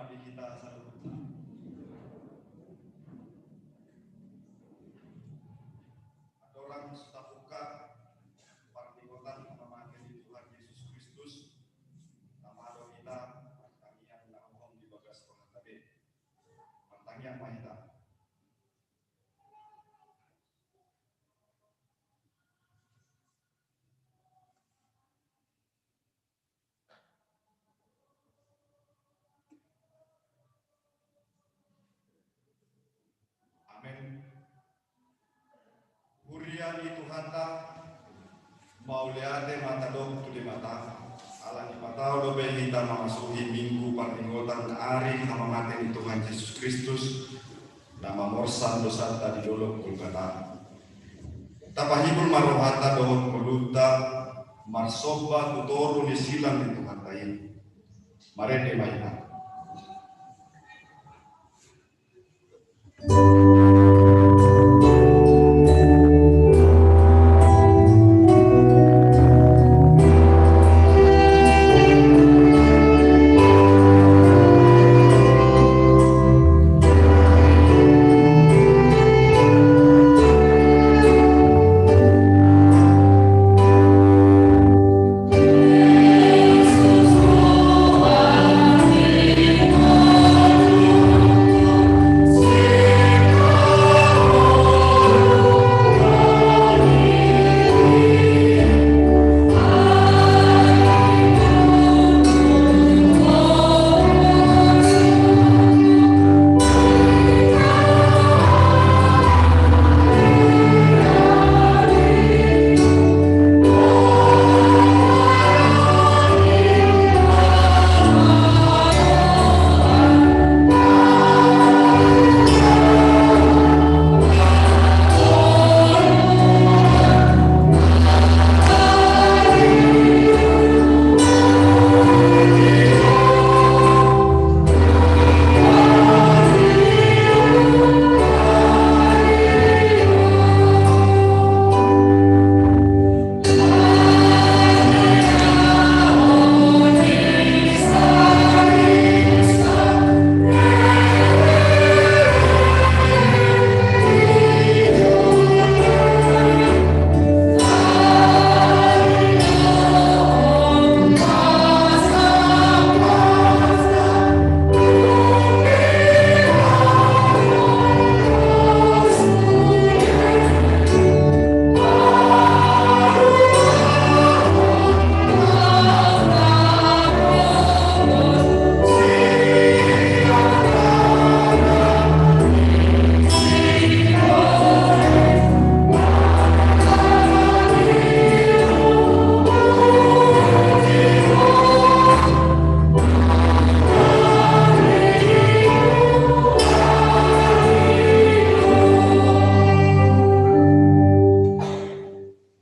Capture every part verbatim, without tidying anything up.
Di hita saluhutna. Andorang so tapungka parningotan hamamate ni Tuhan Jesus Kristus, na malo hita martangiang na hohom di bagas rohanta be. Martangiang ma hita. Amen. Huria ni Tuhanta, mauliate ma tadok tu Debata, ala dipatau dope hita mamasuhi Minggu parningotan ari hamamate ni Tuhan Jesus Kristus, na mamorsan dosanta di dolok Golgata. Tapahibul ma rohanta dohot ngolunta marsomba tu toru ni silang ni Tuhanta i. Marende ma hita.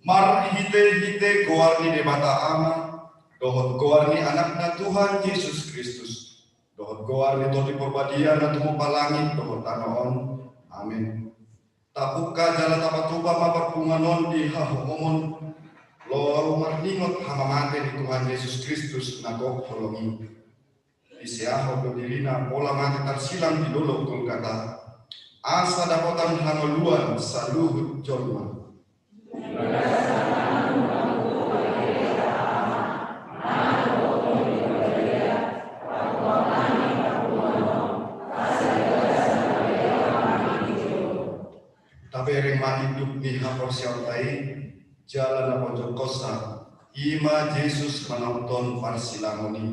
Marhitehite goar ni Debata Ama, dohot goar ni Anakna Tuhan Jesus Kristus, dohot goar ni Tondi Parbadia na tumompa langit dohot tano on. Amen. Tapungka jala tapatupa ma parpunguan on di hahohomon, laho marningot hamamate ni Tuhan Jesus Kristus na gok holong i. Diseahon do dirina pola mate tarsilang di dolok Golgata, asa dapotan hangoluan saluhut jolma. Tabereng ma induk ni haporseaonta i, jala na ponjongkonsa, i ma Jesus manopton parsilangon i.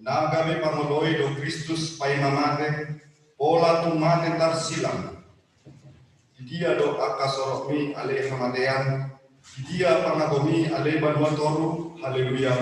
Na gabe pangoloi do Kristus paima mate, pola tung mate tarsilang. Di dia do angka sorokmi ale hamatean, di dia pangagomi ale banua toru? Haleluya.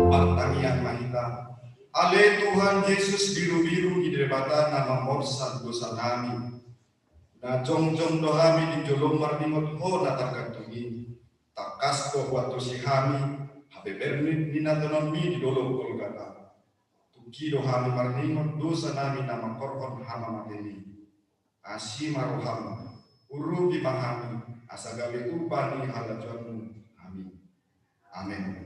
Martangiang ma hita. Ale Tuhan Jesus, birubiru ni Debata. Jongjong do hami di jolom marningot Ho na targantung i, tangkas do huantusi hami habeberan ni, ni hatoranMi di dolok Golgata. Tungki do hami marningot dosa nami na mangkorhon hamamatean i. Asi ma rohaM, urupi ma hami, asa gabe upa ni halajoanMu hami. Amen.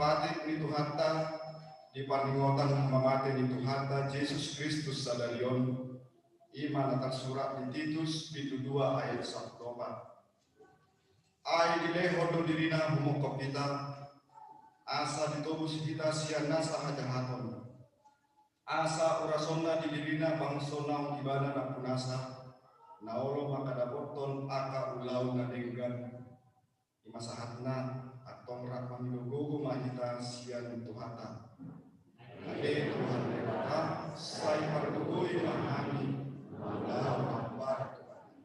Patik ni Tuhanta, di parningotan mamate ni Tuhanta Jesus Kristus sadari on, i ma na tarsurat di Titus pitu dua ayat sampulu opat. Ai dilehon do diriNa humongkop hita, asa ditobus hita sian nasa hajahaton. Asa urasonNa di diriNa bangso naung Ibana nampunasa, na olo mangkadapothon angka ulaon na denggan. I ma sahatna, antong rap mangido gogo ma hita sian Tuhanta. Ale Tuhan Debata, sai pargogoi ma hami, mangulahon na hombar tu hami.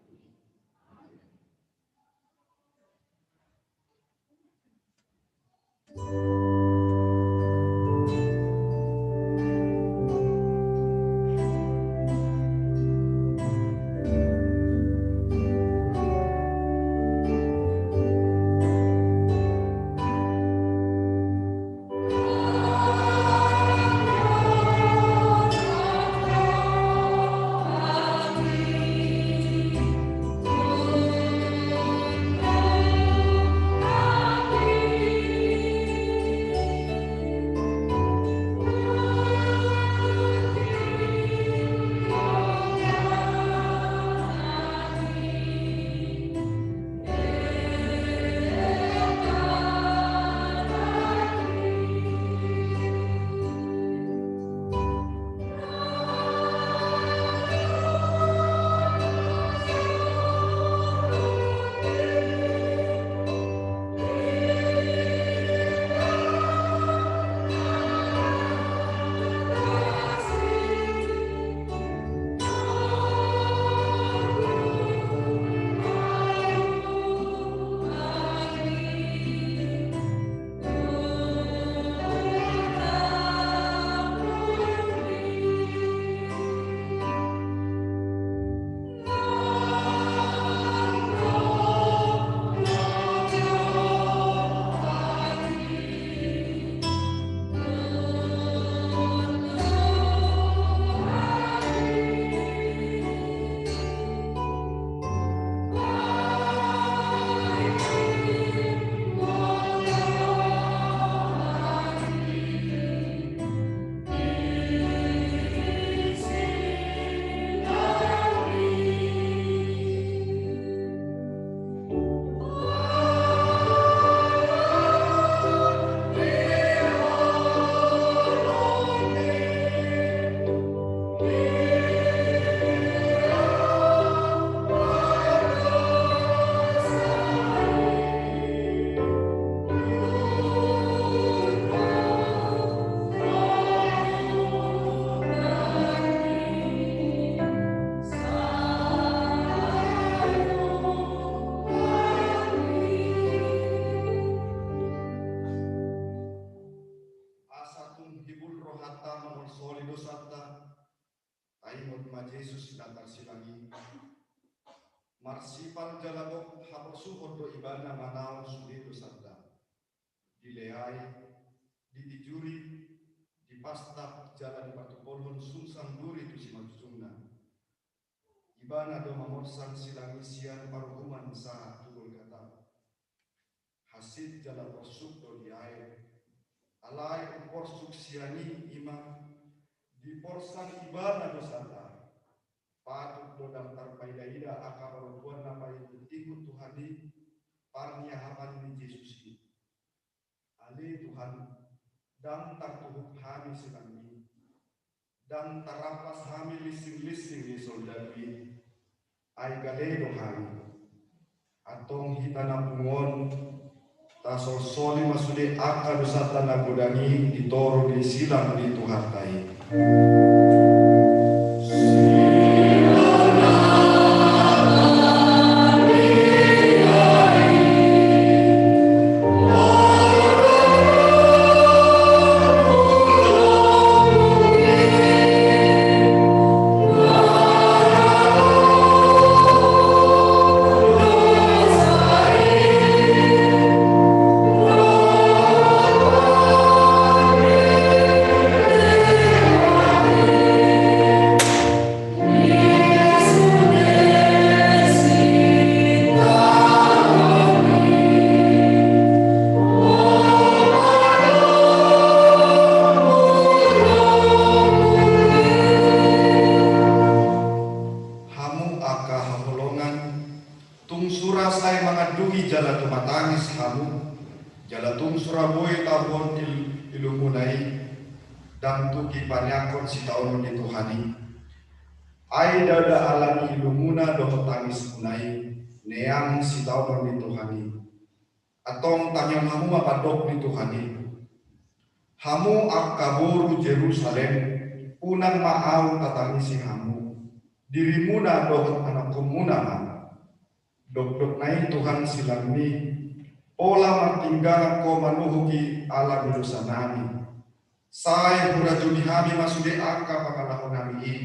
Jesus na tarsilang i, marsipal jala gok haporsuhon do ibana manaon sude dosanta. Dileai, ditijuri, dipastap jala dipartumpolhon sungsang duri tu simanjujungna. Ibana do mamorsan silang i sian paruhuman sahat tu Golgata. Hansit jala porsuk do diae. Alai umporsuk sian i, i ma diporsan ibana dosanta. Patut do ndang tarpaidaida angka parompuan na paihut-ihut Tuhan i, parniahapan ni Jesus i. Ale Tuhan, ndang tartuhuk hami silang i, ndang tarampas hami linsing-linsing ni soldadu i, ai gale do hami. Antong hita na pungu on, tasolsoli ma sude angka dosanta na godang i di toru ni silang ni Tuhanta i. Hamu angka haholongan, tung sura sai manganduhi jala tumatangis hamu, jala tung sura boi tahuon il-, ilumuna i, ndang tung dipaneangkon sitaonon ni Tuhan i. Ai ndada ala ni ilumuna dohot tangismuna i, neang sitaonon ni Tuhan i. Antong tangihon hamu ma pandok ni Tuhan i. Hamu angka boru Jerusalem, unang ma ahu tatangisi hamu, dirimuna dohot anakkonmuna ma. Dokdok nai Tuhan silangmi, pola martinggangan ho manuhuk i ala ni dosanami. Sai hurajumi hami ma sude angka pangalahonami i.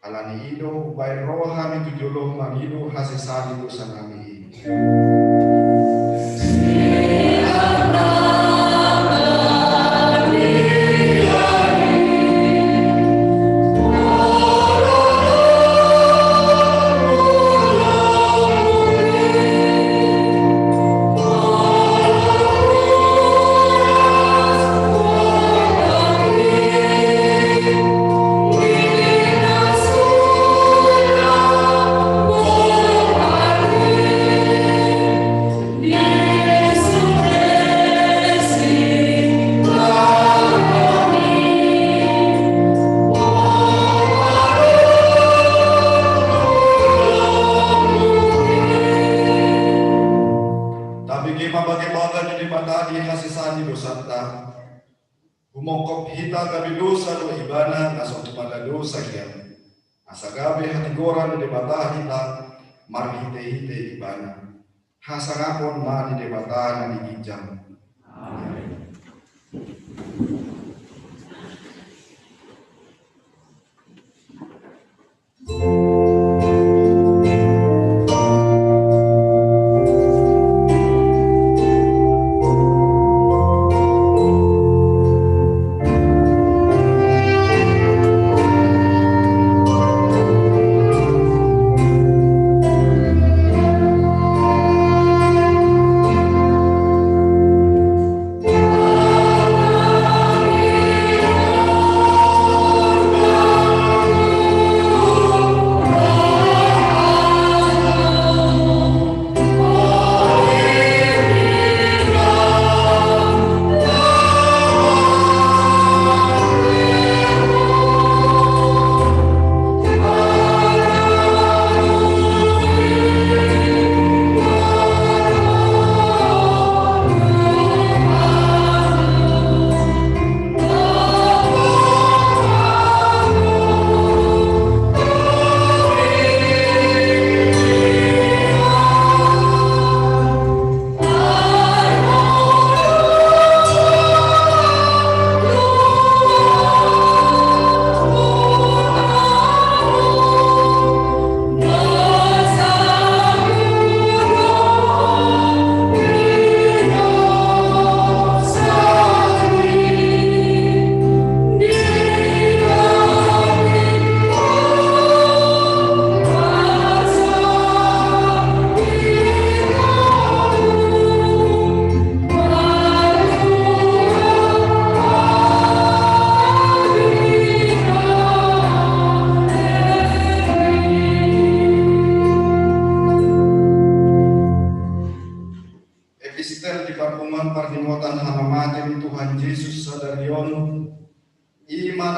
Ala ni i do, umbahen ro hami tu jolomu mangido hasesaan ni dosanami i. Tabege ma Bagabaga ni Debata di hasesaan ni dosanta. Humongkop hita gabe dosa do ibana na so tumanda dosa hian. Asa gabe hatigoran ni Debata hita marhitehite ibana. Hasangapon ma di Debata na di ginjang. Amen.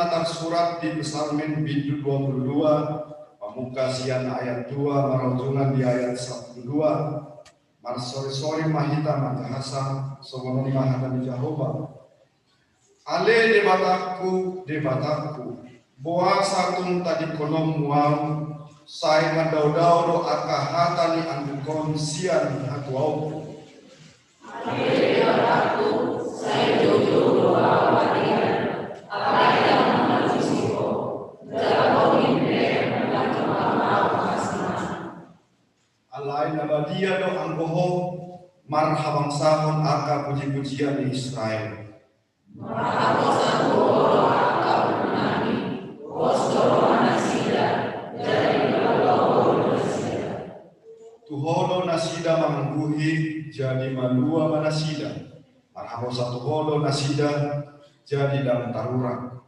Tarsurat di Psalmen bindu dua pulu dua, pamungka sian ayat dua marujungan di ayat sampulu dua. Marsorisori ma hita manjahasa, songon on ma hata ni Jahowa. Ale Debatangku, Debatangku, boasa tung tadingkononmu ahu, sai mandaodao do angka hata ni anduk on sian hatuaonku? Ale Debatangku, sai joujou do ahu marnida, alai ndang mangalusi Ho, jala Ho ginjang manjangkon ahu. Alai na badia do anggo Ho marhabangsahon angka pujipujian ni Israel. Marhaposan Ho do angka boru nami, pos do roha nasida, jala dipaluah Ho do nasida. Tu Ho do nasida mangangguhi, jadi malua ma nasida. Marhaposan tu Ho do nasida, jadi ndang tarurang.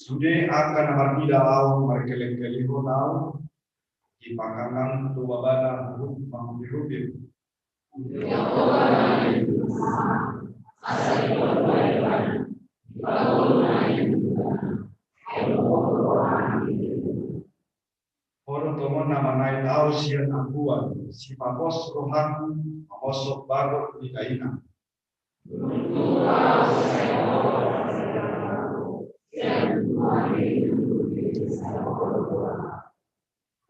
Sude angka na marnida ahu markelengkelehon ahu, dipanggangan tu babana huhut mangupirupir. Ho do tongon na manait ahu sian ampuan, sipapos rohangku mamosok bagot ni dainang.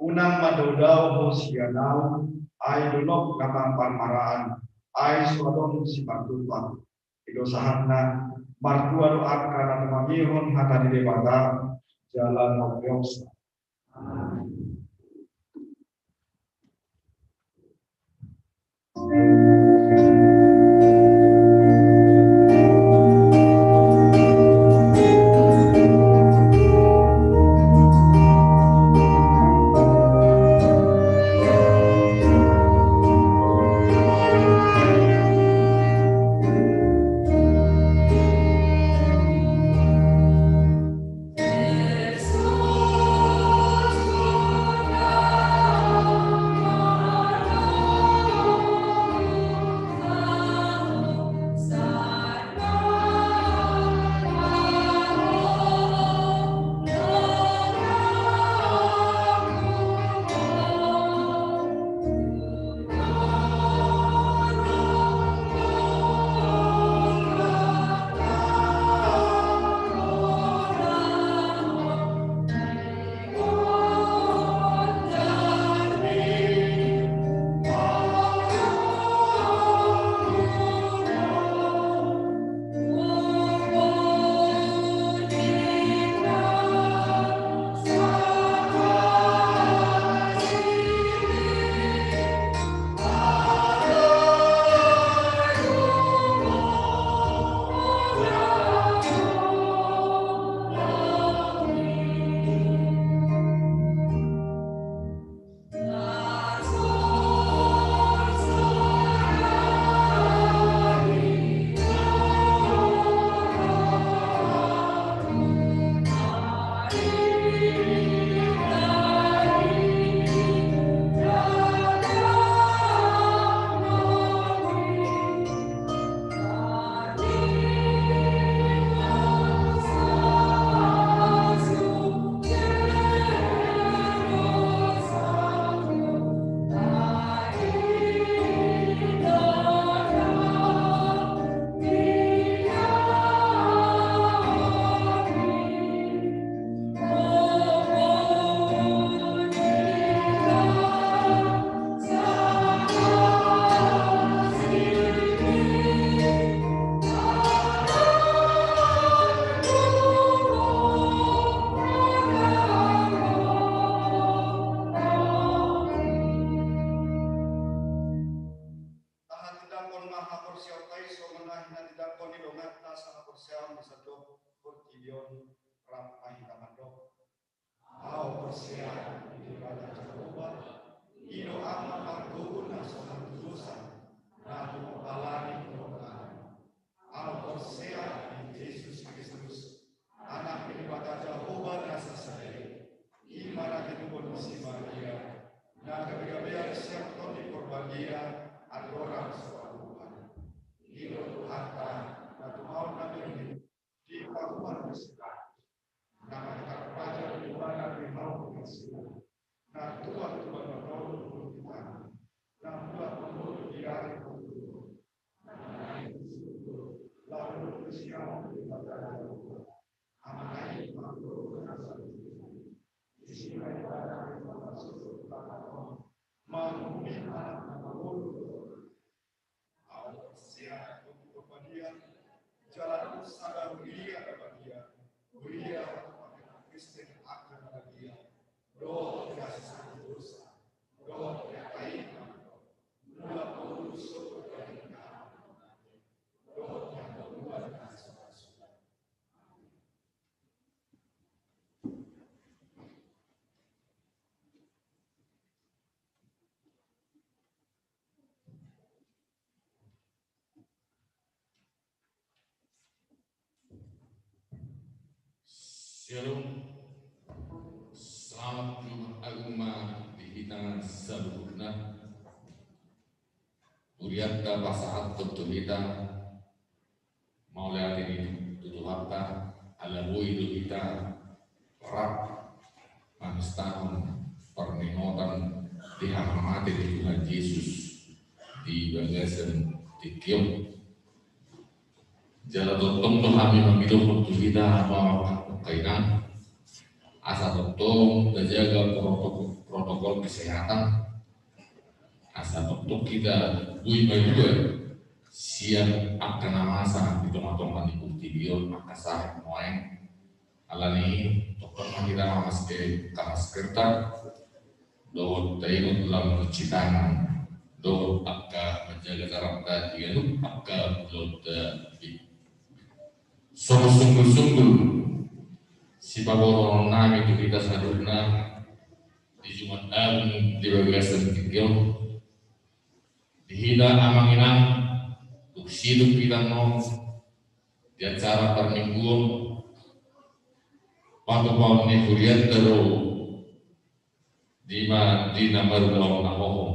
Unang mandaodao Ho sian ahu, ai dolok na marmaraan, ai so adong sipantupa. I do sahatna, martua do angka na tumangihon hata ni Debata, jala na umpeopsa. Tahatindangkon ma haporseaonta i songon na hinatindangkon ni donganta sahaporseaon di sandok portibi on. Rap ma hita mandok. Ahu porsea di Debata Jahowa, i do Ama pargogo na so martudosan, na hupahalani rohana. Ahu porsea di Jesus Kristus, Anak ni Debata Jahowa na sasada i, i ma na tinodohon ni si Maria, na gabegabean sian Manguhumi anak na mangolu. Au sian Tondi Parbadia, jala sada huria na badia, huria Kristen angka na badia, dohot hasuhuton dosa, dohot hata i na mandok, mula mangolu sogot hata ni na mate, dohot hata ni na so ra suda. Syalom. Selamat Jumat Agung ma di hita saluhutna. Hurianta pasahathon tu hita mauliate ni tu Tuhanta, ala boi do hita rap mamestahon parningotan di hamamate ni Tuhan Jesus di bagasan tingki on. Jala tongtong do hami mangidohon tu hita, amang dohot inang, asa tongtong tajaga protokol, protokol kesehatan, asa tongtong hita boi malua sian angka na masa di tongatonga ni portibi on, angka sahat nuaeng. Alani i tongtong ma hita mamaske angka maskerta, dohot taingot lam cuci tangan, dohot angka manjaga jarakta di ganup angka ulaonta. Songon sunggulsunggul sipabotohononnami tu hita saluhutna di Jumat Agung di bagasan tingki on, di hita amang inang, dung sidung hita annon di acara parmingguon, patupaon ni hurianta do di ma, di na marulaon na hohom.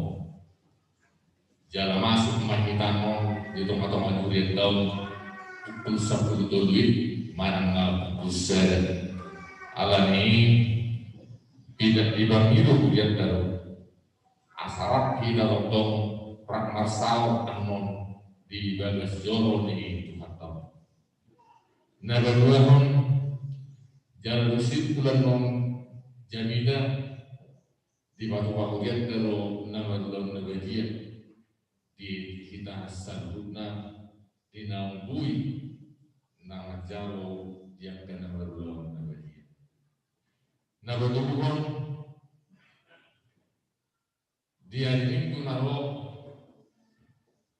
Jala masuk ma hita annon di tongatonga ni hurianta on pukul sampulu tolu i manang na pukul sada. Alani i, ida, dipangido hurianta do asa rap hita tongtong rap marsaor annon di bagas joro ni Tuhanta on. Na paduahon, jala dung simpul annon jamita, dipatupa hurianta do na marulaon na badia di hita saluhutna, di naung boi na manjalo di angka na marulaon na badia. Na patoluhon, di ari Minggu na ro,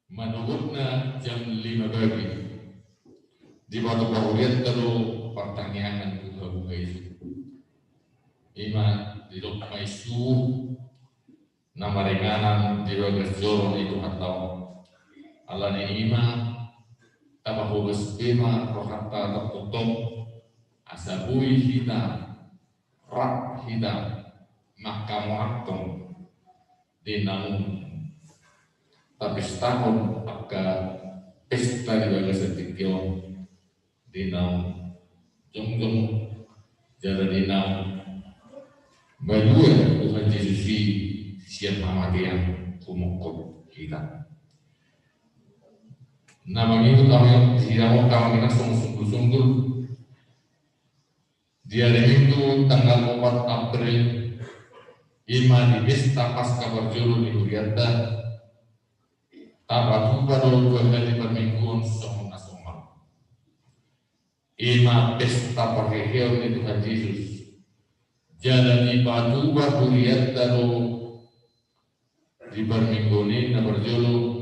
manogotna jam lima pagi, dipatupa hurianta do partangiangan tu habuha i. I ma didok ma i suhut na maringanan di bagas joro ni Tuhanta on. Alani i ma, tapahobas be ma rohanta tongtong, asa boi hita rap hita mangkamonakhon di naung tapestahon angka pesta di bagasan tingki on, di naung jongjong jala di naung malua Tuhan Jesus i sian hamatean humophop hita. Na mangihut amang, di hita amang inang, songon sunggulsunggul, di ari Minggu tanggal opat April, i ma di pesta Paskah parjolo ni hurianta, tapatupa do dua hali parmingguon songon na somal. I ma pesta parheheon ni Tuhan Jesus. Jala dipatupa hurianta do di parmingguon i na parjolo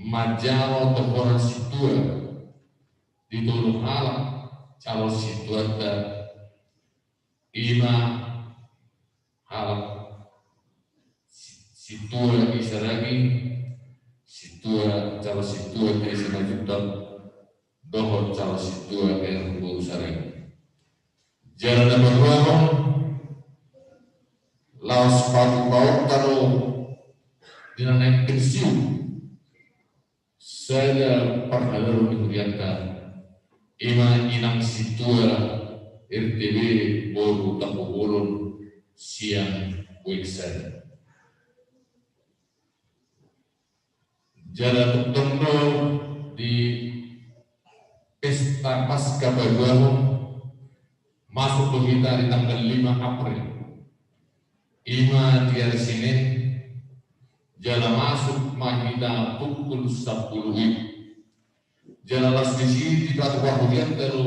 manjalo tohoran sintua di tolu halak calon sintuanta, i ma halak si-, sintua i sadaging, sintua, calon sintua T S Simanjuntak, dohot calon sintua R Boru sadaging. Jala na paduahon, laos patupaonta do di na naeng pensiun sada parhalado ni hurianta, i ma inang sintua R T B Boru Tampubolon sian Bueng sada. Jala tongtong do di pesta Paskah paduahon, masuk do hita di tanggal lima April. Ima di ari Senin, jala masuk ma hita pukul sampulu WIB. Jala las disi dipatupa hurianta do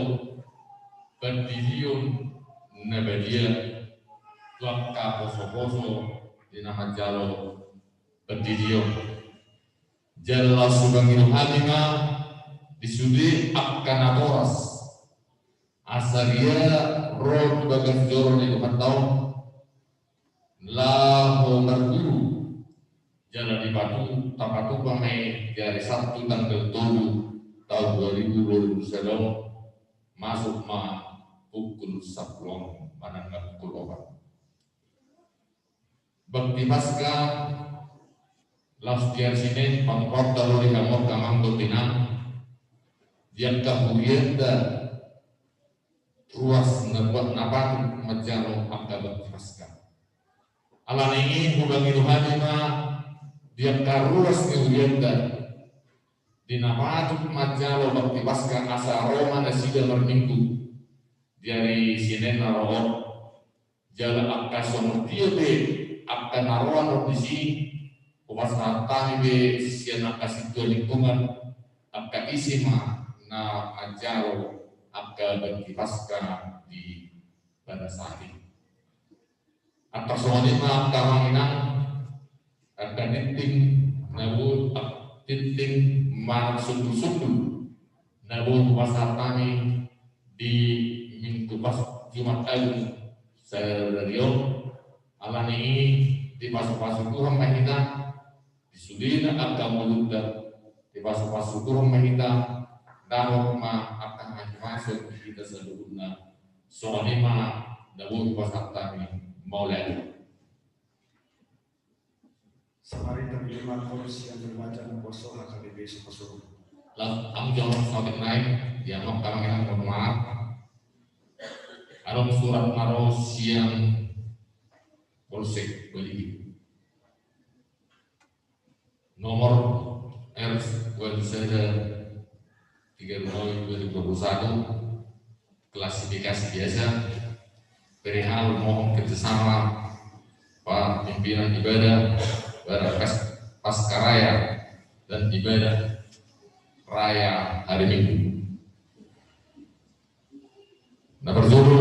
pandidion na badia tu angka posoposo di na manjalo pandidion. Jala las hupangido hami ma di sude angka natoras, asa ro tu bagas joro ni Tuhanta on, laho marguru. Jala dipatu, tapatupa ma i di ari Sabtu tanggal tolu taon dua ribu dua puluh sada on, masuk ma pukul sampulu on manang na pukul opat. Bakti Paskah, las di ari Senin, pamokkon do di hamu angka amang dohot inang, di angka hurianta ruas na buat na patut manjalo angka bakti Paskah. Alani i hupangido hami ma di angka ruas ni hurianta, di na patut manjalo bakti Paskah asa ro ma nasida marminggu di ari Senin na ro on. Jala angka songon dia pe angka na ro on disi, hupasahat hami be sian angka sintua lingkungan, angka ise ma na manjalo angka bakti Paskah di pada saat i. Angka songon i ma angka amang inang, angka tingting na boi, tingting manang sundul-sundul na boi hupasahat hami di Minggu Pas, Jumat Agung sadari on. Alani i dipasupasu Tuhan ma hita, di sudena angka ngolunta, dipasupasu Tuhan ma hita, dapot ma angka hahipason di hita saluhutna. Songon i ma na boi hupasahat hami, mauliate. Samarita Bima Korus yang berbaca memposo H K B P Sukosuwun. Laos, hamu jolo saotik nai, di hamu angka amang inang, mohon maaf. Adong surat na ro sian Polsek Balige. Nomor R dua puluh satu tiga puluh dua ribu dua puluh satu, klasifikasi biasa, perihal mohon kerjasama pimpinan ibadah pada pas, Pasca Raya dan ibadah raya hari Minggu. Na parjolo,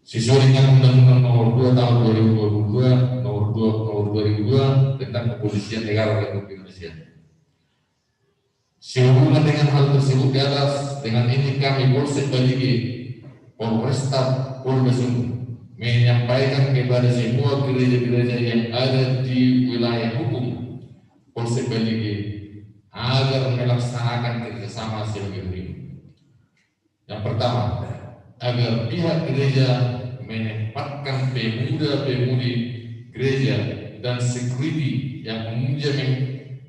sesuai dengan Undang-Undang Nomor dua Tahun dua ribu dua puluh dua, Nomor dua, Nomor dua ribu dua, tentang Kepolisian Negara Republik Indonesia. Sehubungan dengan hal tersebut di atas, dengan ini kami Polsek Balige, Polresta Polda Sumut, menyampaikan kepada semua gereja-gereja yang ada di wilayah hukum Polsek Balige agar melaksanakan kerjasama sebagai berikut. Yang pertama, agar pihak gereja menempatkan pemuda-pemudi gereja dan security yang umumnya meng-,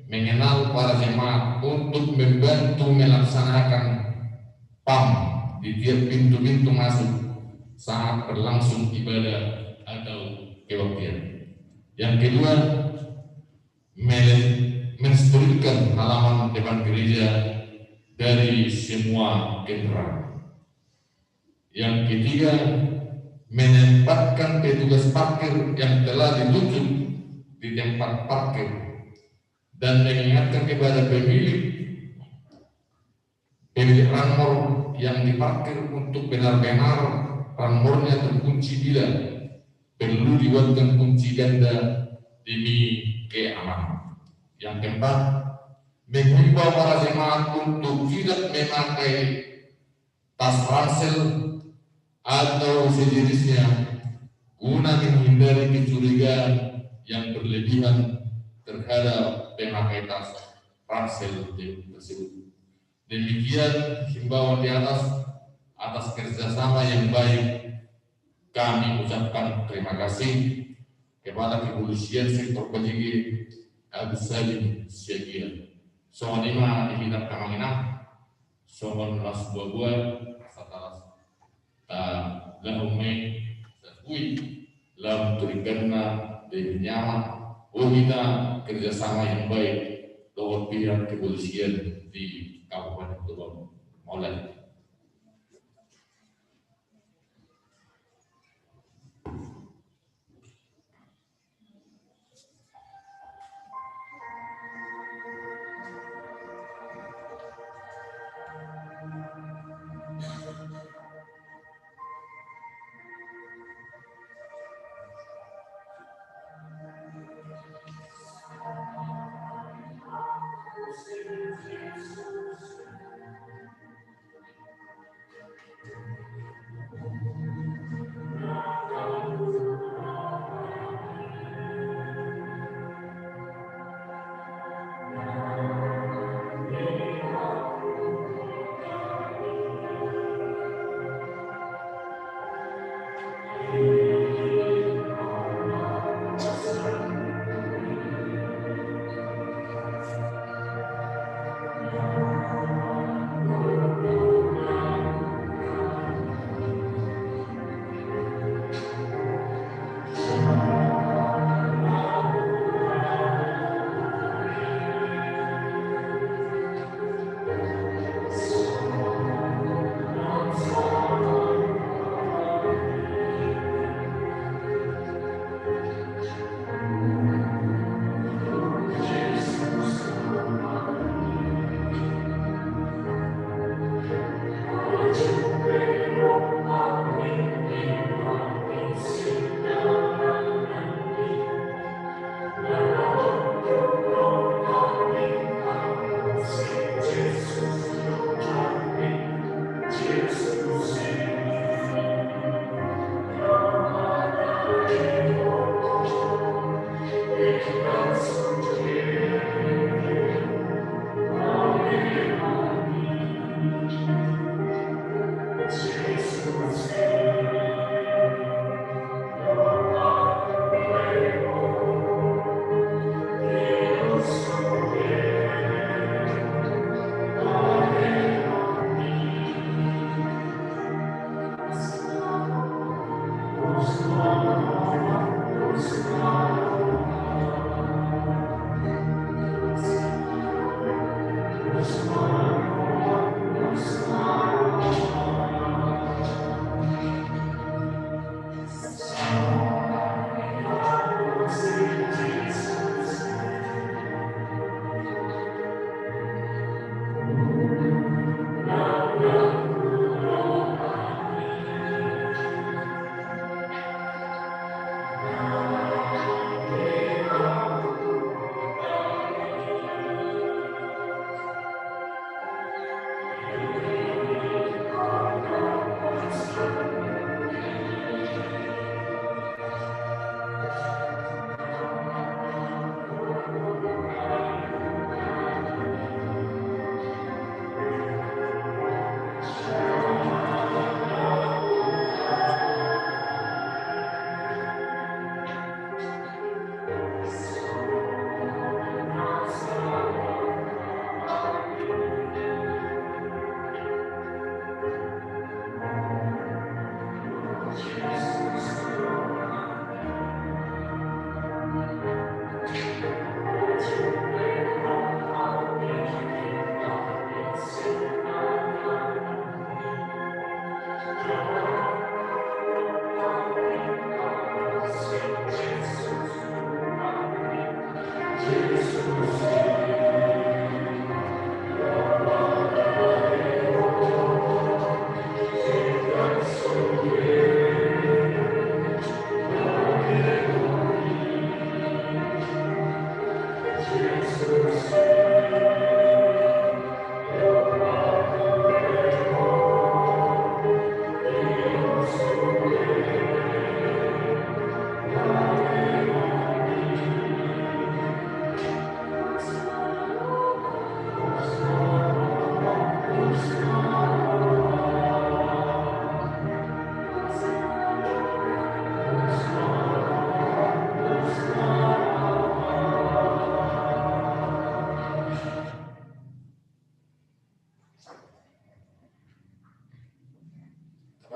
mengenal para jemaat untuk membantu melaksanakan PAM di tiap pintu-pintu masuk saat berlangsung ibadah atau kebaktian. Yang kedua, mele-, mensterilkan halaman depan gereja dari semua kendaraan. Yang ketiga, menempatkan petugas parkir yang telah ditunjuk di tempat parkir dan mengingatkan kepada pemilik pemilik ranmor yang diparkir untuk benar-benar ranmornya terkunci bila perlu dibuatkan kunci ganda demi keamanan. Yang keempat, menghimbau para jemaat untuk tidak memakai tas ransel atau sejenisnya guna menghindari kecurigaan yang berlebihan terhadap pemakai tas ransel tersebut. Demikian himbauan di atas. Atas kerjasama yang baik, kami ucapkan terima kasih kepada Kepolisian Sektor Balige, Agus Salim Siagian. Songon i ma di hita angka amang inang, songon las buabua, satalas. Laho ma i, sasui, lam turingganna, demi nyawa, oh hita kerjasama yang baik dohot pihak kepolisian di Kabupaten Tuban. Mauliate.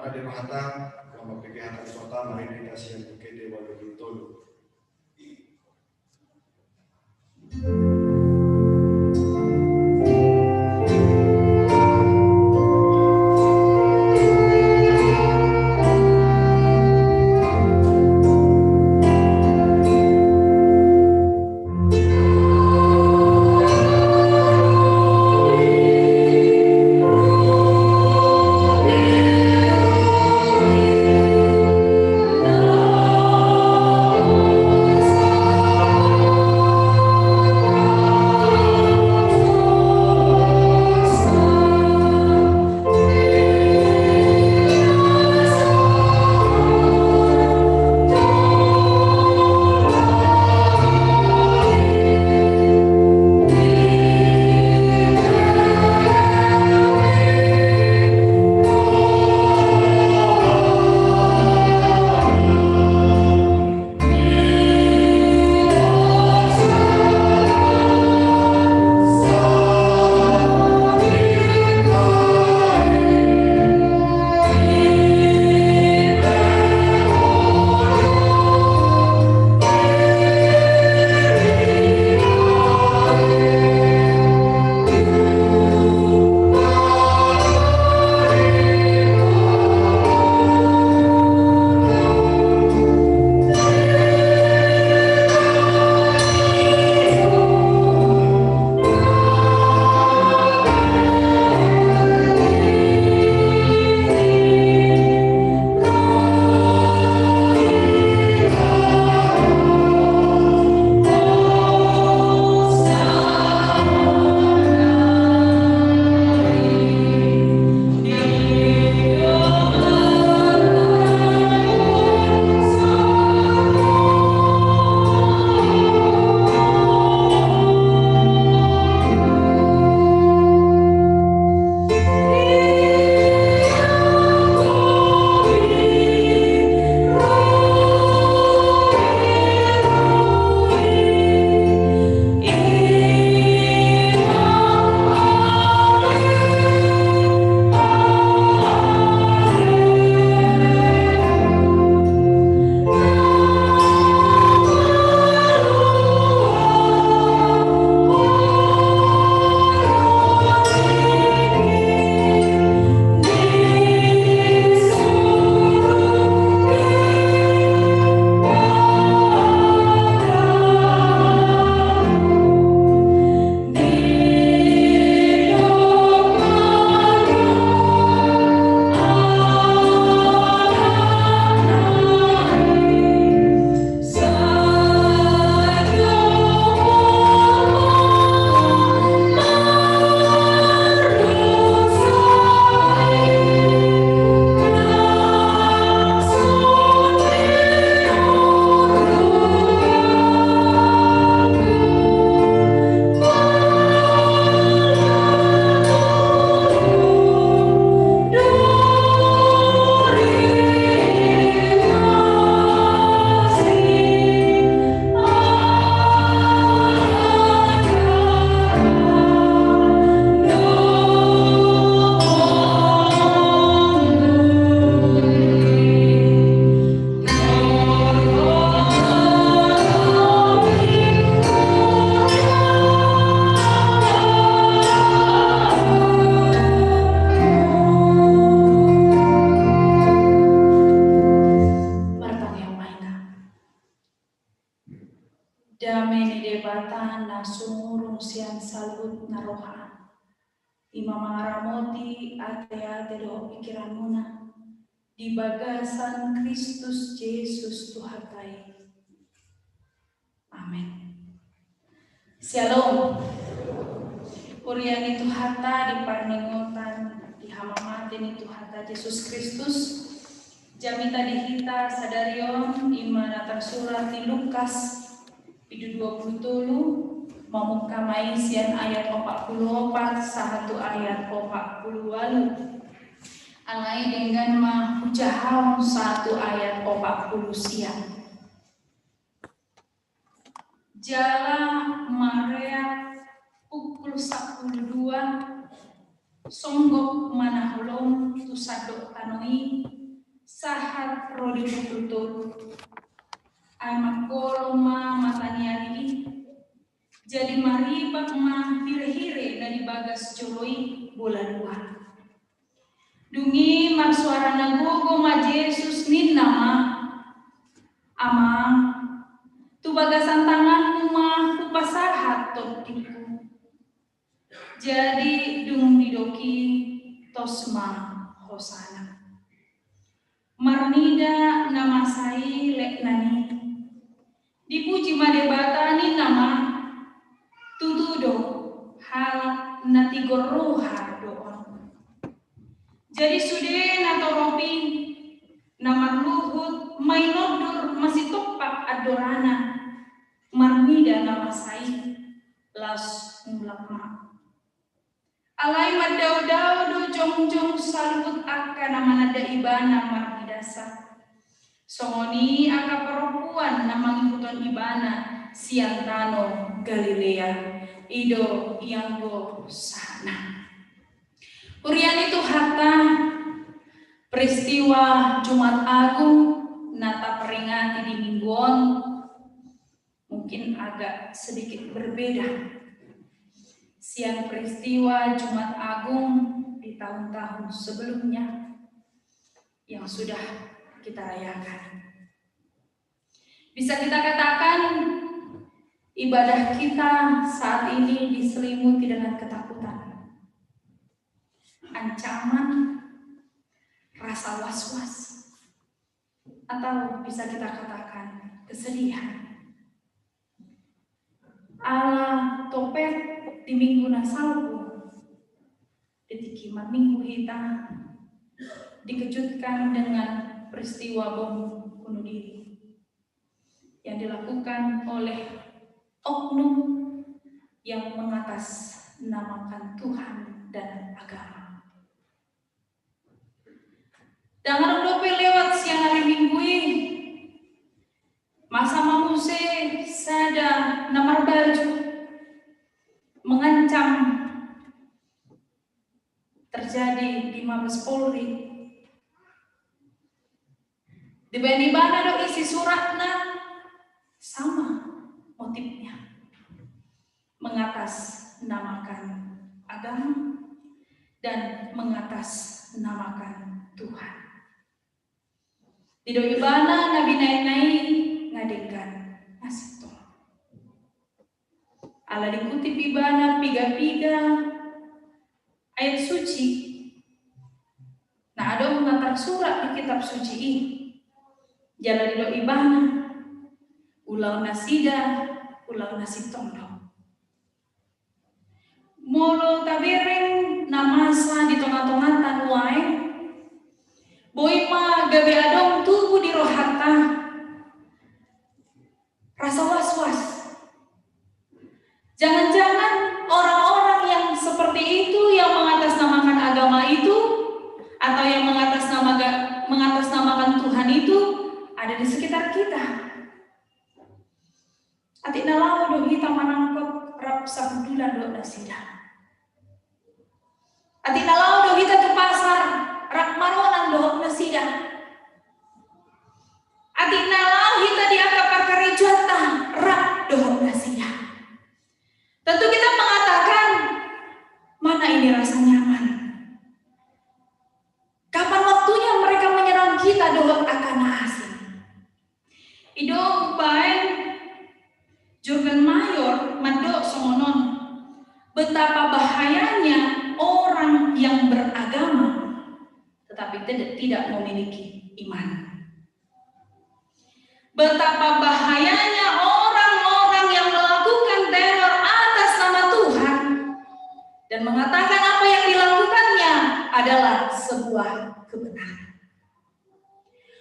Ade ma hata, mama pege hata ni Debata, marende hita sian Buku Ende ualu bindu tolu. Martangiang ma hita. Dame ni Debata na sumurung sian saluhut na roha, i ma mangaramoti ateate dohot pingkiranmuna di bagasan Kristus Jesus Tuhanta i. Amen. Syalom. Huria ni Tuhanta di parningotan di hamamate ni Tuhanta Jesus Kristus, jamita di hita sadari on i ma na tarsurat di Lukas, bindu dua pulu tolu, mamungka ma i sian ayat opat pulu opat sahat tu ayat opat pulu ualu. Alai denggan ma hujahahon sahat tu ayat opat pulu sia. Jala mareak pukul sampulu dua, Songgop ma na holom tu sandok tano i, sahat ro di pukul tolu. Ai mangkolom ma mata ni ari i, jadi maribak ma hirehire na di bagas jolo i bola dua. Dung i marsuara na gogo ma Jesus, ninna ma, Amang, tu bagasan tanganmu ma hupasahat tondingku. Jadi dung didok i, tos ma hosana. Marnida na masa i lekna ni, dipuji ma Debata, ninna ma, tutu do, halak na tigor roha do on. Jadi sude na torop i, na marluhut, mainondur masitompak andorana, marnida na masa i, laos mulak ma. Alai mandaodao do jongjong saluhut angka na mananda ibana marnidasa. Songon i angka parompuan na mangihuthon ibana sian tano Galilea. I do ianggo sahatna. Huria ni Tuhanta, peristiwa Jumat Agung na taperingati di minggu on mungkin agak sedikit berbeda sian peristiwa Jumat Agung di tahun-tahun sebelumnya yang sudah kita rayakan. Bisa kita katakan, ibadah kita saat ini diselimuti dengan ketakutan, ancaman, rasa was-was, atau bisa kita katakan kesedihan. Ala topet di minggu na salpu, di tingki marminggu hita dikejutkan dengan peristiwa bom bunuh diri yang dilakukan oleh oknum yang mengatasnamakan Tuhan dan agama. Ndang adong dope lewat sian ari Minggu i, masa ma muse sada na marbaju mengancam terjadi di Mabes Polri. Dibaen ibana do isi suratna sama motifnya. Mengatasnamakan agama dan mengatasnamakan Tuhan. Didok ibana na binaenna i nga denggan, nga sintong. Ala dikutip ibana piga-piga ayat suci na adong na tarsurat di kitab suci i. Jala didok ibana, ulaon nasida ulaon na sintong do. Molo tabereng na masa di tonga-tonganta nuaeng, boi ma gabe adong tubu di rohanta rasa was-was. Jangan-jangan orang-orang yang seperti itu, yang mengatasnamakan agama itu, atau yang mengatasnamaga-, mengatasnamakan Tuhan itu, ada di sekitar kita. Atik na laho do hita manangkok rap sahundulan dohot nasida. Atik na laho do hita tu pasar rap maronan dohot nasida. Atik na laho hita di angka parkarejoanta rap dohot nasida. Tentu kita mengatakan, mana ini rasa nyaman? Kapan waktunya mereka menyerang kita dohot angka na asing? I do umbaen Jurgen Mayor mandok songon on, betapa bahayanya orang yang beragama tetapi tidak, tidak memiliki iman. Betapa bahayanya orang-orang yang melakukan teror atas nama Tuhan dan mengatakan apa yang dilakukannya adalah sebuah kebenaran.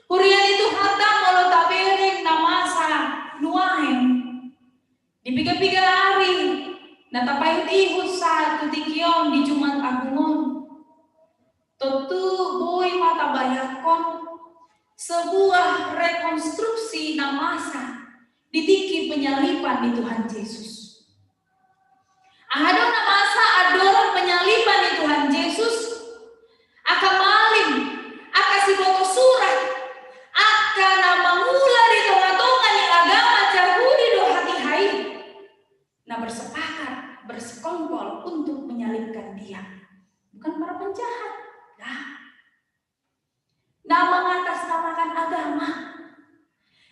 Huria ni Tuhanta, molo tabereng na masa nuaeng, di piga-piga ari na tapaihut-ihut sahat tu tingki on di Jumat Agung on, tontu boi ma tabayangkon sebuah rekonstruksi na masa di tingki penyaliban ni Tuhan Jesus. Aha do na masa andorang penyaliban ni Tuhan Yesus, angka malim, angka siboto surat, angka na mangula di tonga-tonga ni agama Jahudi do hatiha i, na bersepakat, bersekongkol untuk menyalibkan Dia. Bukan para penjahat, nah, na mengatasnamakan agama,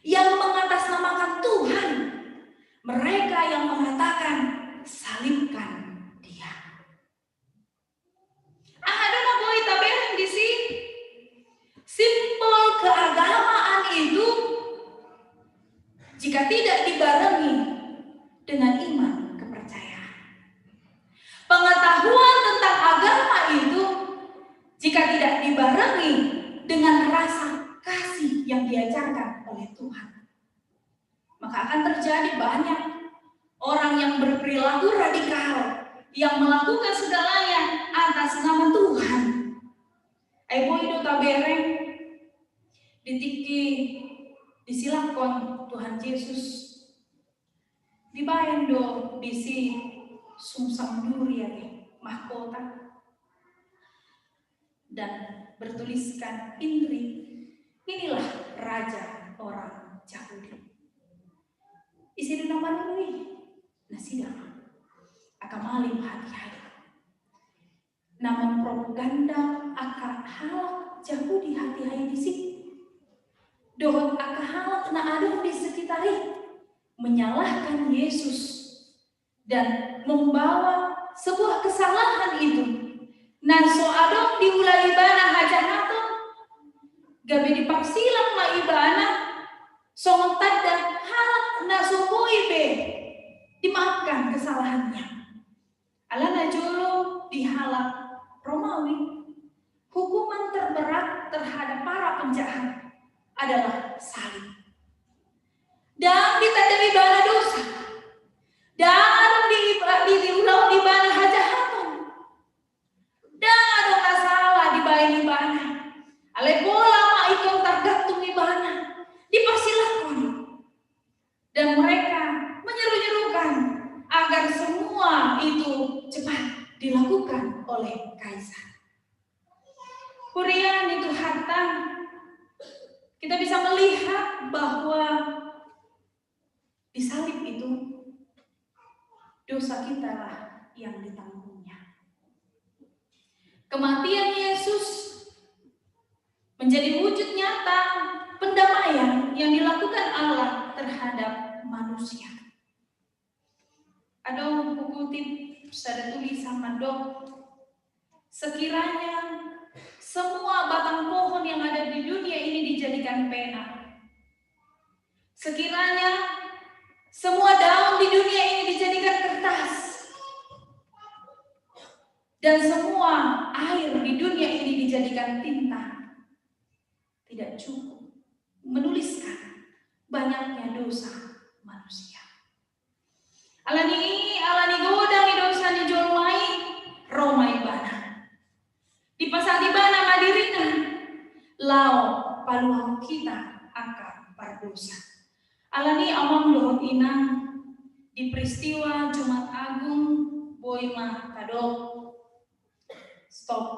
yang mengatasnamakan Tuhan, mereka yang mengatakan, "Salibkan Dia." Aha do na boi tabereng disi? Simbol keagamaan itu jika tidak dibarengi dengan iman kepercayaan. Pengetahuan tentang agama itu jika tidak dibarengi dengan rasa kasih yang diajarkan oleh Tuhan, maka akan terjadi banyak orang yang berperilaku radikal, yang melakukan segalanya atas nama Tuhan. Ai boi do tabereng di tingki disilangkon Tuhan Yesus, dibaen do disi sungsang durian, mahkota, dan bertuliskan Inri, "Inilah raja orang Yahudi." Ise do na manului? Nasida ma angka malim hatiha i, na mempropaganda angka halak Yahudi hatiha i disi dohot angka halak na adong di sekitar i, menyalahkan Yesus dan membawa sebuah kesalahan itu na so adong diula ibana hajahaton, gabe diparsilang ma ibana songon tanda halak na so boi be dimaafkan kesalahannya. Ala na jolo di halak Romawi, hukuman terberat terhadap para penjahat adalah salib. Ndang ditandai ibana dosa, ndang adong di, di, diulahon ibana hajahaton, ndang adong na sala dibaen ibana. Alai pola ma ingkon targantung ibana, diparsilangkon. Dan mereka menyeru-nyerukan agar semua itu cepat dilakukan oleh kaisar. Huria ni Tuhanta, kita bisa melihat bahwa di salib itu dosa kitalah yang ditanggungnya. Kematian Yesus menjadi wujud nyata pendamaian yang dilakukan Allah terhadap manusia. Adong hukutip sada tulisan mandok, "Sekiranya semua batang pohon yang ada di dunia ini dijadikan pena, sekiranya semua daun di dunia ini dijadikan kertas, dan semua air di dunia ini dijadikan tinta, tidak cukup menuliskan banyaknya dosa manusia." Alani i, alani godang ni dosa ni jolma i, ro ma ibana. Dipasahat ibana ma dirina laho paluahon hita angka pardosa. Alani i, amang dohot inang, di peristiwa Jumat Agung boi ma tadok, stop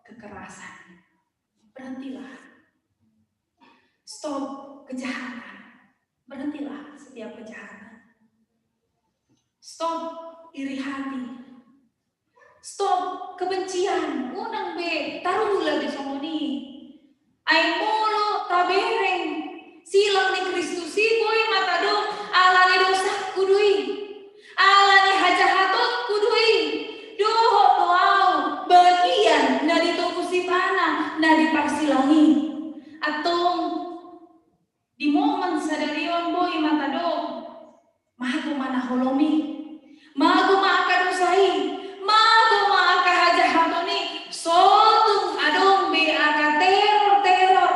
kekerasan. Berhentilah. Stop kejahatan. Berhentilah setiap kejahatan. Stop iri hati. Stop kebencian. Unang be tarulang di songon i. Ai molo tabereng silang ni Kristus i, boi ma tadok, alani dosangku do i, alani hajahatonku do i, dohot do au bagian na ditobus ibana na diparsilang i. Antong di momen sadari on boi ma tadok, mago ma na holom i, mago ma angka dosa i, mago ma angka hajahaton i, sotung adong be angka teror-teror,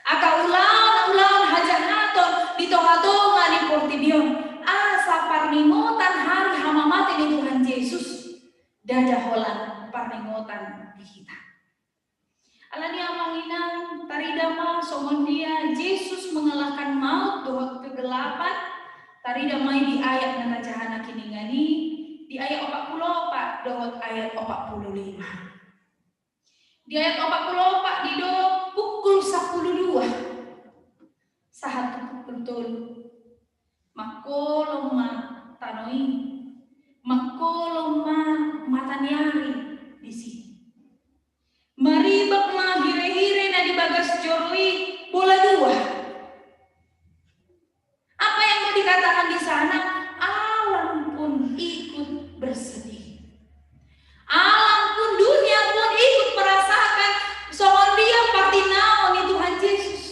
angka ulaon-ulaon hajahaton di tonga-tonga ni portibi on, asa parningotan hari hamamate ni Tuhan Jesus ndada holan parningotan di hita. Alani i, amang inang, tarida ma songon dia Jesus mengalahkan maut dohot kegelapan. Tarida ma i di ayat na tajaha nangkiningan i, di ayat opat pulu opat dohot ayat opat pulu lima. Di ayat opat pulu opat didok pukul sampulu dua sahat tu pukul tolu. Mangkolom ma tano i, mangkolom ma mata ni ari disi. Maribak ma hirehire na di bagas joro i pola dua. Apa yang mau dikatakan di sana? Alam pun ikut bersedih. Alam pun, dunia pun ikut merasakan songon dia partinaon ni Tuhan Jesus.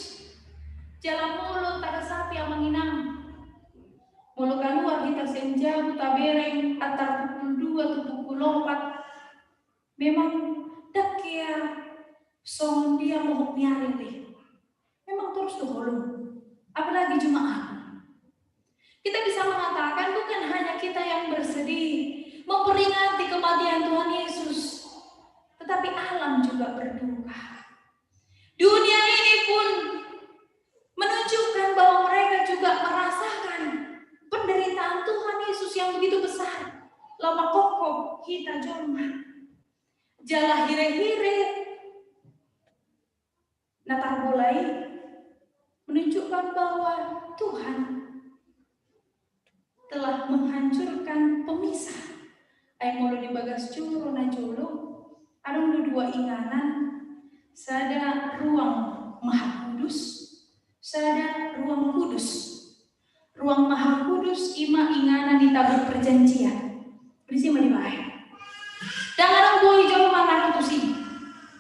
Jala molo taresapi, amang inang, molo kaluar hita sian jabu tabereng antar pukul dua tu pukul opat, memang ndang hea songon dia mohop ni ari deh. Memang torus do holong, apalagi Jumat Agung. Kita bisa mengatakan bukan hanya kita yang bersedih memperingati kematian Tuhan Yesus, tetapi alam juga berduka. Dunia ini pun menunjukkan bahwa mereka juga merasakan penderitaan Tuhan Yesus yang begitu besar. Laho mangkophop hita jolma. Jala hirehire na tarbola i menunjukkan bahwa Tuhan telah menghancurkan pemisah. Ai molo di bagas joro na jolo, adong do dua inganan, sada ruang maha kudus, sada ruang kudus. Ruang maha kudus i ma inganan ni tabut perjanjian. Disi ma dibaen. Ndang adong boi jolma na ro tusi.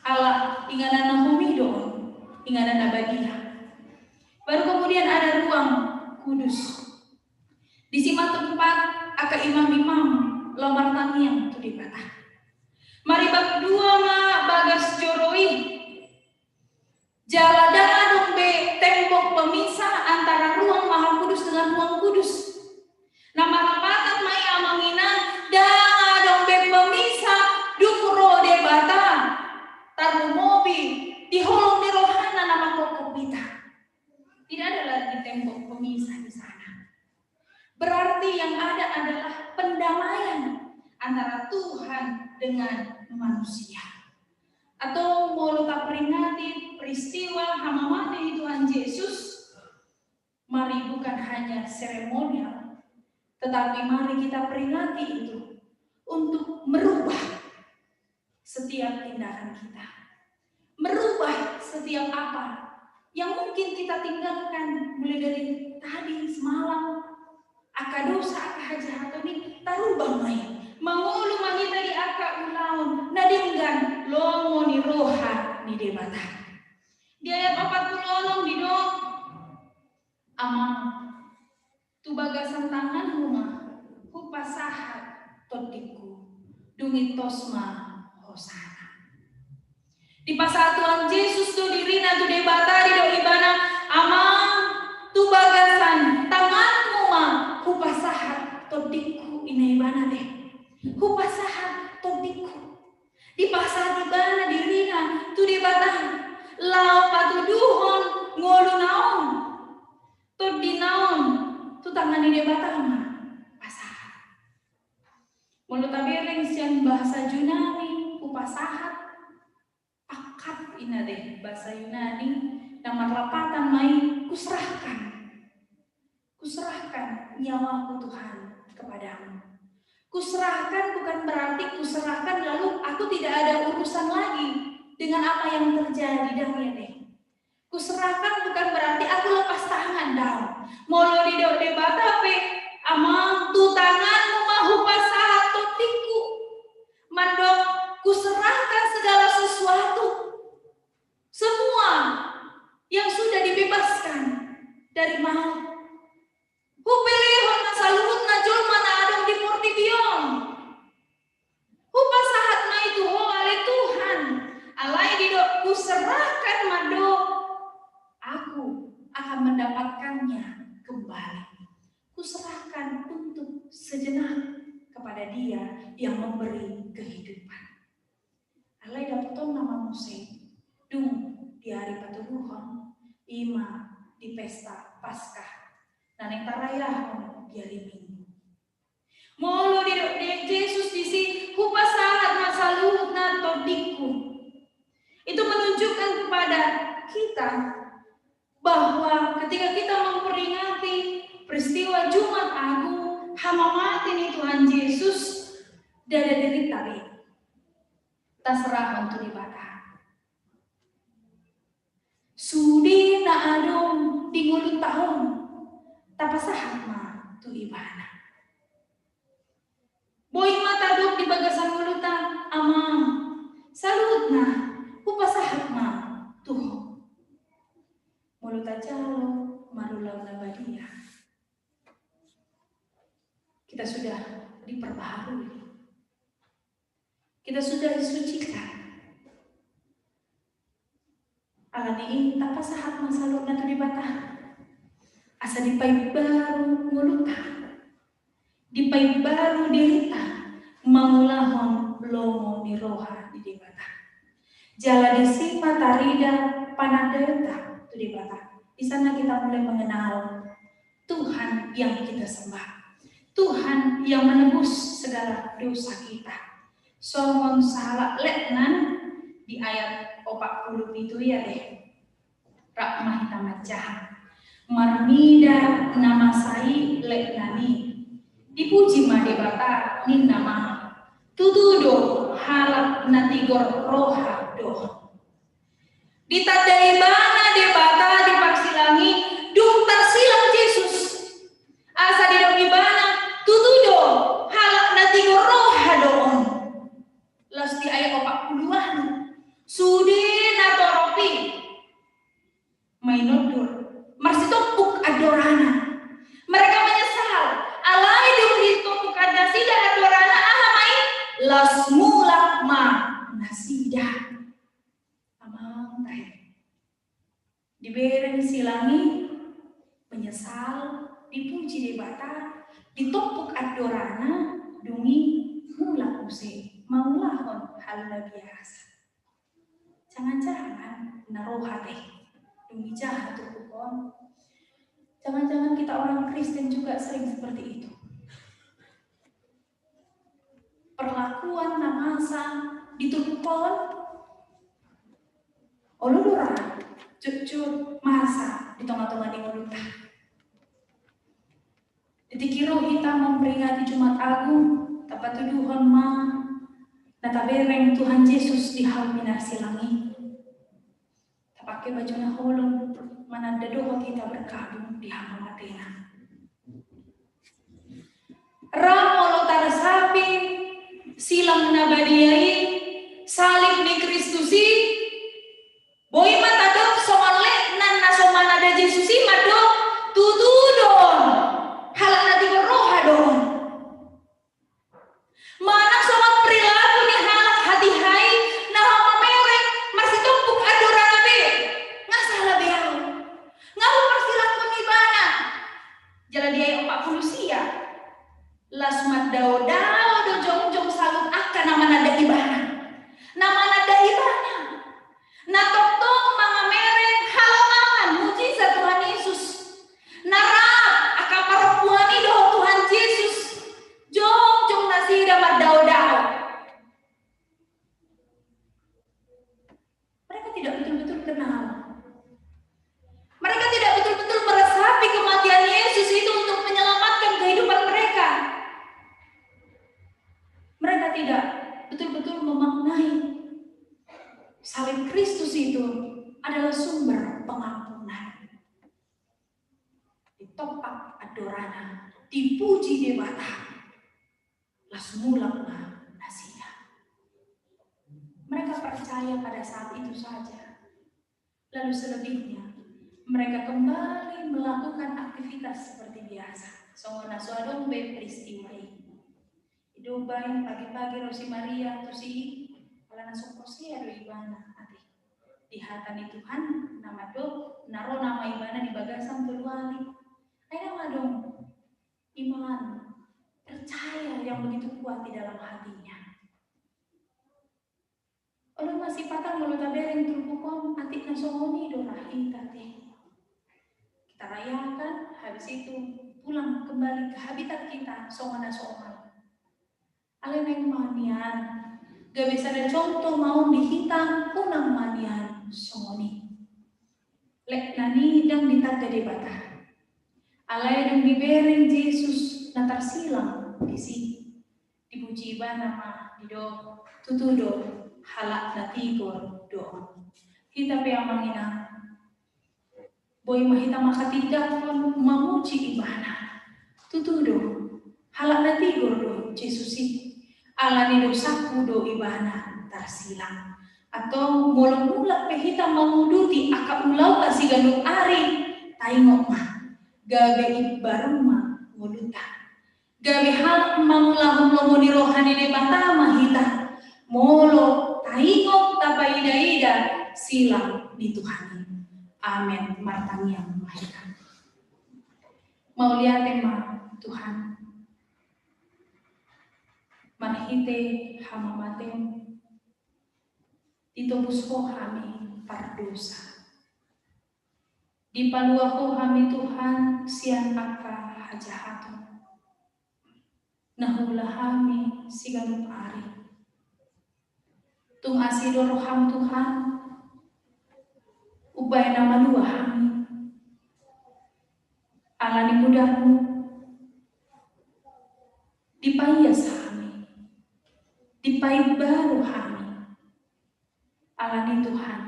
Ala inganan na homi do on, inganan na badia. Baru kemudian ada ruang kudus. Disi ma tempat angka imam-imam laho martangiang tu Debata. Maribak dua ma bagas joro i. Jala ndang adong be tembok pemisah antara ruang maha kudus dengan ruang kudus. Na marlapatan ma i, amang inang, ndang adong be pemisah dung ro Debata tarlumobi di holong ni rohana na mangkophop hita. Tidak ada lagi tembok pemisah di sana. Berarti yang ada adalah pendamaian antara Tuhan dengan manusia. Atau molo taperingati peristiwa hamamate ni Tuhan Yesus, mari bukan hanya seremonial, tetapi mari kita peringati itu untuk merubah setiap tindakan kita, merubah setiap apa yang mungkin kita tinggalkan mulai dari tadi semalam. Angka dosa, angka hajahaton i tarubah ma i, mangolu ma hita di angka ulaon na denggan lomo ni roha ni Debata. Di ayat opat pulu onom didok, Amang, tu bagasan tanganmu ma hupasahat tondingku, dung i tos ma hosana. Dipasahat Tuhan Jesus do dirina tu Debata, didok ibana, Amang, tu bagasan tanganmu ma hupasahat tondingku, ninna ibana deh. Hupasahat tondingku. Dipasahat ibana dirina tu Debata laho patuduhon ngoluna on, tondina on tu tangan ni Debata ma pasahat. Molo tabereng sian bahasa Junani, hupasahat, pakat, ninna deh bahasa Yunani, na marlapatan ma i kuserahkan. Kuserahkan nyawaku, Tuhan, kepadamu. Kuserahkan bukan berarti kuserahkan lalu aku tidak ada urusan lagi dengan apa yang terjadi, ndang, ya deh. Kuserahkan bukan berarti aku lepas tangan, ndang. Molo didok Debata pe, Amang, tu tanganmu ma hupasahat tondingku. Mandok, kuserahkan segala sesuatu. Semua yang sudah dibebaskan dari maut. Hupelehon ma saluhutna jolma na adong di portibi on. Hupasahat ma i tu Ho ale Tuhan, alai didok, kuserahkan ma do, aku akan mendapatkannya kembali. Kuserahkan untuk sejenak kepada Dia yang memberi kehidupan. Alai dapotonna ma muse dung di ari patuduhon, i ma di pesta Paskah na naeng tarayahon di ari Minggu. Molo didok di Jesus disi, hupasahat ma saluhutna tondingku. Itu menunjukkan kepada kita bahwa ketika kita memperingati peristiwa Jumat Agung, hamamate ni Tuhan Jesus, ndada dirinta be. Taserahon tu Debata. Sude na adong di ngolunta on, tapasahat ma tu Ibana. Boi ma tadok di bagasan ngolunta, Amang, saluhutna hupasahat ma tu Ho. Molo tajalo marulaon na badia, kita sudah diperbaharui. Kita sudah disucikan. Alani i tapasahat ma saluhutna tu Debata. Asa dipaimbaru ngolunta. Dipaimbaru dirinta mangulahon lomo ni roha ni Debata. Jala disi ma tarida panandaonta tu Debata. Di sana kita mulai mengenal Tuhan yang kita sembah. Tuhan yang menebus segala dosa kita. Songon sahalak letnan di ayat opat puluh pitu i, ate. Rap ma hita manjaha. Marnida na masa i letnan i. Dipuji ma Debata, ninna ma: Tutu do, halak na tigor roha do. Ditanda Ibana Debata di parsilang i, dung tarsilang Jesus. Asa didok Ibana, tutu do, halak na tigor roha do on. Laos di ayat opat puluh walu, sude na torop i mainondur, marsitompuk andorana. Mereka menyesal, alai dung ditompuk nasida andorana, aha ma i? Laos mulak ma nasida. Amang, tahe. Dibereng silang i, menyesal, dipuji Debata, ditompuk andorana, dung i mulak muse mangulahon hal na biasa. Jangan-jangan na roha, ate, dung dijaha turpuk on. Jangan-jangan kita orang Kristen juga sering seperti itu. Perlakuan na masa di turpuk on, olo do ra jotjot masa di tonga-tonga ni ngolunta. Di tingki ro hita memperingati Jumat Agung, tapatuduhon ma na tabereng Tuhan Jesus di hau pinarsilang i. Tapake baju na holom, mananda dohot hita bergabung di hamamatena. Ra molo taresapi silang na badia i, salib ni Kristus i, boi ma tadok songon letnan na so mananda Jesus i mandok, tutu do on, halak na tigor roha do on. Manang songon perilaku ni halak hatiha i, na hamamereng marsitompuk andorana be, nga sala be ahu, nga huparsilangkon ibana. Jala di ayat opat puluh sia, laos mandao-dao do jongjong saluhut angka na mananda ibana. Na mananda ibana. Na tongtong mangamereng halongangan mujizat Tuhan Yesus. Na rap angka parompuan i dohot Tuhan Jesus, jongjong nasida mandao-dao. Mereka tidak betul-betul kenal. Mereka tidak betul-betul meresapi kematian Yesus itu untuk menyelamatkan kehidupan mereka. Mereka tidak betul-betul memaknai salib Kristus itu adalah sumber pengampunan. Ditompuk andorana, dipuji Debata, laos mulak ma nasida. Mereka percaya pada saat itu saja. Lalu selebihnya, mereka kembali melakukan aktivitas seperti biasa. Songon na so adong be peristiwa i. Didombai pagi-pagi ro si Maria tu si i, alana so porsea do ibana, ate. Di hata ni Tuhan, na mandok, na ro nama ibana di bagasan tolu ari. Ai ndang adong iman, percaya yang begitu kuat di dalam hatinya. Olo, masih patah molo tabereng turpuk on, atik na songon i do ra hita, ate. Kita rayakan, habis itu pulang kembali ke habitat kita, songon na somal. Alai naeng ma nian gabe sada contoh ma on di hita, unang ma nian songon i. Lek na ni ndang ditanda Debata. Alai dung dibereng Jesus na tarsilang disi, dipuji ibana ma didok, tutu do, halak na tigor do on. Hita pe amang inang, boi ma hita manghatindanghon mamuji ibana. Tutu do, halak na tigor do Jesus i. Ala ni dosangku do ibana tarsilang. Antong molo mulak pe hita manguduti angka ulaonta siganup ari, taingot ma, gabe imbaru ma ngolunta. Gabe halak mangulahon lomo ni roha ni Debata ma hita, molo taingot, tapaida-ida silang ni Tuhan i. Amen. Martangiang ma hita. Mauliate ma Tuhan, marhite hamamatem ditobus Ho hami pardosa. Dipalua Ho hami Tuhan sian angka hajahaton na huula hami siganup ari. Tung asi do roham Tuhan, umbahen na malua hami. Ala ni mudarmu dipaias hami, dipaimbaru hami. Ala ni Tuhan,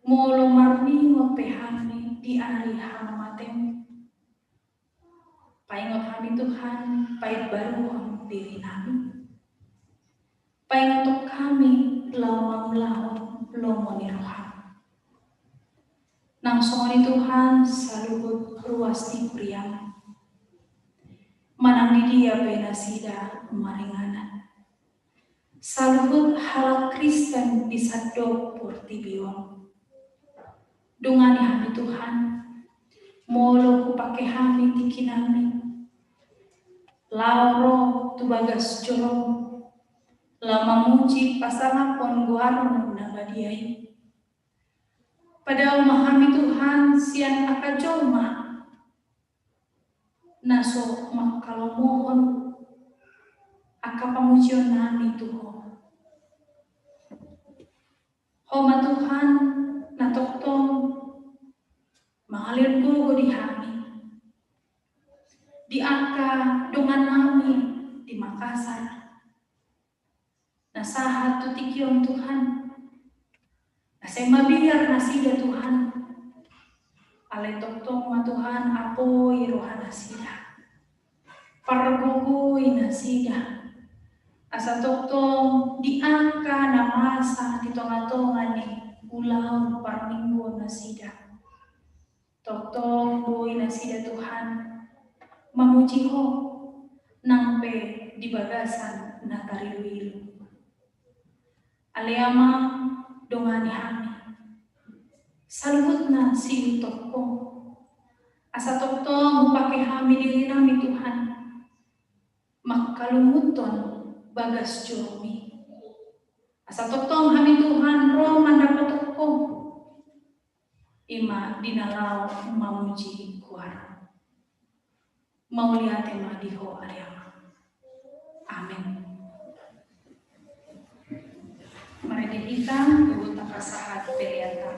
molo marningot pe hami di ari hamamatem, paingot hami Tuhan, paimbaruhon diri nami. Paingothon hami laho mangulahon lomo ni roham. Nang songon i Tuhan, saluhut ruas ni huriam, manang di dia pe nasida maringanan, saluhut halak Kristen di sandok portibi on. Dongani hami Tuhan, molo hupangke hami tingki nami laho ro tu bagas joromu, laho mamuji pasangaphon goarmu na badia i. Padao ma hami Tuhan sian angka jolma na so manghalomohon angka pamujion nami tu Ho. Ho ma Tuhan na tongtong mangalehon gogo di hami, di angka dongan nami di Makassar na sahat tu tingki on Tuhan. Na sai mabiar nasida Tuhan. Alai tongtong ma Tuhan apoi roha nasida, pargogoi nasida, asa tongtong di angka na masa di tonga-tonga ni ulaon parmingguon nasida, tongtong boi nasida Tuhan mamuji Ho nang pe di bagasan na tarilu-ilu. Ale Ama, dongani hami saluhutna siihuthon Ho, asa tongtong hupangke hami diri nami Tuhan mangkalumuthon bagas joromi, asa tongtong hami Tuhan ro mandapothon Ho, i ma di na laho mamuji goarmu. Mauliate ma di Ho ale Ama. Amen. Marende hita, huhut tapasahat pelean ta.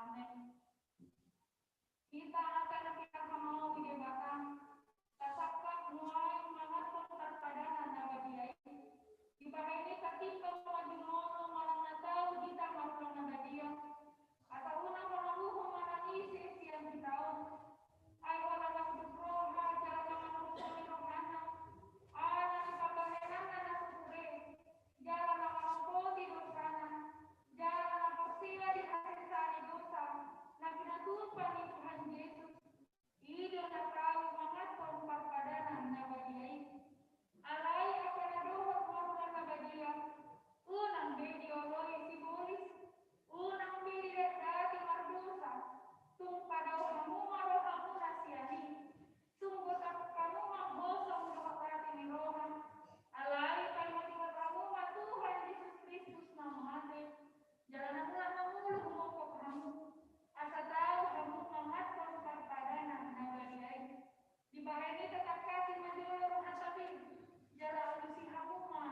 Amen. Hita angka na pinarhamaon ni Debata, tasangkap nuaeng manganhon parpadanan na badia i. Dibahen i tatimbang ma jumolo manang na tau hita marhuang na badia. Asa unang mangangguhon manang ise sian hita on. Ai holan na hunduk roha jala na mangampuni rohana, ala ni pambahenanna na so ture, jala na mangampoti dosana, jala na porsea di hasesaan ni dosa na pinatumpak ni Tuhan Jesus. I do na tau manganhon parpadanan na badia i. Alai angka na dohot marhuang na badia, unang be dioloi sibolis, unang be didatdati mardosa, tung padao hamu ma rohamuna sian i. Tung gotap hamu ma gosong dohot rade ni roha. Alai paima tingkos hamu ma Tuhan Jesus Kristus na mate, jala na mulak mangolu humophop hamu, asa tau hamu manganhon parpadanan na badia i. Dibahen i tatangkasi ma jolo rohanta be, jala alusi hamu ma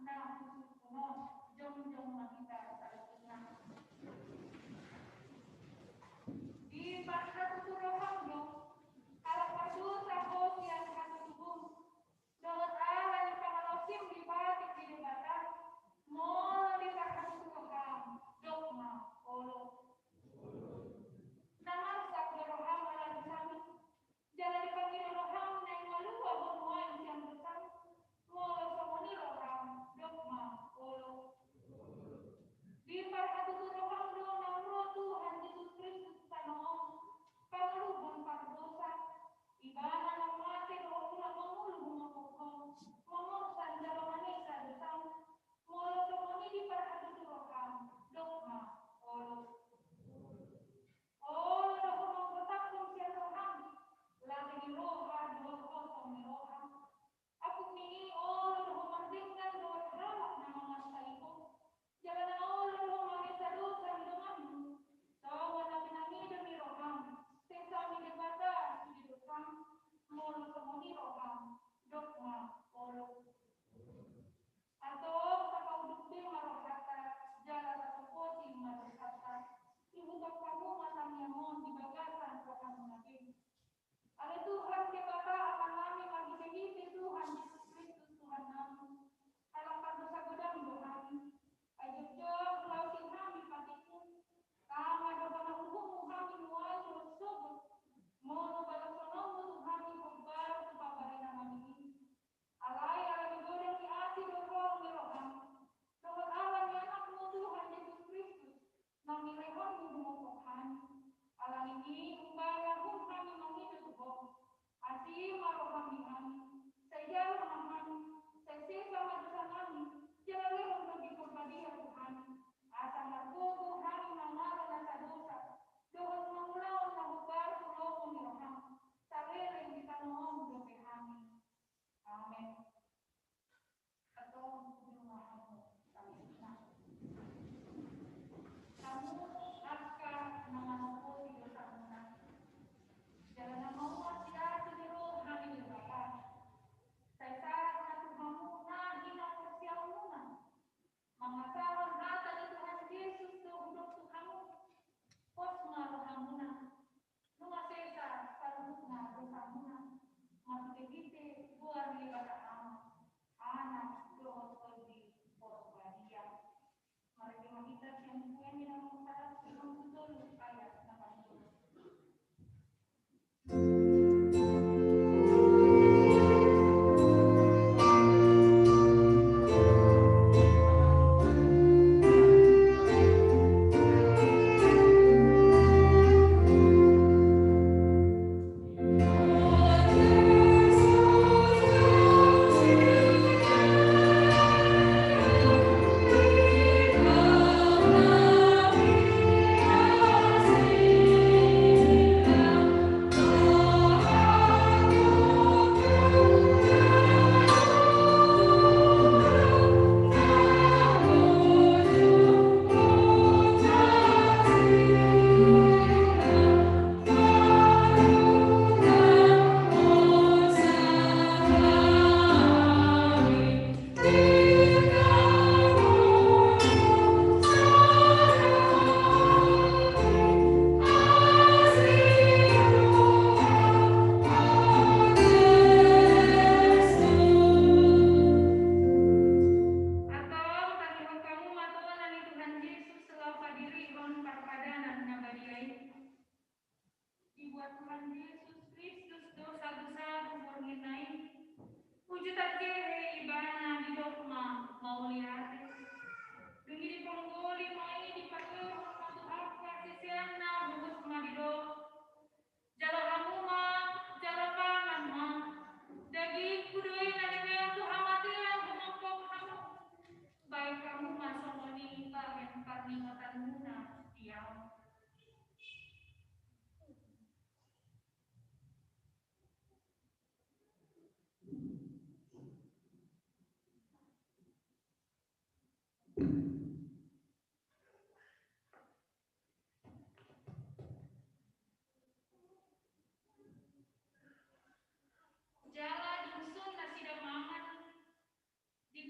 na husungkun on. Jongjong ma hita saluhutna. Diparhatutu roham do, ala pardosa ho sian hatutubum, dohot ala ni pangalaosim di patik ni Debata, molo diparhatutu roham, dok ma olo. Na marsak do roham ala dosam i, jala dipangido roham naeng malua ho nuaeng sian dosam, molo songon i roham, dok ma olo. Diparhatutu roham do naung ro Tuhan Jesus Kristus tano on, pangoluhon pardosa, Ibana na mate dohot mulak mangolu humophop ho, mamorsan jala mangesa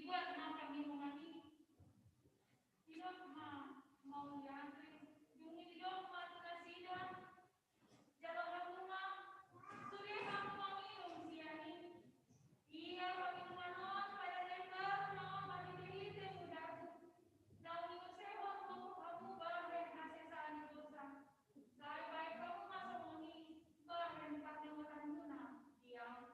Buat ma pangihuman i. Didok ma, mau diantre, dung i didok ma tu nasida, jalo hamu ma, sude hamu manginum sian i. Ia pangihuman on padan ni ember na marhitehite mudangku, naung diusehon tu hamu bahen hasesaan ni dosa. Sai bahen hamu ma songon i bahen pangihumanmuna di ahu.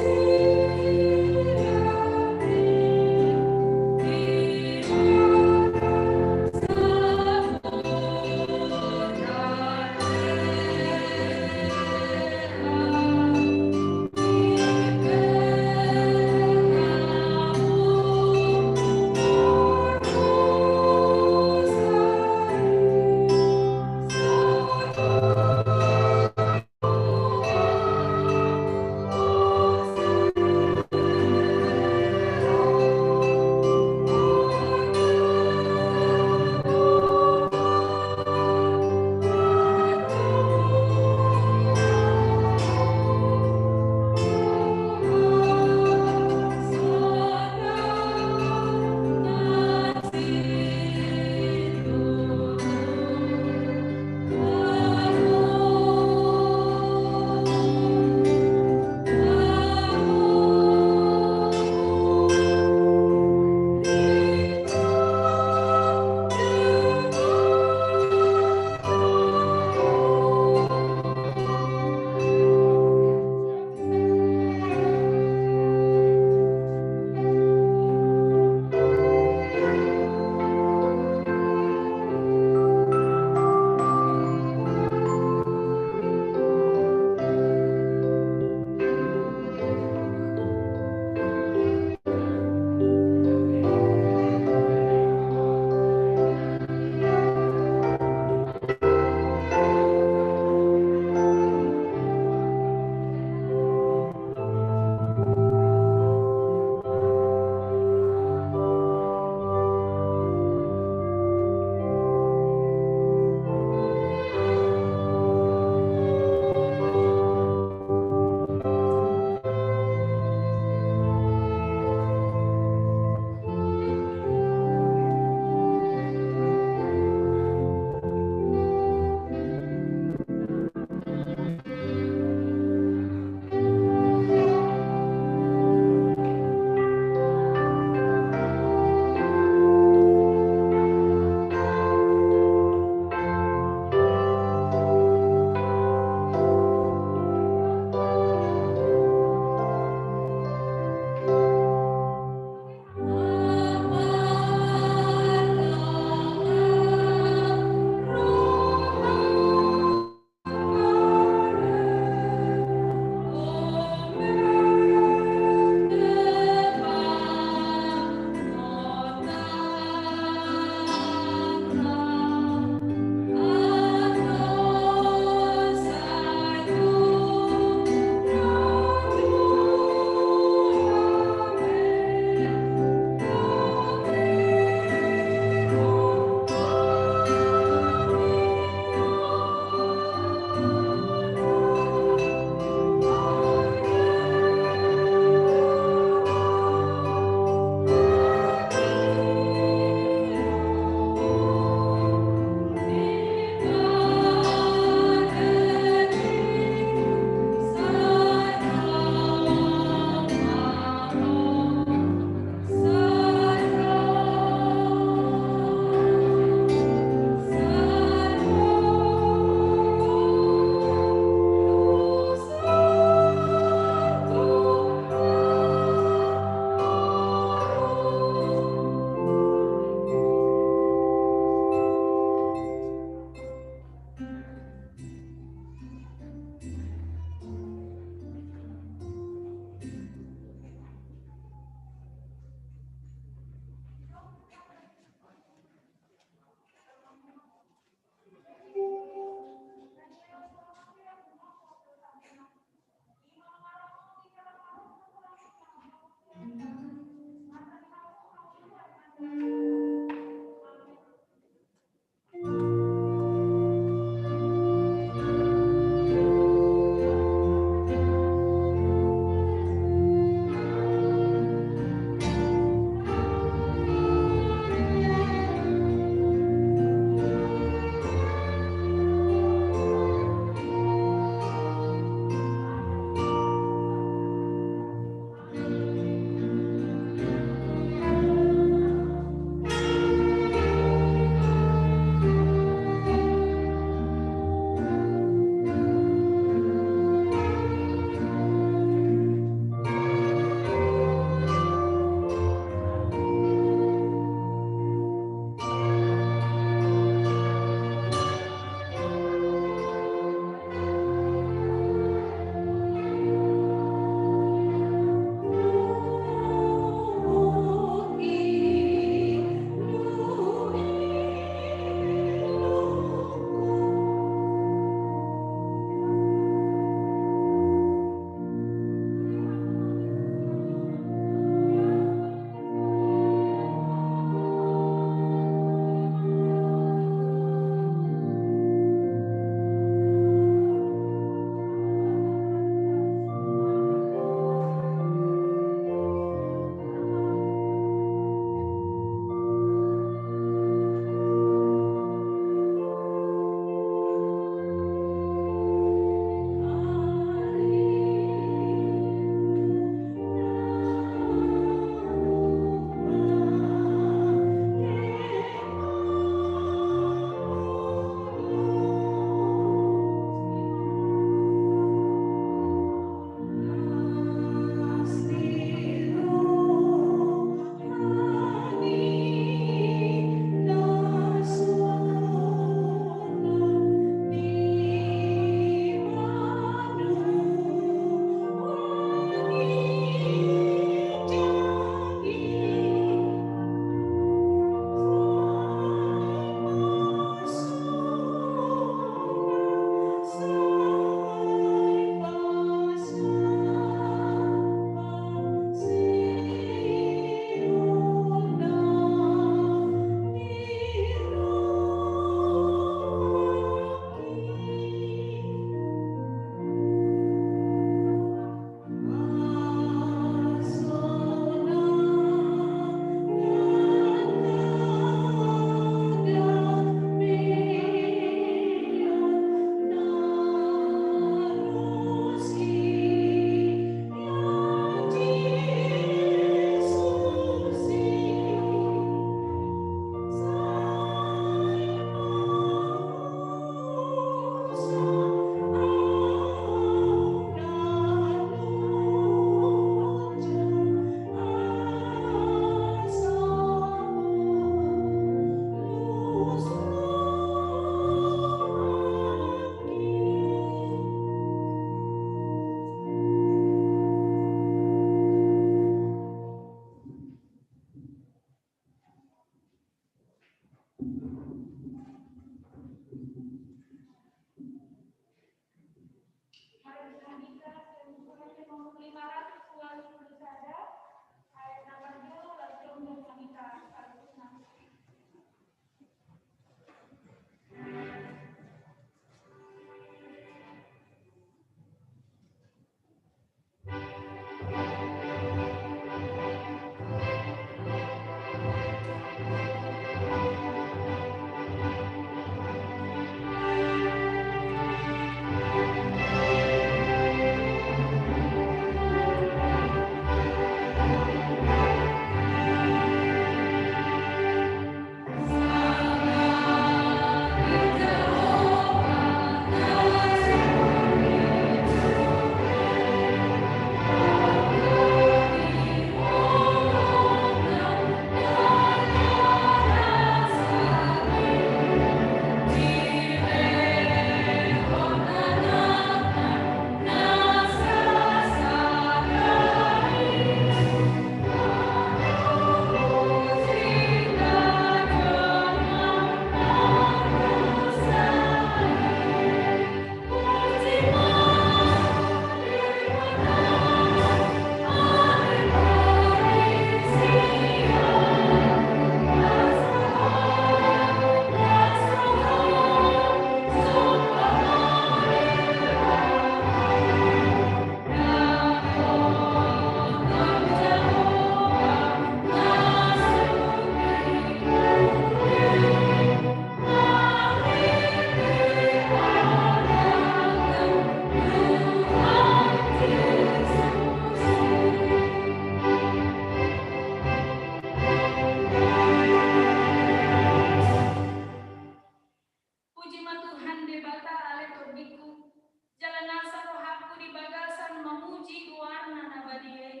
Tuhan Debata ale tondingku, jala nasa rohangku di bagasan mamuji goarna na badia i.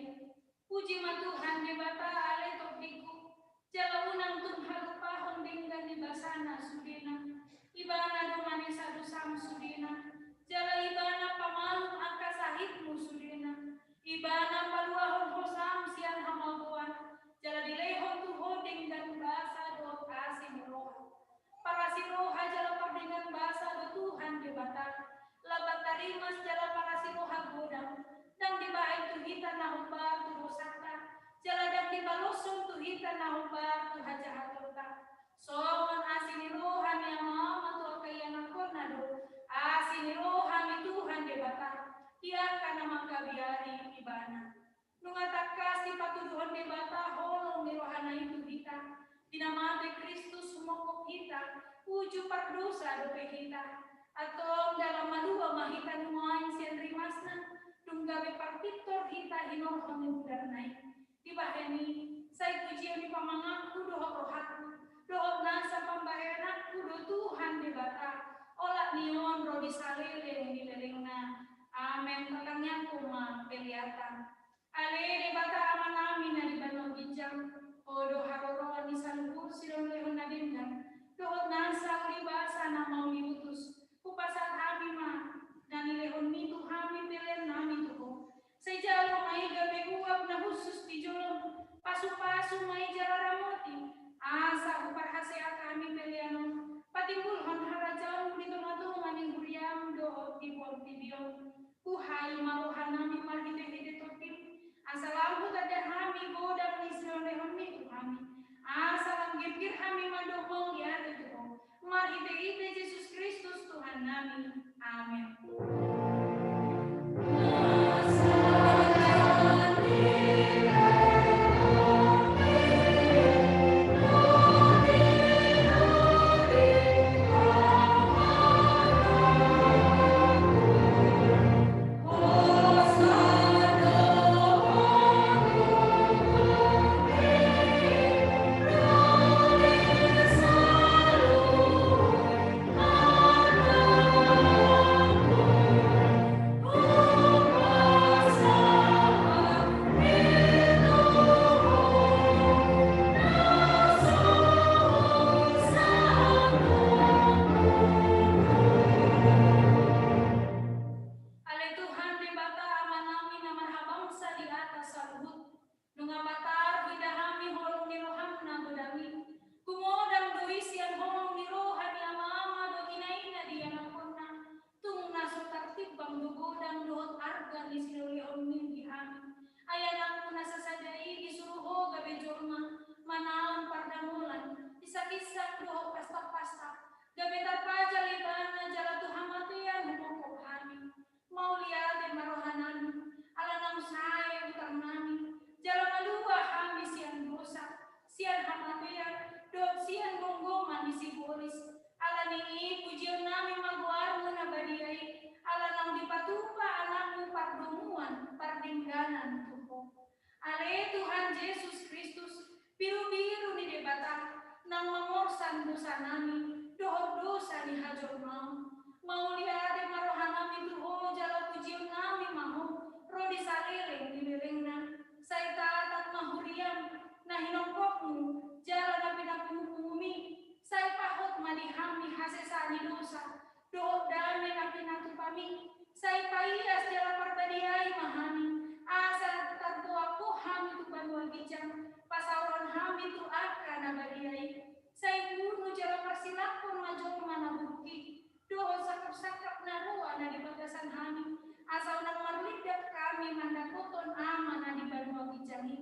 Puji ma Tuhan Debata ale tondingku, jala unang tung halupahon denggan ni basana sudena. Ibana do manesa dosam sudena, jala Ibana pamalum angka sahitmu sudena. Ibana paluahon hosam sian hamagoan, jala dilehon tu ho denggan basa dohot asi ni roha. Parasi roha jala pardenggan basa do Tuhan Debata, lambat tarimas jala parasi roha godang, ndang dibahen tu hita na hombar tu dosanta, jala ndang dibaloshon tu hita na hombar tu hajahatonta. Songon asi ni roha ni ama-ama tu angka ianakhonna do asi ni roha ni Tuhan Debata di angka na mangkabiari Ibana. Nunga tangkas dipatuduhon Debata holong ni rohana i tu hita, di na mate Kristus humongkop hita, uju pardosa dope hita. Antong ndang malua ma hita nuaeng sian rimasna, dung gabe parpintor hita hinorhon ni budarna i. Dibahen i, sai pujion ni pamanganku dohot rohangku, dohot nasa pambahenanku do Tuhan Debata, olat ni on ro di saleleng ni lelengna. Amen. Tangiangkon ma peleanta. Ale Debata Amanami na di banua ginjang, Ho do haroroan ni saluhut silehonlehon na denggan, dohot nasa uli basa na mauli utus. Hupasahat hami ma na nilehonmi tu hami peleannami tu Ho. Sai jalo ma i gabe uap na hushus di jolom, pasupasu ma i jala ramoti, asa huparhaseat hami pelean on patimbulhon harajaonmu di tongatonga ni huriam dohot di portibi on. Buhai ma rohanami marhitehite Tondim, asa lam hutanda hami godang ni silehonlehonmi tu hami, asa lam girgir hami mandok mauliate tu Ho, marhitehite Jesus Kristus Tuhannami. Amen. Ale Tuhan Debata Amanami na marhabangsa di atas saluhut, nunga patar huida hami holong ni roham na godang i. Gumodang do i sian holong ni roha ni ama-ama dohot ina-ina di ianakhonna. Tung na so tartimbang do godang dohot arga ni silehonlehonmi di hami. Ai anakmu na sasada i disuru Ho gabe jolma, manaon pardamolan, isakisak dohot pastapastap, gabe tarpajal ibana jala tu hamatean humongkop hami. Mauliate ma rohanami, ala naung sae utarnami, jala malua hami sian dosa, sian hamatean, dohot sian gomgoman ni sibolis. Ala ni i pujionnami ma goarmu na badia i, ala naung dipatupa anakmu pardomuan pardengganan tu Ho. Ale Tuhan Jesus Kristus, birubiru ni Debata, naung mamorsan dosanami dohot dosa ni hajolmaon. Mauliate ma rohanami tu Ho jala pujionnami ma Ho ro di saleleng ni lelengna. Sai tatap ma huriam na hinongkopmu jala na pinapungupungumi. Sai pahot ma di hami hasesaan ni dosa dohot dame na pinatupami. Sai paias jala parbadiai ma hami, asa tarboan Ho hami tu banua ginjang, pasaoron hami tu angka na badia i. Sai bunu jala parsilanghon ma jolma na buruk i dohot sangkapsangkap na roa na di bagasan hami, asa unang marlindang hami mandapothon Ama na di banua ginjang i.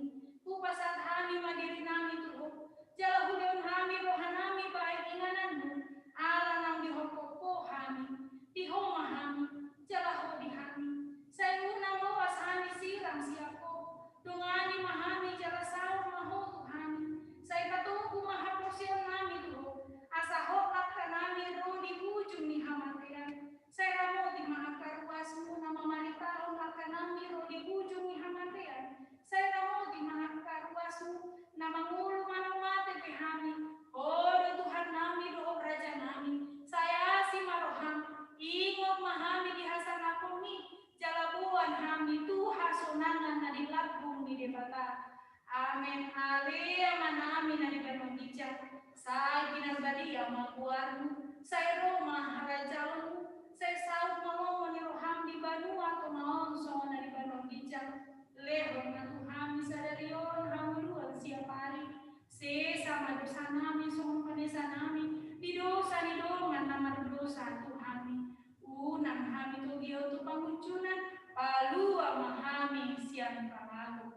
Hupasahat hami ma dirinami tu Ho, jala hulehon hami rohanami bahen ingananmu, ala naung dihongkop Ho hami. Di Ho ma hami, jala Ho di hami. Sai unang loas hami sirang sian Ho. Dongani ma hami jala saor ma Ho tu hami. Sai patogu ma haporseaonnami tu Ho, asa hot langkanami ro di tangan na di lambung ni Debata. Amen. Ale Amanami na di banua ginjang, sai pinarbadia ma goarmu, sai ro ma harajaonmu, sai saut ma lomo ni roham di banua tonga on songon na di banua ginjang. Lehon ma tu hami sadari on hangoluan siapari. Sesa ma dosanami songon panesanami di dosa ni dongan na mardosa tu hami. Unang hami togihon tu pangunjunan, palua ma hami sian pangago.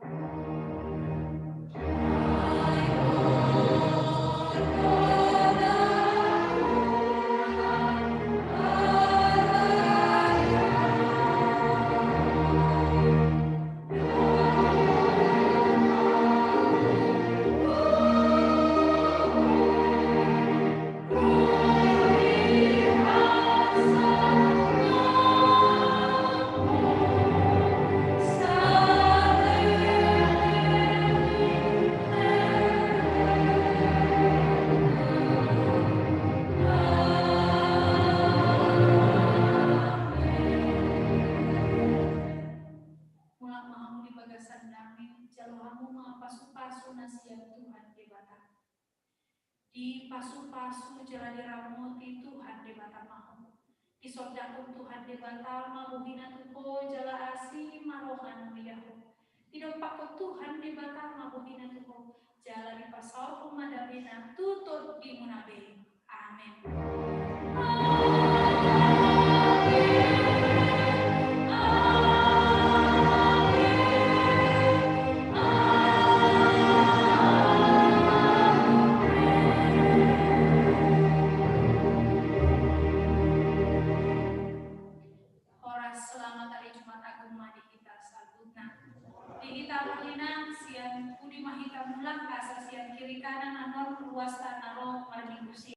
Mulak ma hamu di bagasan dame, jalo hamu ma pasupasu na sian Tuhan Debata. Dipasupasu jala diramoti Tuhan Debata ma ho. Disondangkon Tuhan Debata ma bohina tu ho jala asi ma rohana ia ho. Didompakkon Tuhan Debata ma bohina tu ho jala dipasaorhon ma damena tu tondimuna be. Amen. Horas, selamat hari Jumat Agung ma di hita saluhutna. Di hita pahina sian pudi ma hita mulak asa sian kiri kanan annon ruas tana ro marminggu sian.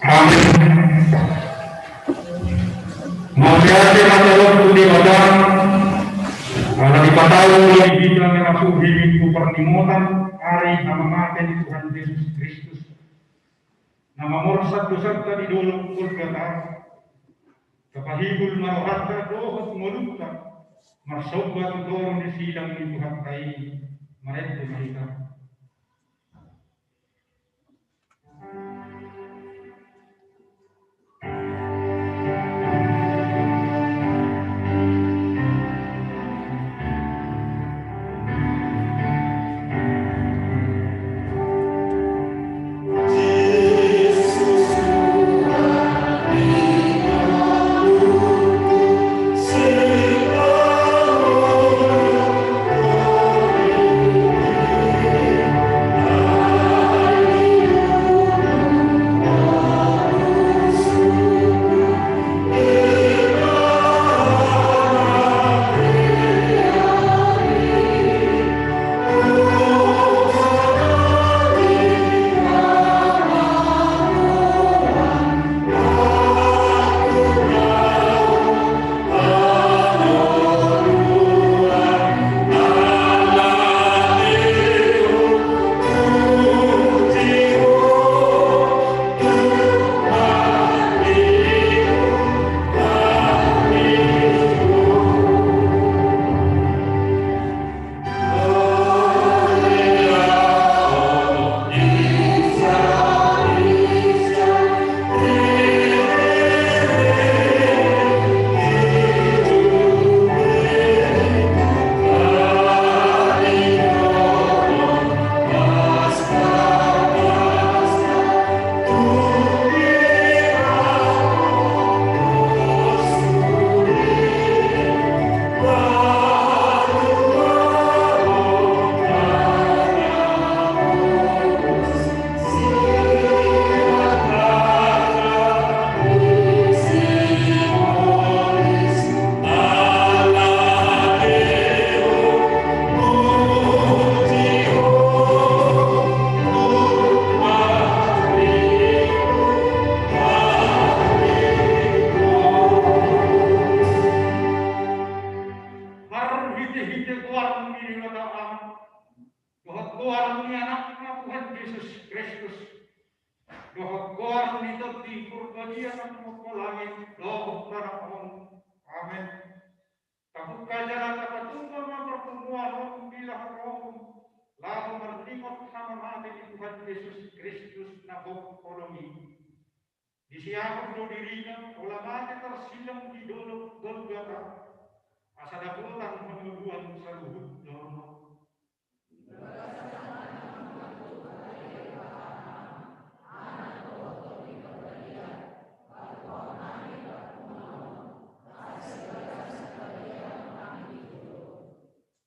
Amin. Mauliate ma tu Debata, ala dipatau ma hita mangasuhi Minggu Parningotan ari hamamate ni Tuhan Jesus Kristus, na mamorsan dosanta di dolok Golgata, tapahibul ma rohanta dohot ngolunta marsomba tu toru ni sidang ni Tuhanta i. Marende ma hita. Marhitehite goar ni Debata Ama, dohot goar ni Anakna Tuhan Jesus Kristus, dohot goar ni Tondi Porbadia na mamungka langit dohot tano on. Amen. Tapungka jala tapatumba ma parpunguan on di laho roham, laho marningot hamamate ni Tuhan Jesus Kristus na gok holong i. Disiahon do dirina pola mate tarsilang di dolok Golgata, asa dapotan hangoluan saluhut jolma.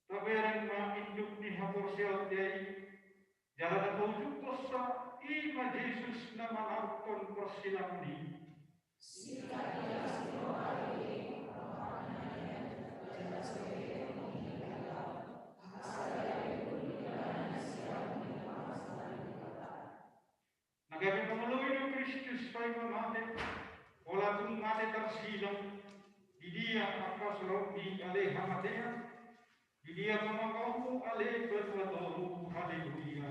Tabereng ma induk ni haporseaon i, jala na paujunghonsa i ma Jesus na manangkon parsilangan i. Na gabe mangoloi do Kristus paima mate, pola tung mate tarsilang, di dia angka sorop ni ale hamatean, di dia pamangkaonmu ale patua toru. Haleluya.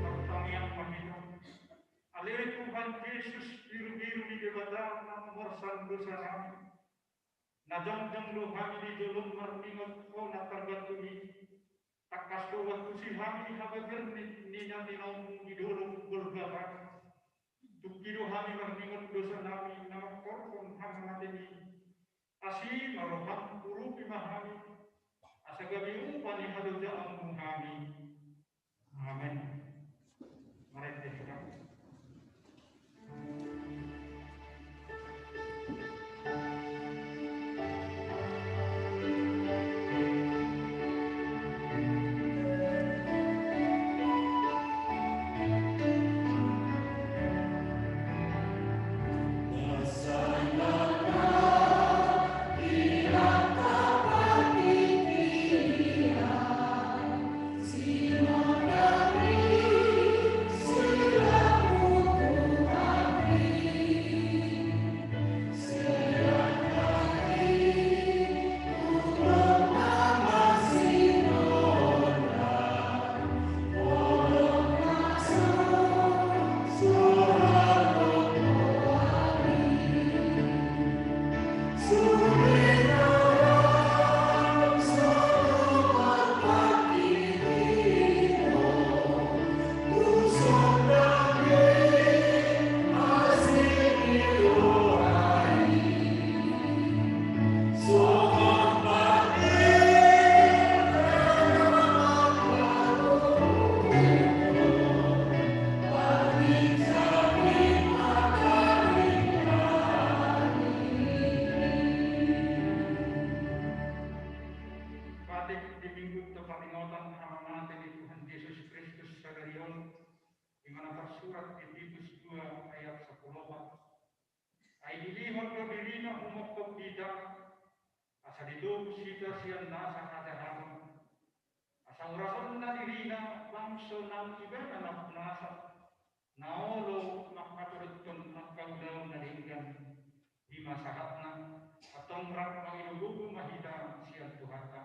Martangiang ma hita. Ale Tuhan Jesus, birubiru ni Debata na mamorsan dosa nami, na jongjong do hami di jolom marningot Ho na targantung i. Pasu ma tusi hami habagian ni, ni na tinaonmu di dolok Golgota. Tung i do hami marningot dosa nami na mangkorhon hamamate i. Asi ma roham, urupi ma hami, asa gabe upa ni halojaonmu hami. Amen. Marende hita. Patik di Minggu tu paringotan hamamate ni Tuhan Jesus Kristus sadari on, di mana tarsurat di Titus dua ayat sampulu opat. Ai dilehon do dirina humongkop hita, asa ditobus hita sian nasa hajahaton. Asa urasonna dirina bangso naung ibana nampunasa, na olo manghatoruthon angka ulaon na denggan. Di ma sahatna, antong rap mangido gogo ma hita sian Tuhanta.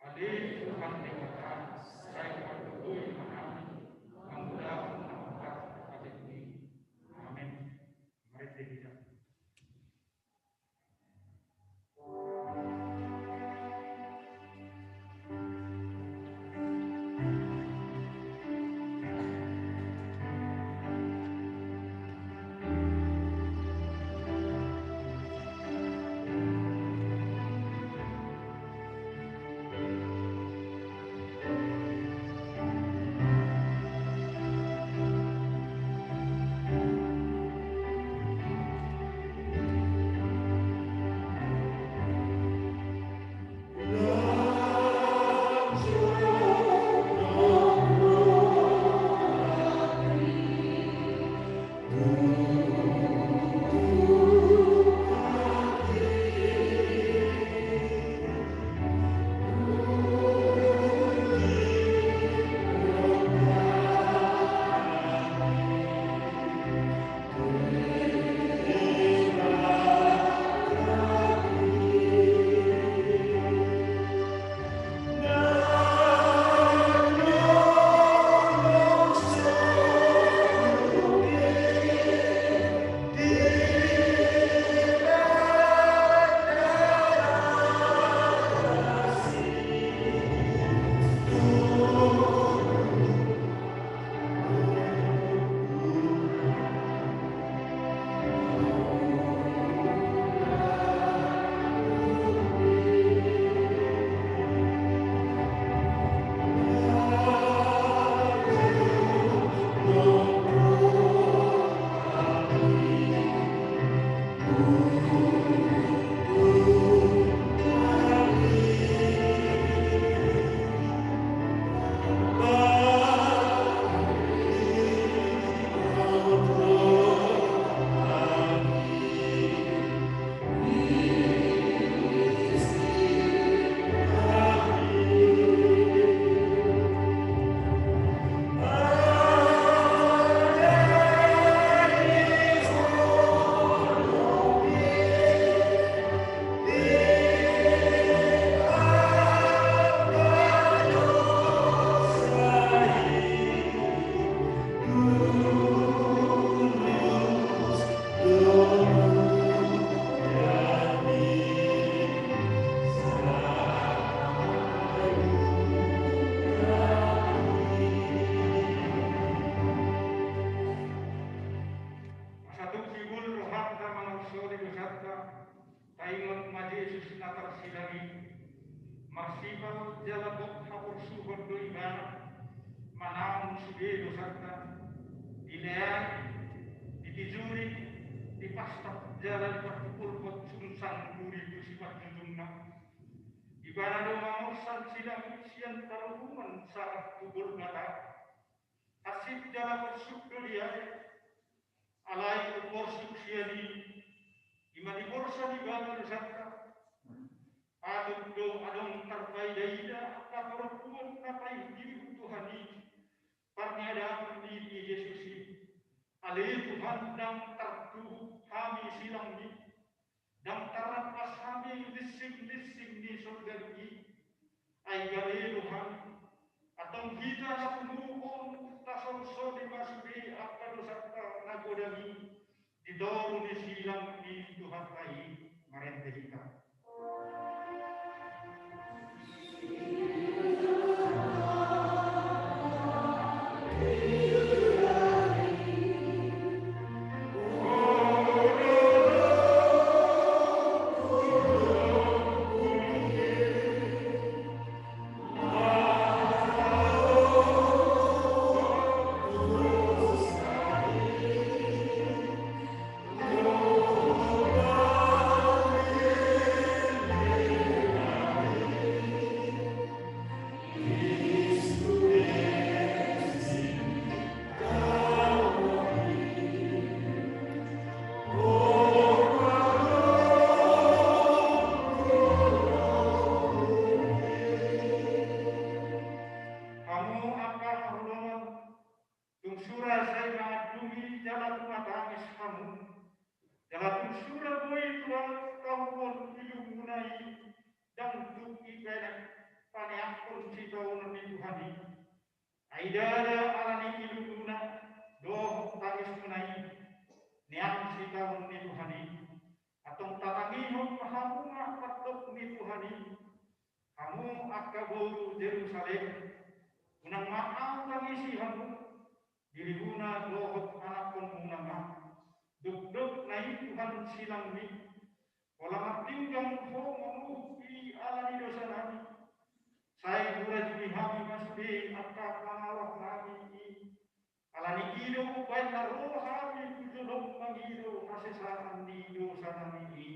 Ale Tuhan Debata, sai pargogoi ma hami mangulahon na mungkar patemu i. Amen. Marende hita. Naung sude dosanta dileai, ditijoli, dipastat jala diparpupulhon sungsang duri tu simanjujungna. Ibana do mamorsan silangit sian parhunungan sahat tu Golgata. Hansit jala porsuk do di ai, alai umporsuk sian i, i ma diporsan Ibana dosanta. Patut do adong tarpaida-ida angka parompuan na paihut-ihut Tuhan i, parniadaon ni Jesus i. Ale Tuhan, ndang tartuhuk hami silangmi, ndang tarrampas hami linsing-linsing ni sorga i. Ai gale do hami, antong hita na pungu on, tasolsoli ma sude angka dosanta na godang i, di toru ni silang ni Tuhanta i. Marende hita. Hamu angka haholomon, tung sura sai mangandungi jala tumatangis hamu, jala tung sura boi tuat tahuon ilumuna i, ndang tuk ipaneang, paneangkon sitaonon ni Tuhan i. Ai ndada ala ni ilumuna dohot tangismuna i neang sitaonon ni Tuhan i. Antong tatangihon ma hamu ma pandok ni Tuhan i. Hamu angka boru Jerusalem, unang ma ahu tangisi hamu, dirimuna dohot anakkonmuna ma. Dokdok na i Tuhan silangmi, pola marpinggan ho mamuhuk i ala ni dosanami. Sai hurajumi hami ma sude angka pangalahonami i. Ala ni i do umbahen na ro hami tu jolom mangido hasesaan ni dosanami i.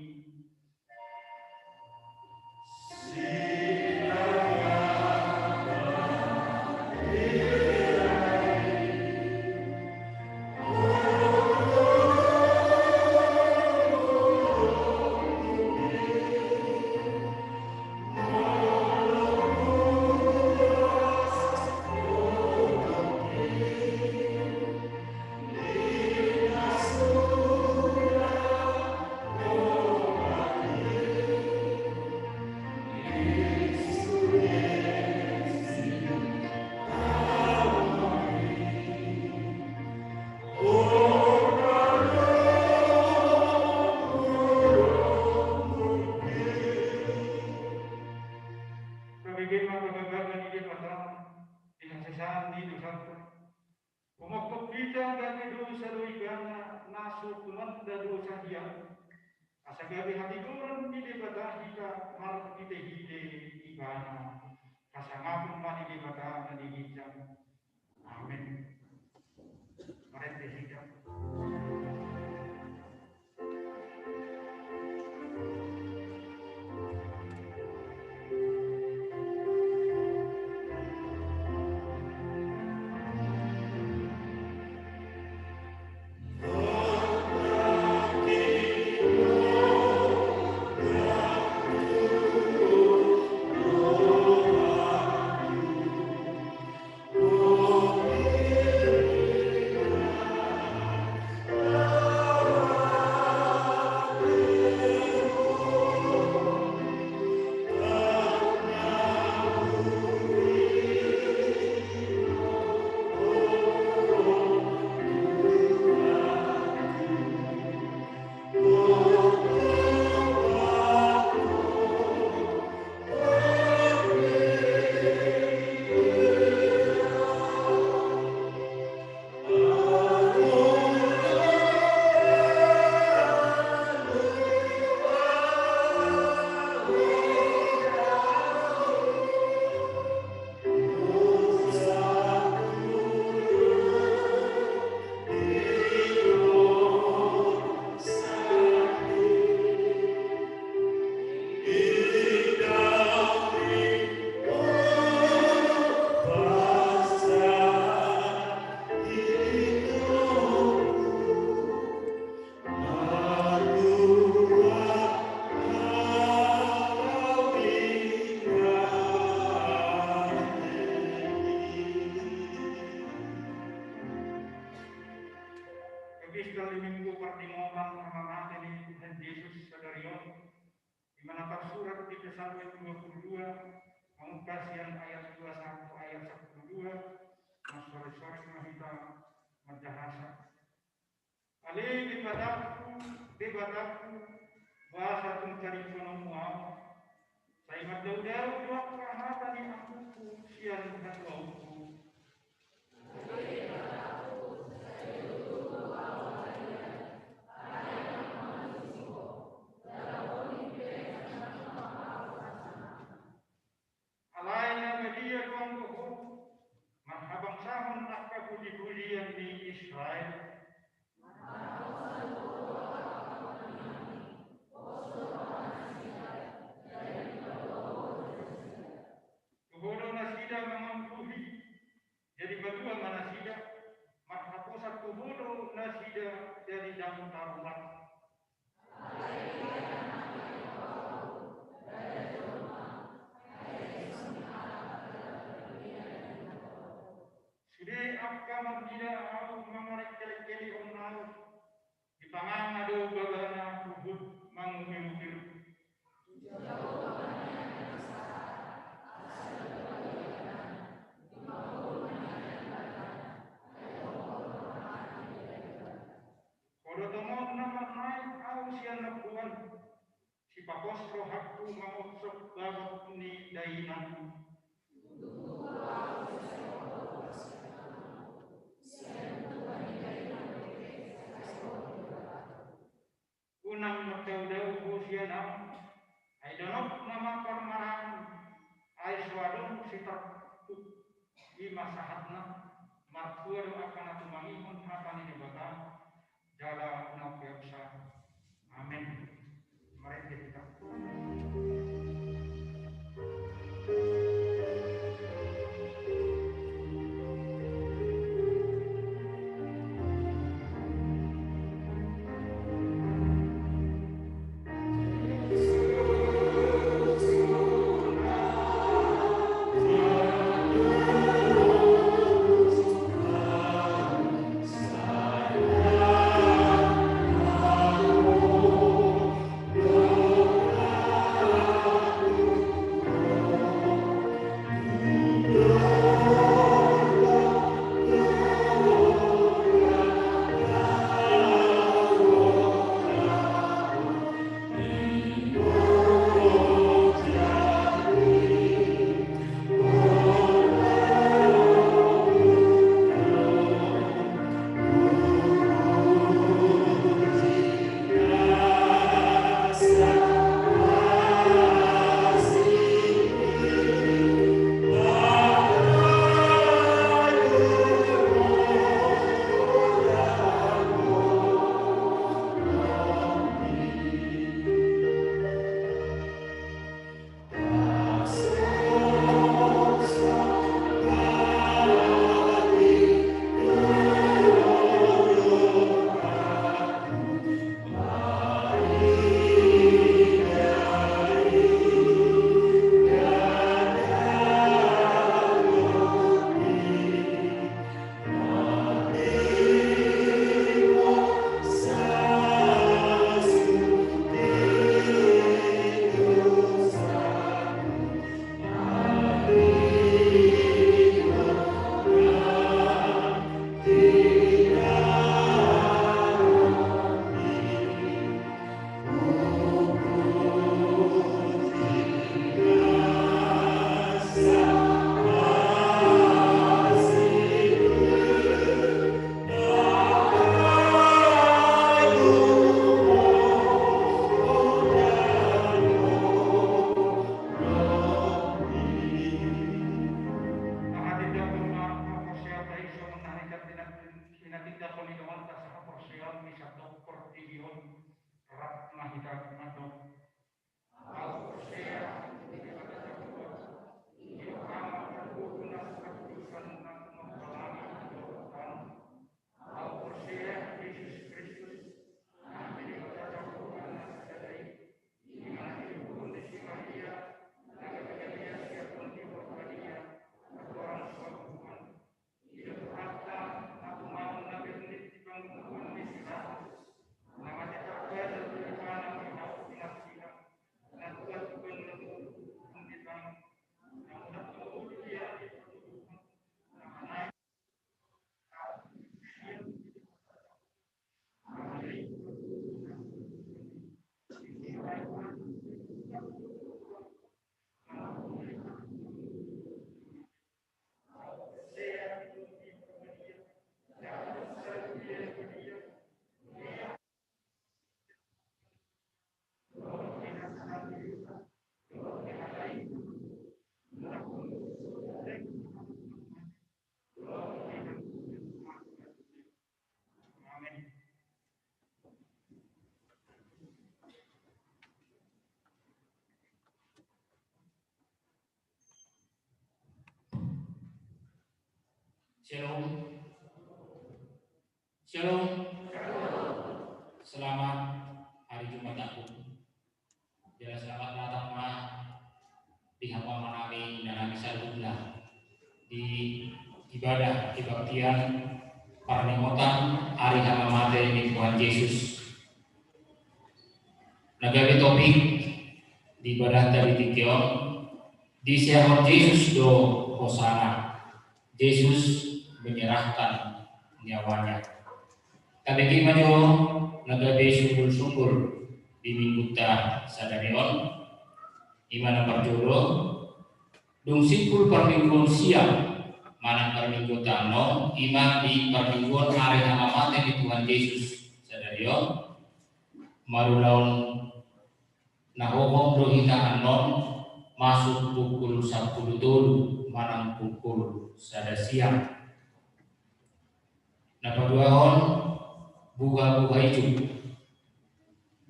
Pabege ma hagabean ni Debata di hasesaan ni dosanta. Humophop hita gabe dosa do ibana na so tumanda dosa hian. Asa gabe hatigoran ni Debata hita marhitehite ibana. Hasangapon ma di Debata na di ginjang. Amen. Marende hita. Di Minggu pardingotan hamamate ni Tuhan Jesus sadari on, di mana tarsurat di Psalmen dua puluh dua, mamungka sian ayat dua sampai ayat sapuluh dua, marsoresores ma hita manjahasa. Ale Debatangku, Debatangku, boasa tung tadingkononmu ahu? Sai mandaudau do angka hata ni angkuku sian hatuaonku. Alai na badia do anggo Ho, marhabangsahon angka pujipujian ni Israel. Tu Ho do nasida mangampuhi, jadi malua ma nasida, marhaposan tu Ho do nasida, jadi ndang tarulak. Sude angka marnida ahu mangalengkelengkeli on ahu, dipanganga do babana huhut mangumirumir. Ho do tongon na marnaek ahu sian lombu an, sipapos rohangku mangonsop bagot ni dainang. Unang mandaudau Ho sian ahu, ai donok nama parmaraan, ai so adong sitartuk. I ma sahatna. Martua do angka na tumangihon hata ni Debata jala na umpeopsa. Amen. Marende hita. Shalom. Shalom. Selamat hari Jumat Agung. Jala selamat datang ma di hamu amanami inanami saluhutna di ibadah kebaktian parningotan ari hamamate ni Tuhan Jesus. Na gabe topik di ibadahta di tingki on, diseahon Jesus do hosana. Jesus menyerahkan nyawanya. Tabege ma jo na gabe sunggul-sunggul di minggunta sadari on. Ima na parjolo, dung simpul parmingguon siam manang parmingguonta annon, ima di parmingguon ari hamamate ni Tuhan Jesus sadari on. Marulaon na hohom do hita annon masuk pukul sampulu tolu manang pukul sada siang. Na paduahon, buha-buha ijuk.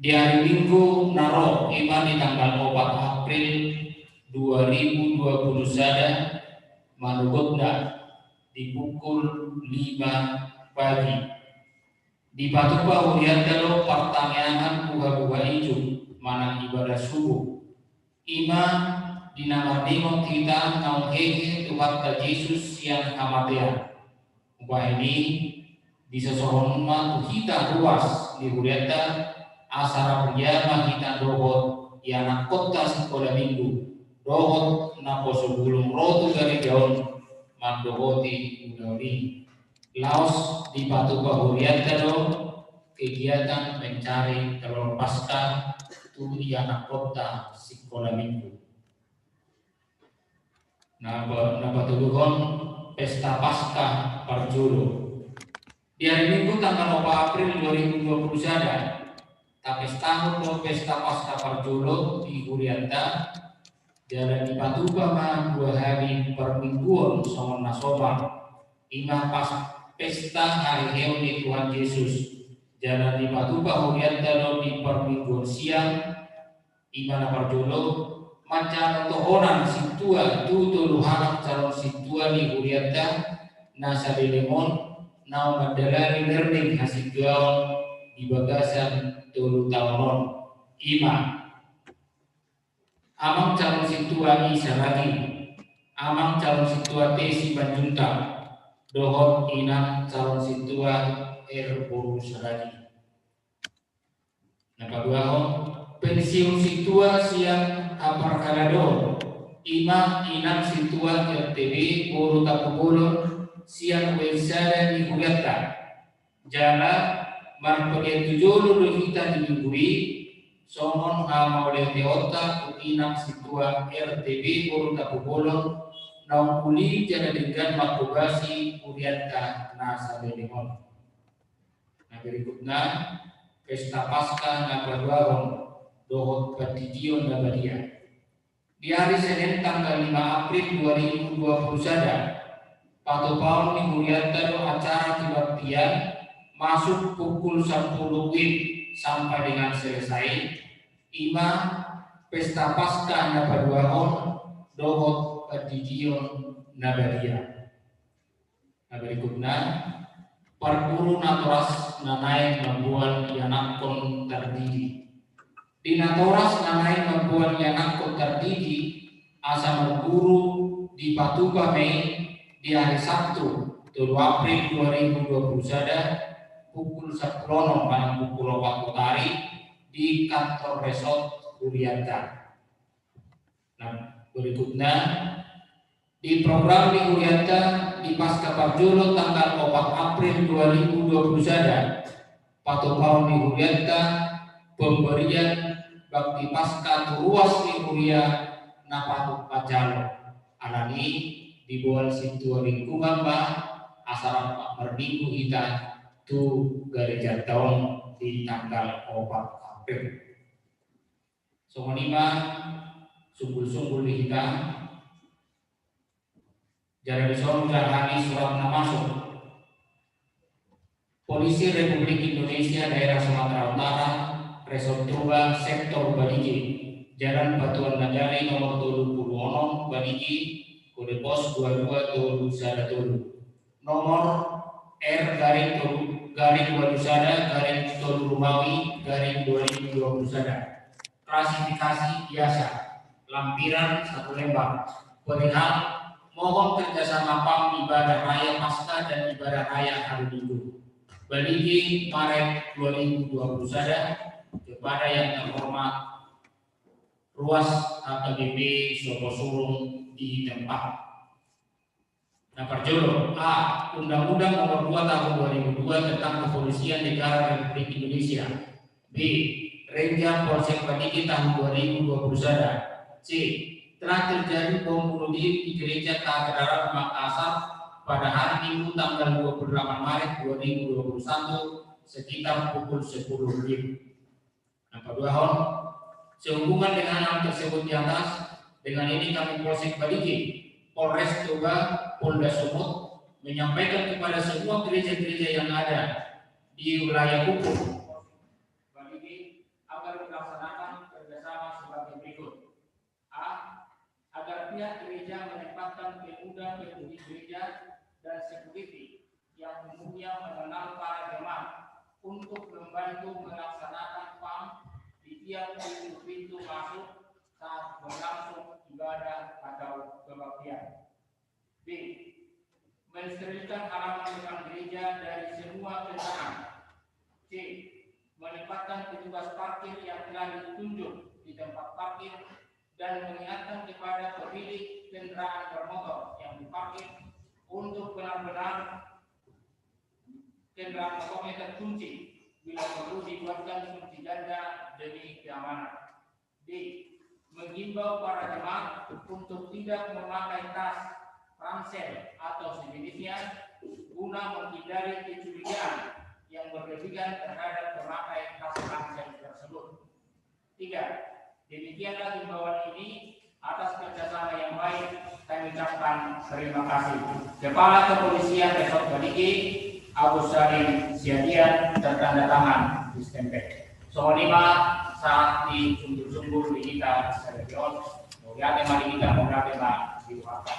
Di ari Minggu na ro, ima di tanggal opat April dua ribu dua puluh sada, manogotna di pukul lima pagi, dipatupa hurianta do partangiangan buha-buha ijuk manang ibadah subuh. Ima di na marningot hita naung hehe Tuhanta Jesus sian hamatean. Umbahen i, disosohon ma tu hita ruas ni hurianta, asa rap ria ma hita dohot ianakkonta sikola Minggu, dohot naposo bulung ro tu gareja on mandohoti ulaon i. Laos dipatupa hurianta do kegiatan mencari telor Paskah tu ianakkonta sikola Minggu. Na pa-, na patoluhon, pesta Paskah parjolo. Di ari Minggu tanggal opat April dua ribu dua puluh sada, tapestahon do pesta Paskah parjolo di hurianta. Jala dipatupa ma dua hali parmingguon songon na somal. Ima pas pesta haheheon ni Tuhan Jesus. Jala dipatupa hurianta do di parmingguon siam, ima na parjolo, manjalo tohonan sintua tu tolu halak calon sintua ni hurianta na saleleng on, naung mandalani lerneng hasintuaon di bagasan tolu taon on. Ima, amang calon sintua I Saragih, amang calon sintua T Simanjuntak, dohot inang calon sintua R Boru Saragih. Na paduahon, pensiun sintua sian haparhaladoon, ima inang sintua R T B Boru Tampubolon sian U L sada ni hurianta. Jala marpagian tu jolo do hita di Minggu i, songon hamauliateonta tu inang sintua R T B Boru Tampubolon, naung uli jala denggan manghobasi hurianta na saleleng on. Na berikutna, pesta Paskah na paduahon dohot pandidion na badia. Di ari Senen tanggal lima April dua ribu dua puluh sada, patupaon ni hurianta do acara kebaktian masuk pukul sampulu W I B sampai dengan selesai, ima pesta Paskah na paduahon dohot pandidion na badia. Na berikutna, parguru natoras na naeng mamboan ianakkon tardidi. Di natoras na naeng mamboan ianakkon tardidi, asa marguru dipatupa ma i di ari Sabtu, tolu April dua ribu dua puluh sada, pukul sampulu onom manang pukul opat hutari di kantor resort hurianta. Nah, berikutna, di program ni hurianta di Paskah parjolo tanggal opat April dua ribu dua puluh sada, patupaon ni hurianta pemberian bakti Paskah tu ruas ni huria na patut manjalo. Alani diboan sintua lingkungan ma asa rap marminggu hita tu garejanta on di tanggal opat April. Songon i ma sunggul-sunggul di hita. Jala dison hujahani surat na masuk. Polisi Republik Indonesia Daerah Sumatera Utara, Resort Toba, Sektor Balige, Jalan Batuan Nadali nomor tolu pulu onom, Balige, kode pos dua dua tolu sada tolu. nomor R garing tolu, garing walu sada, garing tolu Romawi, garing dua ribu dua puluh sada. Klasifikasi biasa, lampiran satu lembar. Perihal mohon kerjasama PAM ibadah raya Paskah dan ibadah raya hari Minggu. Balige, Maret dua ribu dua puluh sada, kepada yang terhormat Ruas H K B P Soposurung di tempat. Na parjolo, A, Undang-Undang Nomor dua Tahun dua ribu dua tentang Kepolisian Negara Republik Indonesia. B, Reja Polsek Balige tahun dua ribu dua puluh sada. C, telah terjadi bom bunuh diri di Gereja Katedral Makassar pada hari Minggu tanggal dua puluh delapan Maret dua ribu dua puluh satu sekitar pukul sepuluh W I B. Yang kedua, Hon, sehubungan dengan hal tersebut di atas, dengan ini kami Polsek Balige, Polres Toba, Polda Sumut, menyampaikan kepada semua gereja-gereja yang ada di wilayah hukum Balige agar melaksanakan kerjasama sebagai berikut. A, agar pihak gereja menempatkan pemuda-pemudi gereja dan security yang umumnya mengenal para jemaat untuk membantu melaksanakan PAM di tiap pintu-pintu masuk saat berlangsung ibadah atau kebaktian. B, mensterilkan halaman depan gereja dari semua kendaraan. C, menempatkan petugas parkir yang telah ditunjuk di tempat parkir dan mengingatkan kepada pemilik kendaraan bermotor yang diparkir untuk benar-benar kendaraan motornya terkunci, bila perlu dibuatkan kunci ganda demi keamanan. D, mengimbau para jemaat untuk tidak memakai tas, ransel, atau sejenisnya guna menghindari kecurigaan yang berlebihan terhadap pemakai tas ransel tersebut. Tiga, demikianlah himbauan ini. Atas kerjasama yang baik, kami ucapkan terima kasih. Kepala Kepolisian Resort Balige, Agus Salim Siagian, tertanda tangan, distempel. Songon i ma sahat ni sungkun-sungkun di hita sadari on. Mauliate ma di hita, mauliate ma di Tuhanta.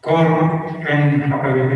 Kor M H K B P.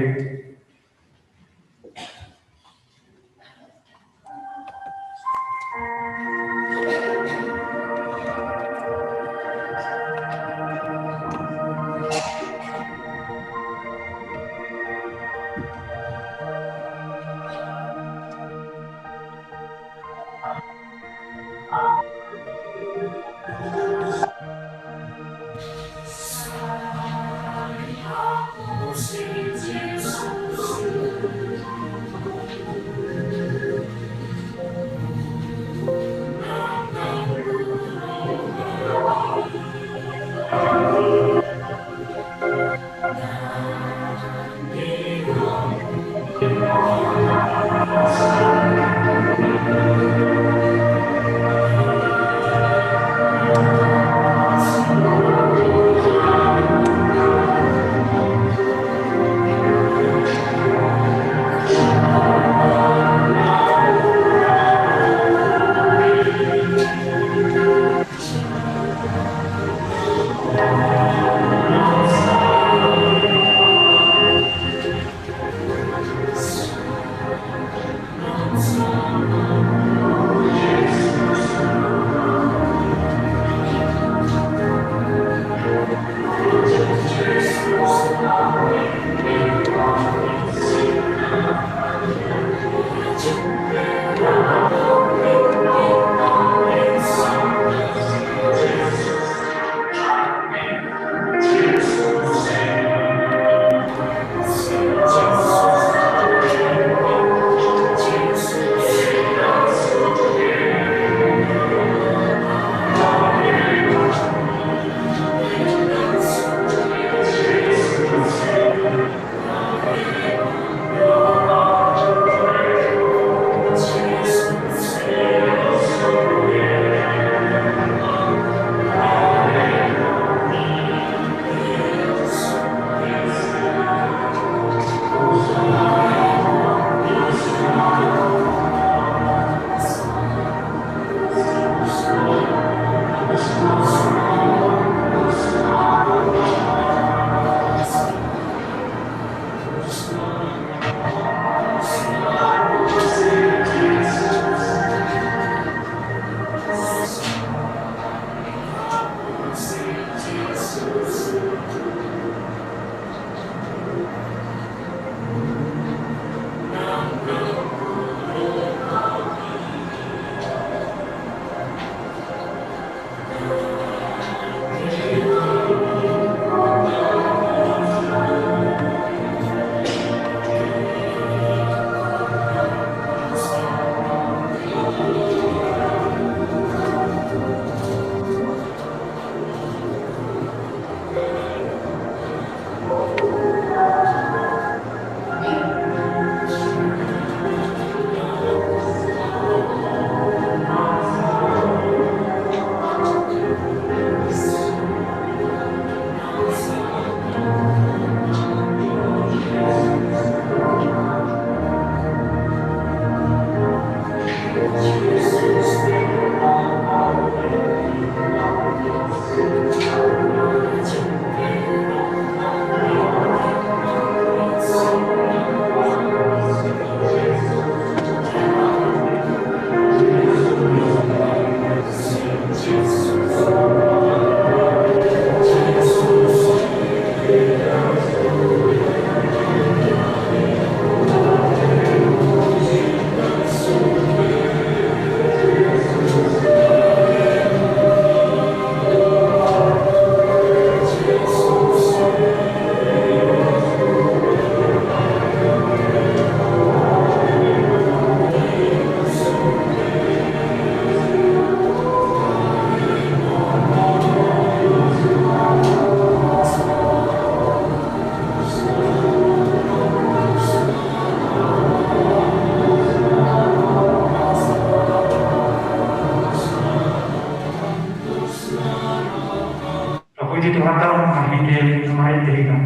Tuhanta ma marhite, marhite hita.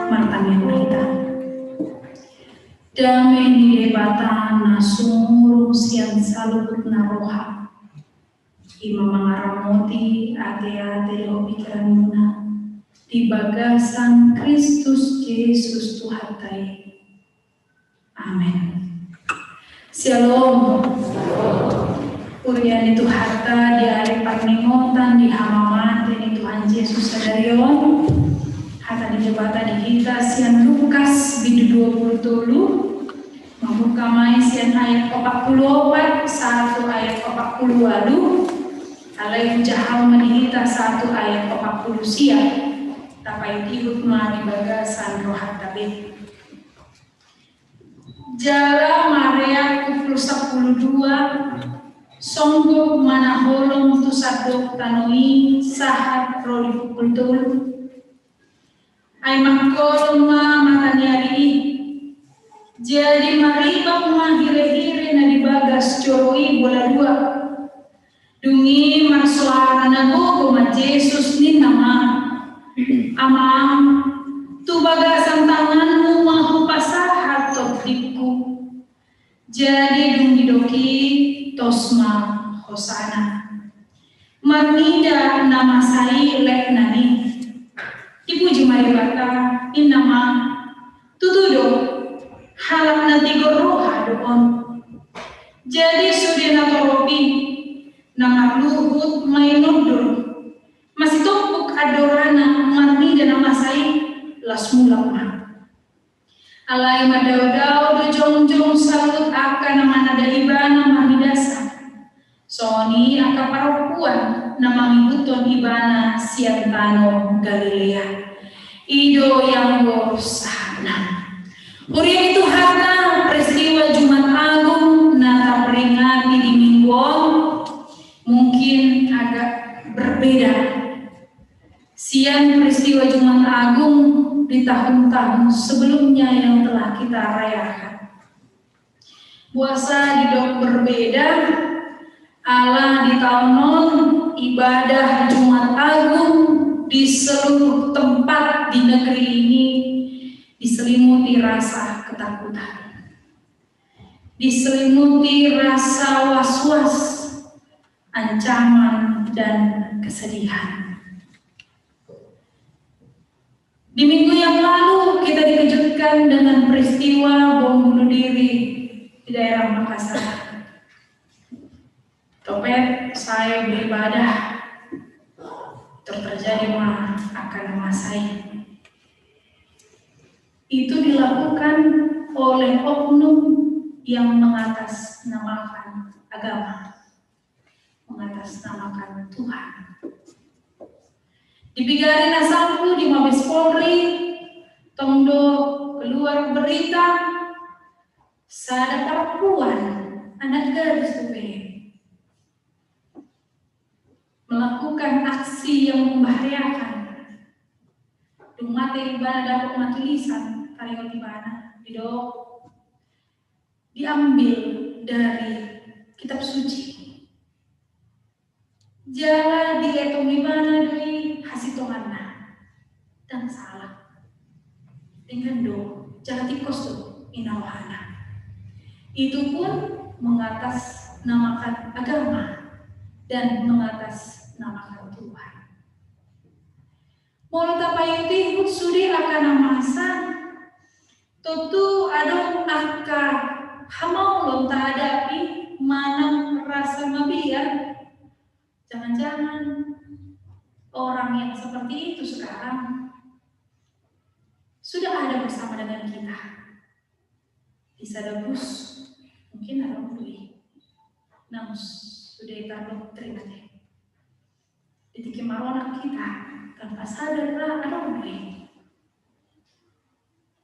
Martangiang ma hita. Dame ni Debata na sumurung sian saluhutna roha, i ma mangaramoti ateate dohot pingkiranmuna di bagasan Kristus Jesus Tuhanta i. Amen. Syalom. Huria ni Tuhanta di ari parningotan di hamamate ni Tuhan Jesus sadari on, hata ni Debata di hita sian Lukas bindu dua pulu tolu, mambuka ma i sian ayat opat pulu opat sahat tu ayat opat pulu ualu, alai hujaha ma di hita sahat tu ayat opat pulu sia. Tapaihutihut ma di bagasan rohanta be. Jala mareak pukul sampulu dua, songgop ma na holom tu sandok tano i sahat ro di pukul tolu. Ai mangkolom ma mata ni ari i. Jadi maribak ma hirehire na di bagas joro i bola dua. Dung i marsoara na gogo ma Jesus, ninna ma: Amang, tu bagasan tanganmu ma hupasahat tondingku. Jadi dung didok i, tos ma hosana. Marnida na masa i lek nani. Dipuji ma Debata, ninna ma: Tutu do, halak na tigor roha do on. Jadi sude na torop i, na marluhut ma i nondol. Masitompuk andorana marnida na masa i, laos mulak ma. Alai mandaodao do jongjong saluhut angka na mananda ibana marnidasa. Songon i angka parompuan na mangihuthon ibana sian tano Galilea. I do ianggo sahatna. Huria ni Tuhanta, peristiwa Jumat Agung na taperingati di minggu on mungkin agak berbeda sian peristiwa Jumat Agung di tahun-tahun sebelumnya yang telah kita rayakan. Boasa didok berbeda? Ala di taon on ibadah Jumat Agung di seluruh tempat di negeri ini diselimuti rasa ketakutan, diselimuti rasa was-was, ancaman, dan kesedihan. Di minggu yang lalu kita dikejutkan dengan peristiwa bom bunuh diri di daerah Makassar. Topet sae beribadah, terjadi ma angka na masa i. Itu dilakukan oleh oknum yang mengatasnamakan agama, mengatasnamakan Tuhan. Dipigari na salpu di Mabes Polri, tong do keluar berita, sada perempuan, anak gadis tu be, melakukan aksi yang membahayakan. Dung mate ibana, dapot ma tulisan taringot ibana, didok, diambil dari kitab suci. Jala dietong ibana do i hasintonganna. Ndang salah. Denggan do, jala tingkos do i na rohana. Itu pun mengatasnamakan agama dan mengatasnamakan Tuhan. Molo tapaihutihut sude angka na masa, tontu adong angka hamaolon tahadapi manang rasa mabiar. Jangan-jangan orang yang seperti itu sekarang sudah ada bersama dengan kita. Di sada bus, mungkin adong do i na sude tardoktrin ate. Di tingki maronak hita, tanpa sadar ra adong do i.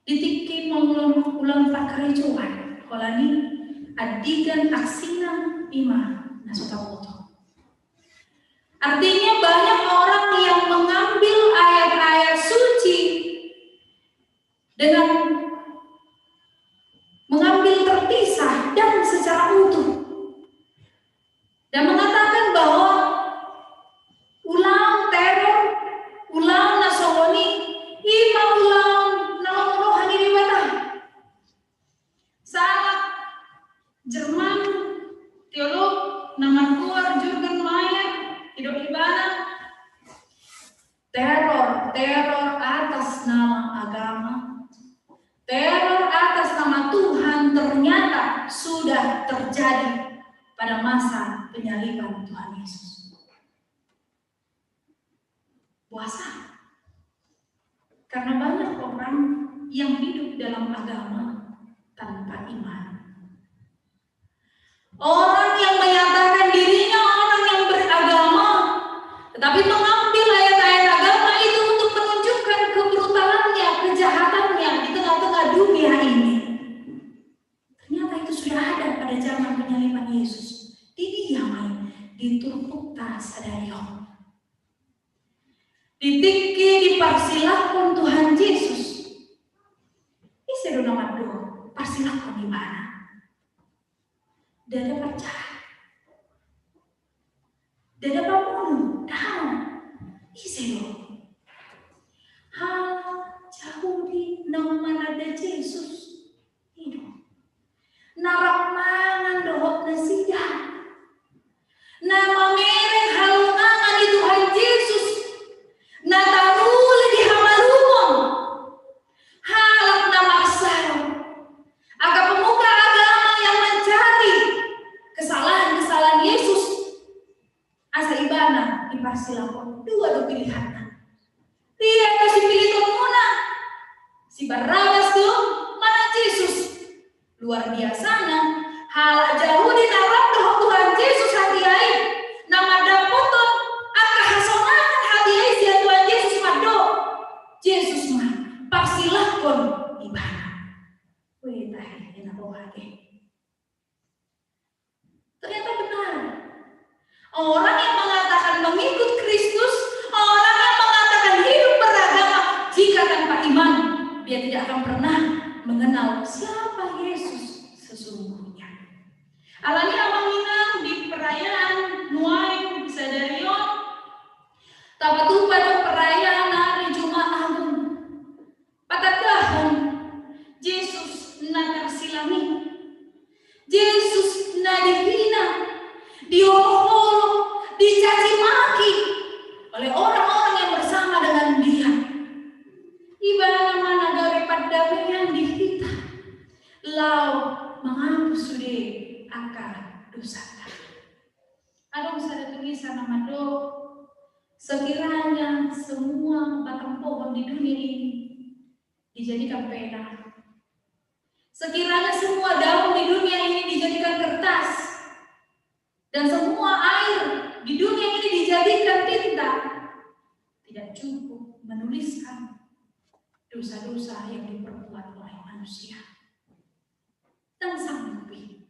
Di tingki mangulahon parkarejoan, holan i andigan aksina i ma na so taboto. Artinya, banyak orang yang mengambil ayat-ayat suci dengan mengambil terpisah dan secara utuh, dan mengatakan bahwa ulaon teror, ulaon na songon i, i ma ulaon na lam roha ni Debata. Sahalak Jerman, teolog na margoar Jürgen Meyer, didok ibana, teror, teror atas nama agama, teror atas nama Tuhan ternyata sudah terjadi pada masa penyaliban Tuhan Yesus. Puasa. Karena banyak orang yang hidup dalam agama tanpa iman. Orang yang menyatakan dirinya orang yang beragama, tetapi mengambil ayat-ayat agama itu untuk menunjukkan mingguta sadari on. Di tingki diparsilakhon Tuhan Jesus, ise do na mandok parsilakhon ibana? Ndada parjahat, ndada pamunu, daong. Ise do? Halak Jahudi na mananda Jesus. I do na rap mangan dohot nasida, na mamereng halongangan ni Tuhan Jesus, na taruli di hamalumon. Halak na marsaor, angka pemuka agama yang mencari kesalahan-kesalahan Yesus, asa ibana diparsilakhon. Dua do pilihanna. Dia do sipilihonmuna, si Barabas do manang Jesus? Luar biasana, halak Jahudi na rap dohot Tuhan Jesus hatiha i, na mandapothon angka hasonangan hatiha i sian Tuhan Jesus, mandok, Jesus ma, parsilakhon ibana. Weh, tahe, enak roha, eh. Ternyata benar. Orang yang mengatakan mengikut Kristus, orang yang mengatakan hidup beragama, jika tanpa iman, dia tidak akan pernah mengenal siapa Yesus sesungguhnya. Alani i, amang inang, di perayaan nuaeng sadari on, tapatupa do perayaan ari Jumat Agung. Patandahon Jesus na tarsilang i. Jesus na dihina, diolok-olok, dicaci maki oleh orang-orang yang bersama dengan dia. Ibana ma na gabe pardamaian di hita, laho manghapus sude angka dosanta. Adong sada tulisan na mandok, sekiranya semua batang pohon di dunia ini dijadikan pena, sekiranya semua daun di dunia ini dijadikan kertas, dan semua air di dunia ini dijadikan tinta, tidak cukup menuliskan dosa-dosa yang diperbuat oleh manusia. Ndang sanggup i.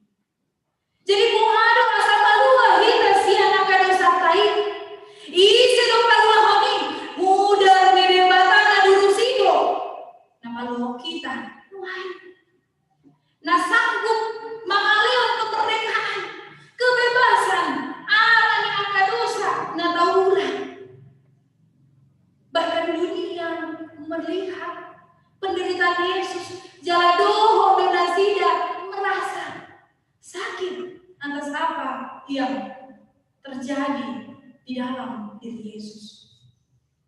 Jadi, boha do asa malua hita sian angka dosanta i? Ise do paluahon i? Mudar ni Debata na durus i do na paluahon hita nuaeng. Na sanggup mangalehon kemerdekaan, kebebasan, ala ni angka dosa na taula. Bahkan dunia melihat penderitaan Yesus, jala dohot do nasida merasa sakit atas apa yang terjadi di dalam diri Yesus.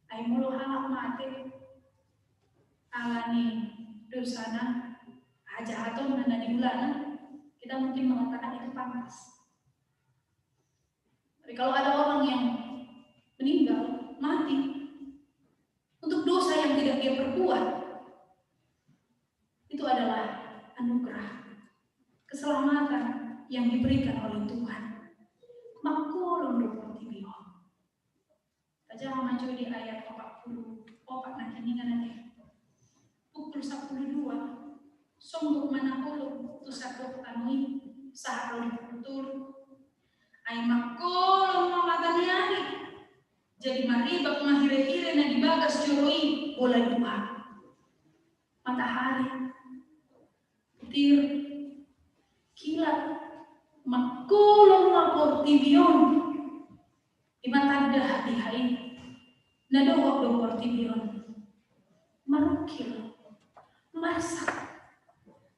Ai molo halak mate ala ni dosana, hajahatonna na niulana, kita mungkin mengatakan itu pantas. Tapi kalau ada orang yang meninggal, mati, untuk dosa yang tidak dia perbuat, itu adalah anugerah, keselamatan yang diberikan oleh Tuhan. Mangkolom do portibi on. Tajaha ma jo di ayat opat pulu opat nangkiningan ate. Pukul sampulu dua, songgop ma na holom tu sandok tano i, sahat ro di pukul tolu. Ai mangkolom ma mata ni ari. Jadi maribak ma hirehire na di bagas joro i bola dua. Matahari, butir, kilat, mangkolom ma portibi on. I ma tanda hatiha i. Na dohot do portibi on marungkil, marsak,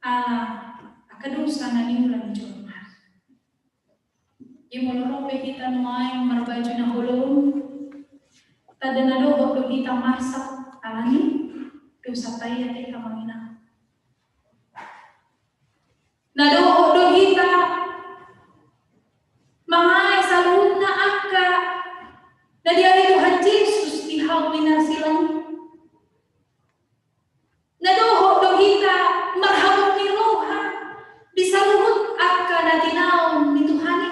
ala angka dosa na niula ni jolma. Jadi molo ro pe hita nuaeng marbaju na holom, tanda na dohot do hita marsak ala ni dosanta i, ate amang inang. Na dohot do hita mangae saluhutna angka na diae Tuhan Jesus di hau pinarsilang i. Na dohot do hita marhabot ni roha di saluhut angka na tinaon ni Tuhan i.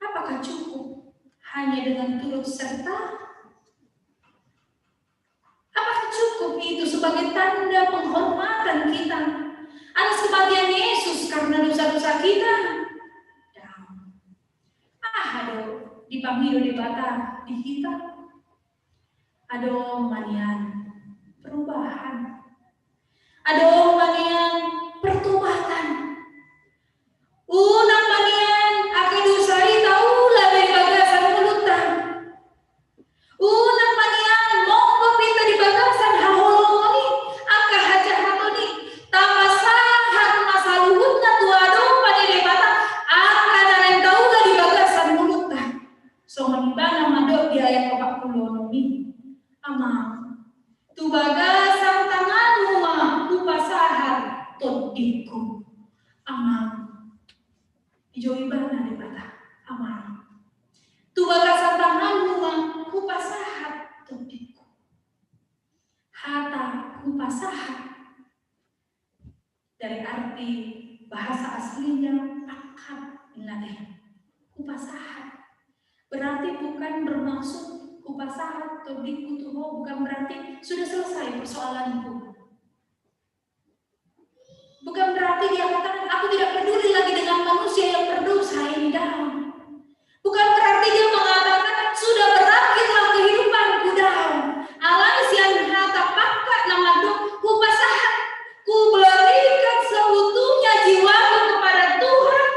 Apakah cukup hanya dengan turut serta? Apakah cukup itu sebagai tanda penghormatan kita atas kematian Yesus karena dosa-dosa kita? Daong. Aha do Pangido Debata di hita, adong ma nian perubahan, adong ma nian pertobatan. Unang ma nian angka dosa i taula be di bagasan ngolunta. Unang ma nian monggop hita di bagasan haholongon i, angka hajahaton i, tapasahat ma saluhutna tu adopan ni Debata angka na naeng taula di bagasan ngolunta. Songon ibana mandok di ayat opat pulu onom i, Amang, tu bagasan tanganmu ma hupasahat tondingku. Amang, dijou ibana Debata, Amang, tu bagasan tanganmu ma hupasahat tondingku. Hata hupasahat dari arti bahasa aslinya pakat, ingat ya. Hupasahat. Berarti bukan bermaksud hupasahat tondingku tu ho, bukan berarti sudah selesai persoalanku. Bukan berarti dia katakan, aku tidak peduli lagi dengan manusia yang berdosa ini, daong. Bukan berarti dia mengatakan, sudah berakhirlah kehidupanku, daong. Alai sian hata pakat na mandok, hupasahat, kuberikan seutuhnya jiwaku kepada Tuhan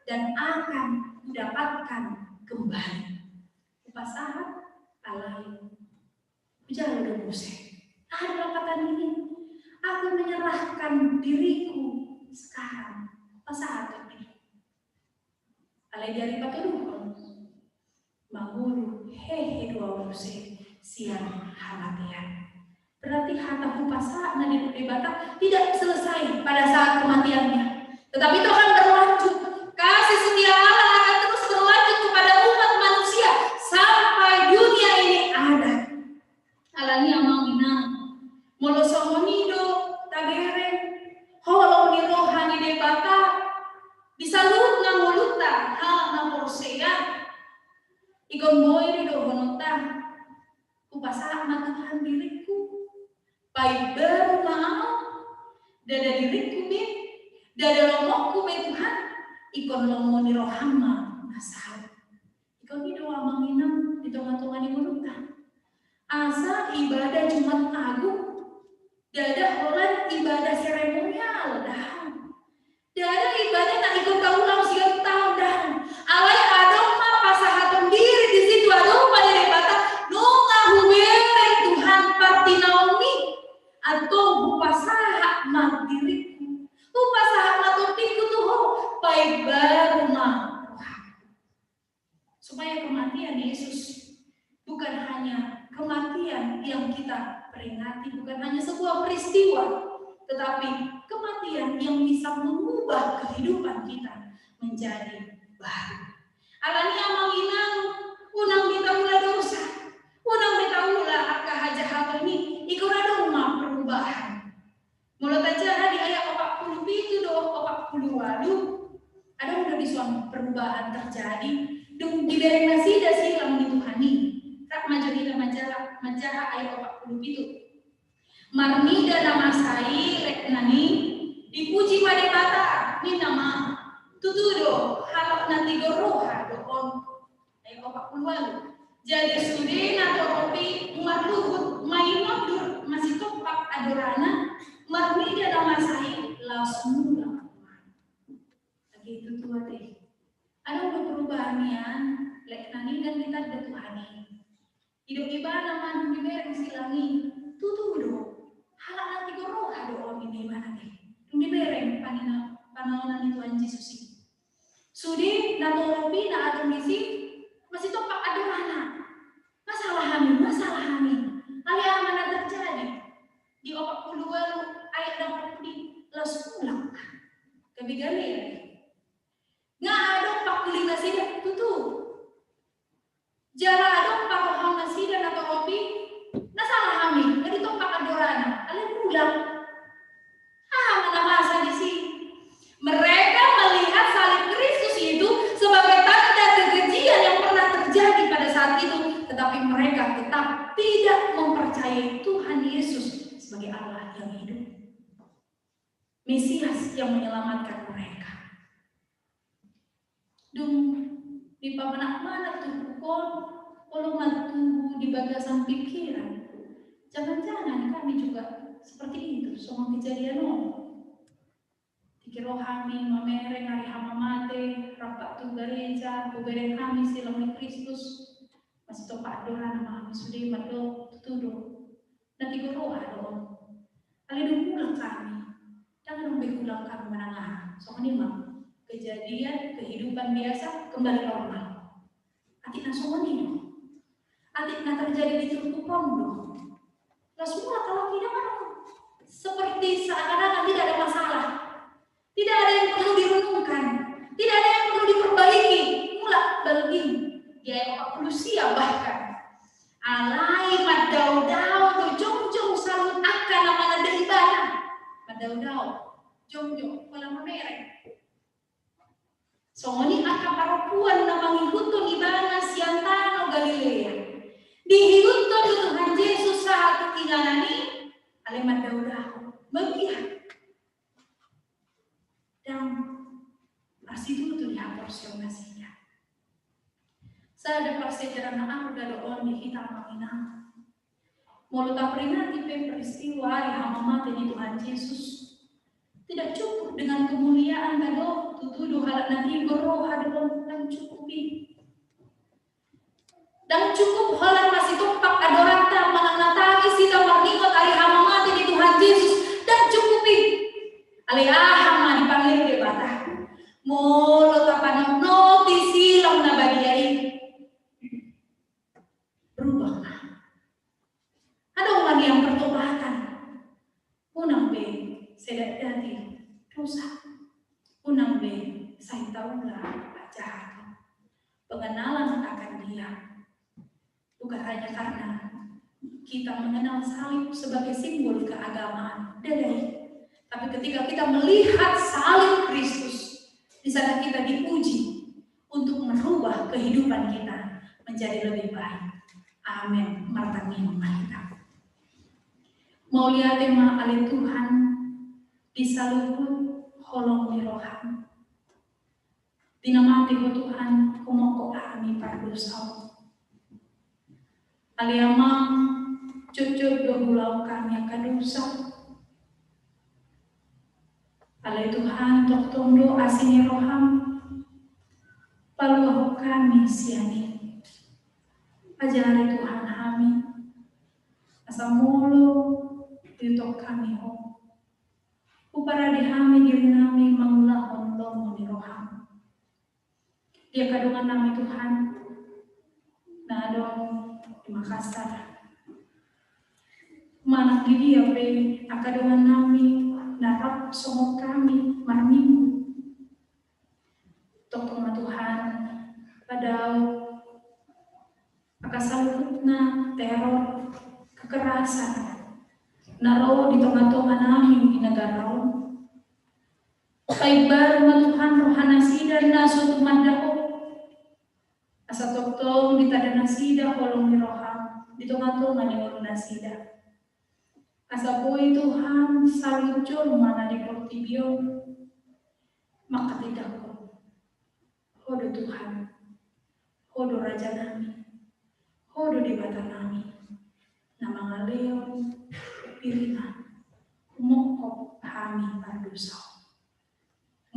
dan akan kudapatkan kembali. Hupasahat, alai hujalo do muse. Aha do lapatanna i? Aku menyerahkan diriku sekarang. Pasahat diriku. Alai di ari patoduhon, mangolu hehe do ahu muse sian hamatean. Berarti hata hupasahat na didok Debata tidak selesai pada saat kematiannya. Tetapi itu akan berlanjut. Kasih setia Allah akan terus berlanjut kepada umat manusia sampai dunia ini ada. Alani i, amang inang, molo songon i do tabereng holong ni roha ni Debata di saluhutna ngolunta halak na porsea, ingkon boi do dohononta, hupasahat ma Tuhan diringku, paimbaru ma ahu, ndada diringku be, ndada lomongku be Tuhan, ingkon lomo ni roham ma na saut. Ingkon i do, amang inang, di tongatonga ni ngolunta. Asa ibadah Jumat Agung ndada holan ibadah seremonial, daong. Ndada ibadah na ingkon taulang sian taon, daong. Alai adong ma pasahaton diri di situ, adong ma di Debata, nunga hubereng Tuhan partinaonmi, antong hupasahat ma diringku, hupasahat ma tondingku tu ho, paimbaru ma rohangku. Supaya kematian Yesus bukan hanya kematian yang kita peringati, bukan hanya sebuah peristiwa, tetapi kematian yang bisa mengubah kehidupan kita menjadi baru. Alani i, amang inang, unang be taula dosa, unang be taula angka hajahaton i, ingkon adong ma perubahan. Molo tajaha di ayat opat pulu pitu dohot opat pulu ualu, adong do dison perubahan terjadi. Dung dibereng nasida silang ni Tuhan i. Rap ma jo hita manjaha, manjaha ayat opat pulu pitu. Marnida na masa i lekna ni, dipuji ma Debata, ninna ma, tutu do, halak na tigor roha do on. Ayat opat pulu ualu. Jadi sude natorop i marluhut, mainondur, masitompak andorana, marnida na masa i laos mulak. Age tutu ate. Adong do perubahan nian, lekna ni, dan ditanda Tuhan i. Didok ibana ma dung dibereng silang i, tutu do, halak na tigor roha do on, ninna ibana ate. Dung dibereng panina-, panaonan ni Tuhan Jesus i. Sude natorop i na adong disi, masitompak andorana. Masalah hami, masalah hami. Alai aha ma na terjadi? Di opat pulu ualu ayat na opat pulu i, laos mulak. Gabe gale ya. Nga adong pangkuling nasida, tutu. Jala adong pahohom nasida natorop i, na salah hami, nga ditompak andorana, alai mulak. Aha ma na masa disi? Mereka melihat salib Kristus itu sebagai tanda kekejian yang pernah terjadi pada saat itu, tetapi mereka tetap tidak mempercayai Tuhan Yesus sebagai Allah yang hidup, Mesias yang menyelamatkan mereka. Dung Dipamanak-manak turpuk on, olo mantubu di bagasan pikiran. Jangan-jangan kami juga seperti itu, songon kejadian on. Tingki ro hami mamereng ari hamamate, rampak tu gareja, hubereng hami silang ni Kristus, masitopot do roha nami sude mandok tutu do. Na tigor roha do on. Alai dung mulak hami, ndang adong be hulang hami manang aha. Songon i ma kejadian kehidupan biasa kembali normal. Atik na songon i do. Atik na terjadi di turpuk on do. Las mulak halak i, ndang adong, seperti seakan-akan tidak ada masalah. Tidak ada yang perlu direnungkan. Tidak ada yang perlu diperbaiki. Mulak balgin. Di ayat empat puluh sia bahkan. Alai mandao-dao do jongjong saluhut angka na mananda ibana. Mandao-dao. Jongjong. Pola mamereng. Songon i angka parompuan na mangihuthon ibana sian tano Galilea. Diihuthon do Tuhan Jesus sahat tu inganan i, alai mandao-dao. Mabiar. Ndang marsitutu di haporseaon nasida. Sada parsiajaran na arga do on di hita amang inang. Molo taperingati pe peristiwa ari hamamate ni Tuhan Jesus, tidak cukup dengan kemuliaan tadi, tutu do halak na tigor roha do on, ndang cukup i. Ndang cukup holan masitopot adoranta manang na tangis hita marningot ari hamamate ni Tuhan Jesus, ndang cukup i. Alai aha ma dipangido Debata? Molo tapanotnoti silang na badia i, berubah ma. Adong ma nian pertobatan. Unang be sai datdati dosa. Unang be sai taula hajahaton. Pengenalan akan Dia. Bukan hanya karena kita mengenal salib sebagai simbol keagamaan, tidak. Tapi ketika kita melihat salib Kristus, di sana kita diuji untuk merubah kehidupan kita menjadi lebih baik. Amin. Martangiang ma hita. Mauliate ma ale Tuhan, di saluhut holong ni roham. Di na mate Ho Tuhan, humongkop hami pardosa. Ale Amang, jotjot do huulahon hami angka dosa. Ale Tuhan, tongtong do asi ni roham paluahon hami sian i. Ajari Tuhan hami, asa molo diutok hami Ho, huparade hami diri nami mangulahon lomo ni roham. Di angka dongan nami Tuhan na adong di Makassar manang di dia pe angka dongan nami na rap songon hami marminggu. Tongtong ma Tuhan, padao angka saluhutna teror, kekerasan na ro di tongatonga nami di negara on. Paimbaru ma Tuhan rohanasida na so tumanda Ho. Asa tongtong ditanda nasida holong ni roham di tongatonga ni ngolunasida. Asa boi Tuhan saluhut jolma na di portibi on manghatindanghon Ho do Tuhan, Ho do Raja nami, Ho do Debata nami, na mangalehon dirina humongkop hami pardosa.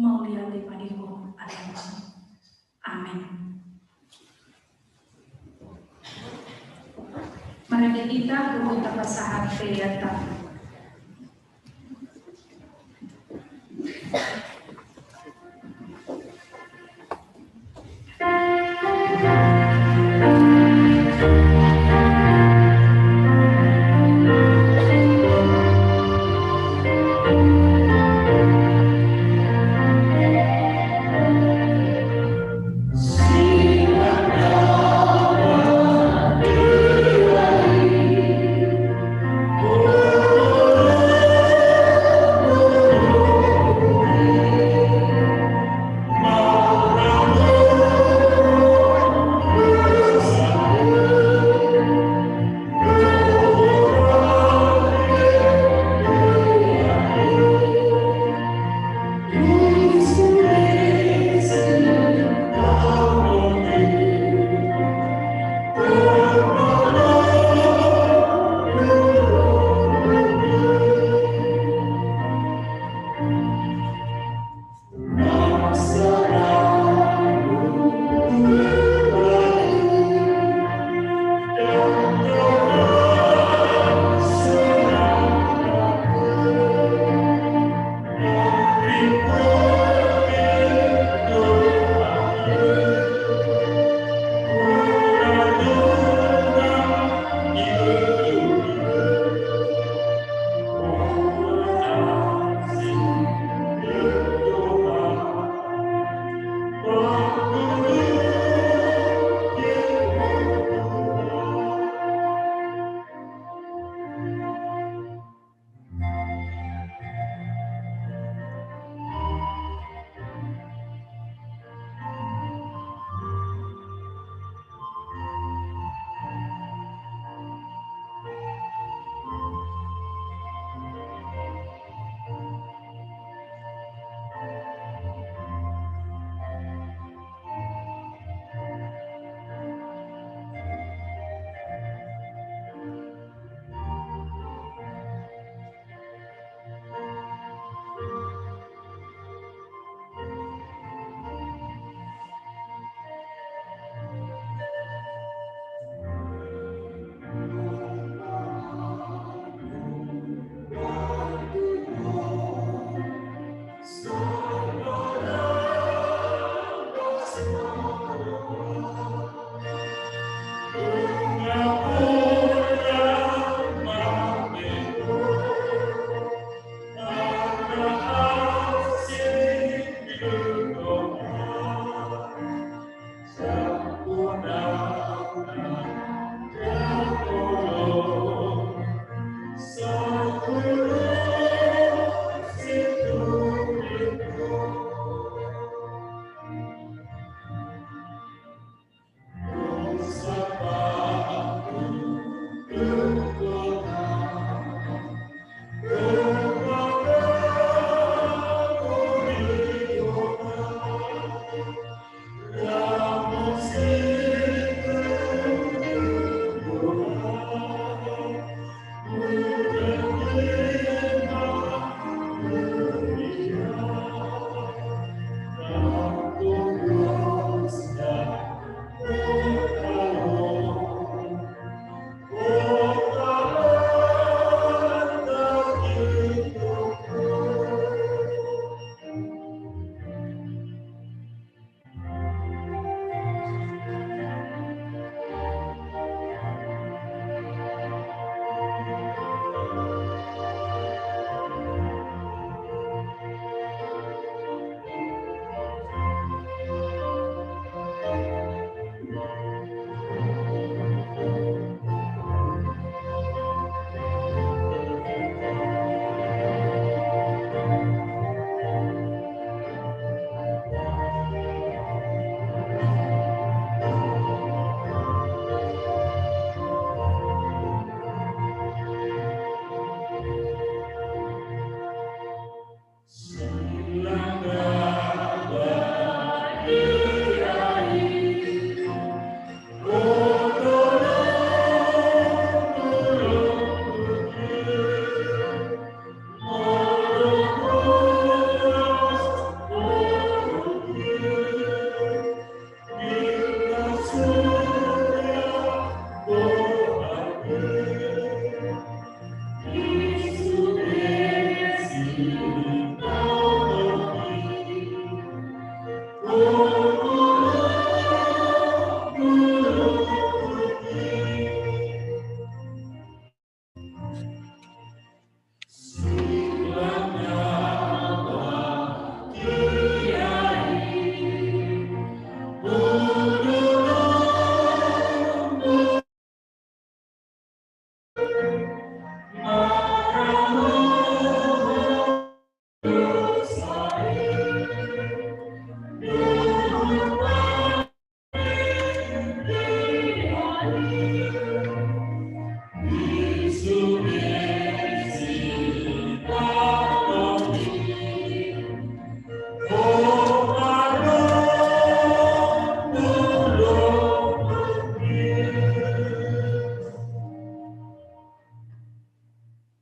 Mauliate ma di Ho ale Amang. Amen. Marende hita, huhut tapasahat hata.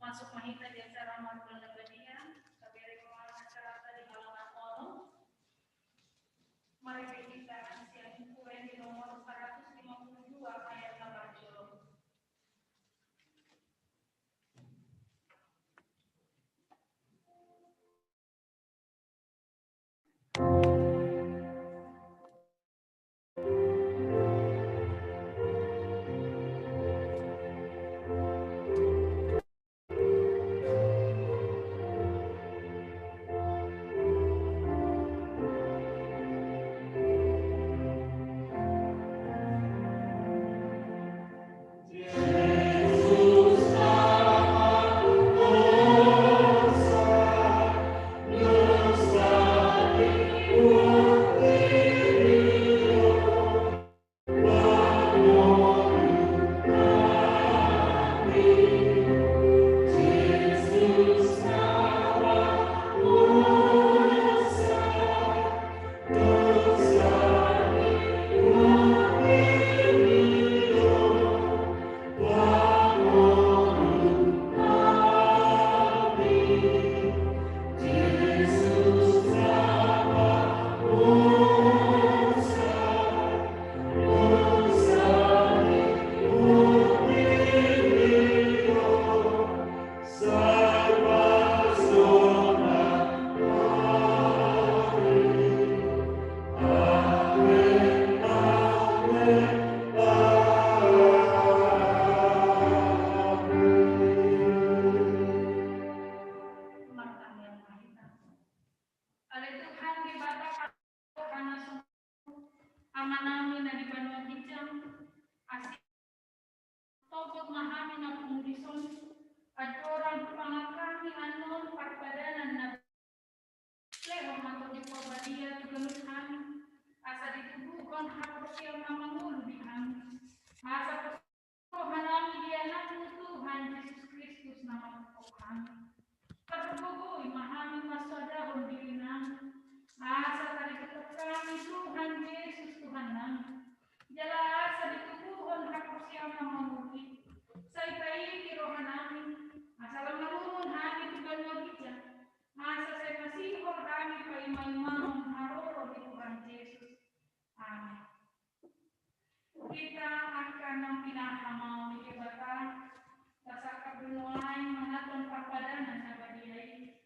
Masuk ma hita di acara Marmulabadia, tabereng ma acaranta di halaman onom. Marende hita sian Turen di nomor empat ratus lima puluh dua ayat na parjolo. na manghuphop hami. Pargogoi ma hami pasoadahon dirinami, asa taripupuk hami Tuhan Jesus Tuhannami. Jala asa ditubuhon haporseaon na mangolu i, sai paiti rohanami, asa lam marungun hami tu banua ginjang, asa sai masihol hami paimaimahon haroro ni Tuhan Jesus. Amen. Hita angka na pinarhamaon ni Debata, tasangkap do nuaeng mangaton parpadanan na badia i.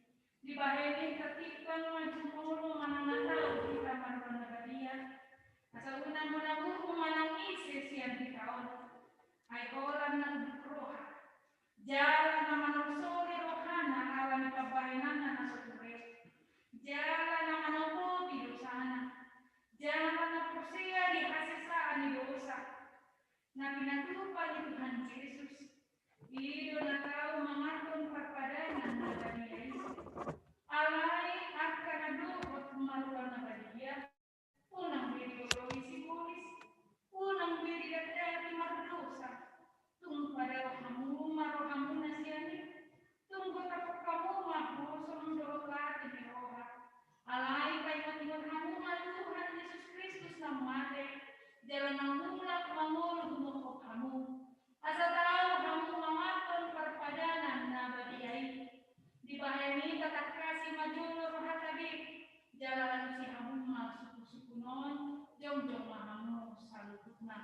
Dibahen i tatimbang ma jumolo manang na tau hita marroha na badia. Asa unang muna huhut manang ise sian hita on. Ai holan na unduk roha. Jala na manolsoli rohana ala ni pambahenanna na so ture. Jala na manopoti dosana. Jala na porsea di hasesaan ni dosa na pinatupa ni Tuhan Jesus. I do na tau mangaton parpadanan na badia i. Alai angka na dohot marroha na badia, unang be dioloi sibolis, unang be didatdati mardosa. Tung padao hamu ma rohamuna sian i, tung gotapkon hamu ma bosom dohot late ni roha. Alai paingotingot hamu ma Tuhan Jesus Kristus na mate, jala na mulak mangolu humongkop hamu. Asa tau hamu mangaton parpadanan na badia i. Dibahen i tatangkasi ma jolo rohata be, jala alusi hamu ma suku-suku on, jongjong ma hamu saluhutna.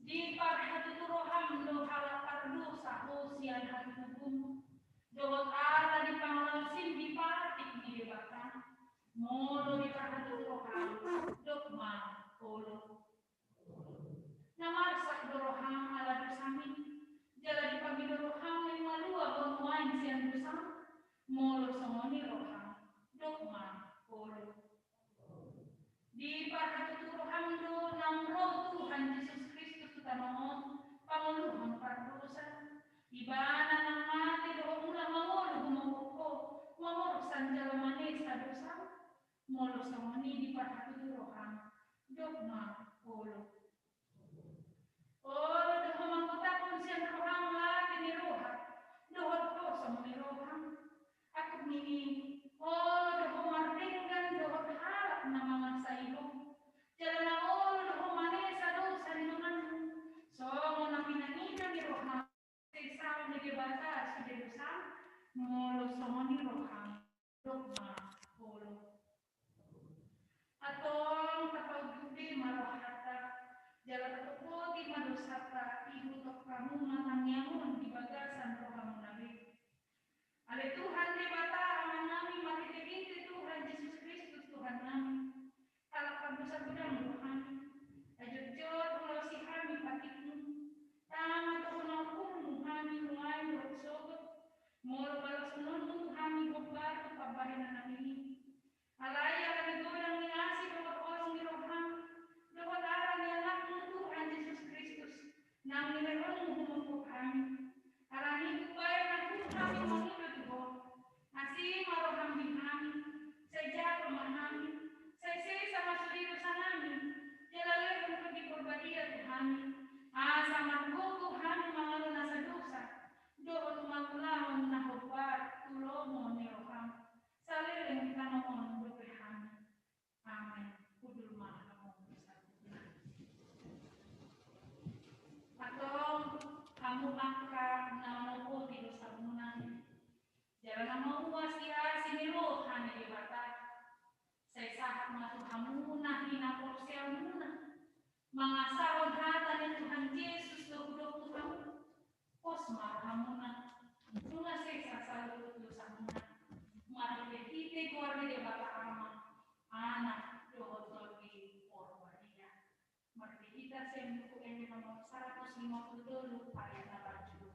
Diparhatutu roham do halak pardosa ho sian hatutubum, dohot ala ni pangalaosim di patik ni Debata. Molo diparhatutu roham, dok ma olo. Na marsak do roham ala dosam i, jala dipangido roham naeng malua ho nuaeng sian dosam. Molo songon i roham, dok ma olo. Diparhatutu roham do naung ro Tuhan Jesus Kristus tu tano on pangoluhon pardosa. Ibana na mate dohot mulak mangolu humongkop ho, mamorsan jala manesa dosam. Molo songon i diparhatutu roham, dok ma olo. Olo do ho manggotapkon sian roham late ni roha dohot kosong ni roham. Angkup ni i, olo do ho mardenggan dohot halak na mangasai ho. Jala na olo do ho manesa dosa ni donganmu, songon na pinangido ni roham. Sesa ni Debata sude dosam. Molo songon i roham, dok ma olo. Antong tapaunduk be ma rohanta, jala tatopoti ma dosanta, ihuthon hamu ma tangiang on di bagasan rohamuna be. Ale Tuhan Debata Amanami, marhitehite Tuhan Jesus Kristus Tuhannami, halak pardosa godang do hami. Ai jotjot hulaosi hami patikmu. Tama tu hona uhummu hami nuaeng dohot sogot. Molo balashononmu tu hami hombar tu pambahenannami i. Alai ala ni godang ni asi dohot holong ni roham, dohot ala ni Anakmu Tuhan Jesus Kristus, naung nilehonmu humongkop hami. Ala ni i umbahen na tung hami mangido tu Ho, asi ma roham di hami, sai jalo ma hami, sai sesa ma sude dosanami, jala lehon Tondi Porbadia tu hami, asa margogo hami mangalo nasa dosa, dohot mangulahon na hombar tu lomo ni roham, saleleng tano on dope hami. Amen. Hundul ma hamu saluhutna. Antong hamu angka na manopoti dosamuna, jala na mauas di asi ni roha ni Debata, sai sahat ma tu hamu na hinaporseaonmuna, mangasahon hata ni Tuhan Jesus do hudok tu hamu. Pos ma rohamuna, nunga sesa saluhut dosamuna, marhitehite goar ni Debata Ama, Anak, dohot Tondi Porbadia. Marhite hita sian Buku Ende nomor saratus lima pulu tolu, ayat na parjolo.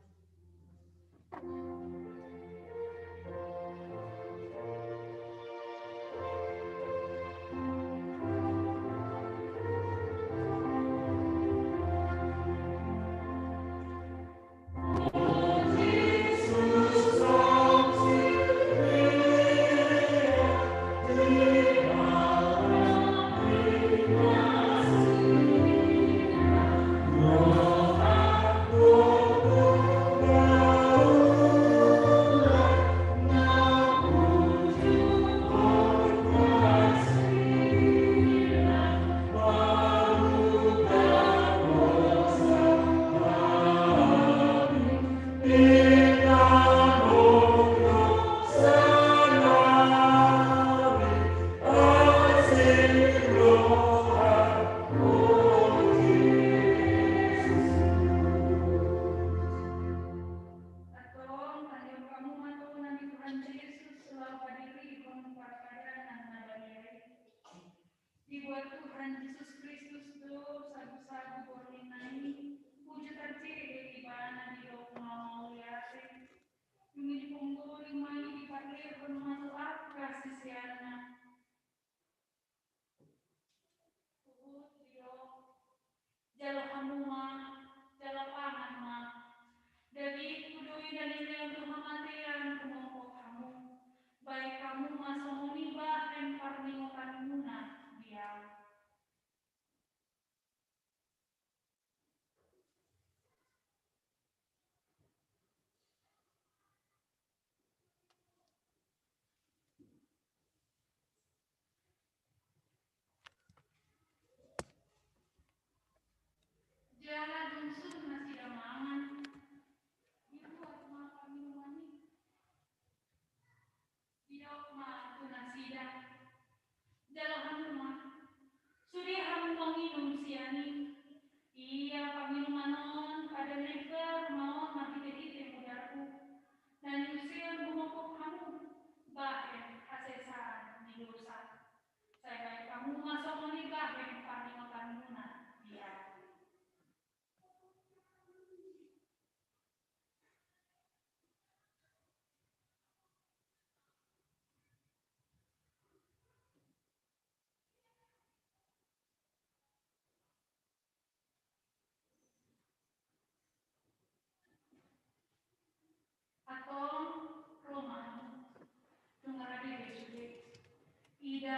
hamu ma, jala pangan ma. Dagingku do i na nilehon tu hamatean humophop hamu. Bahen hamu ma songon i bahen parningotanmuna di ahu. Jala dung sun nasida mangan, dibuat ma parminumon i. Didok ma tu nasida, jalo hamu ma, sude hamu manginum sian i. Ia parminumon on adalah na ibereng ma on marhitehite mudarhu, na niuseon humophop hamu bahen hasesaan ni dosa. Sai bahen hamu ma songon i bahen parningotanmuna di ahu. Antong ro ma hamu, nunga rade be sude. Ida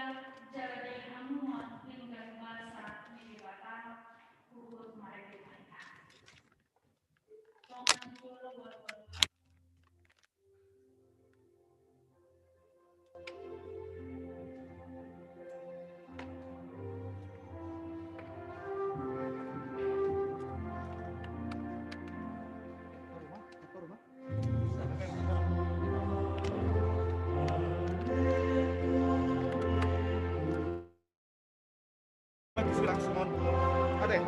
jala dai hamu ma denggan basa ni Debata, huhut marende ma hita. Songon i jolo buat-buat. Ade.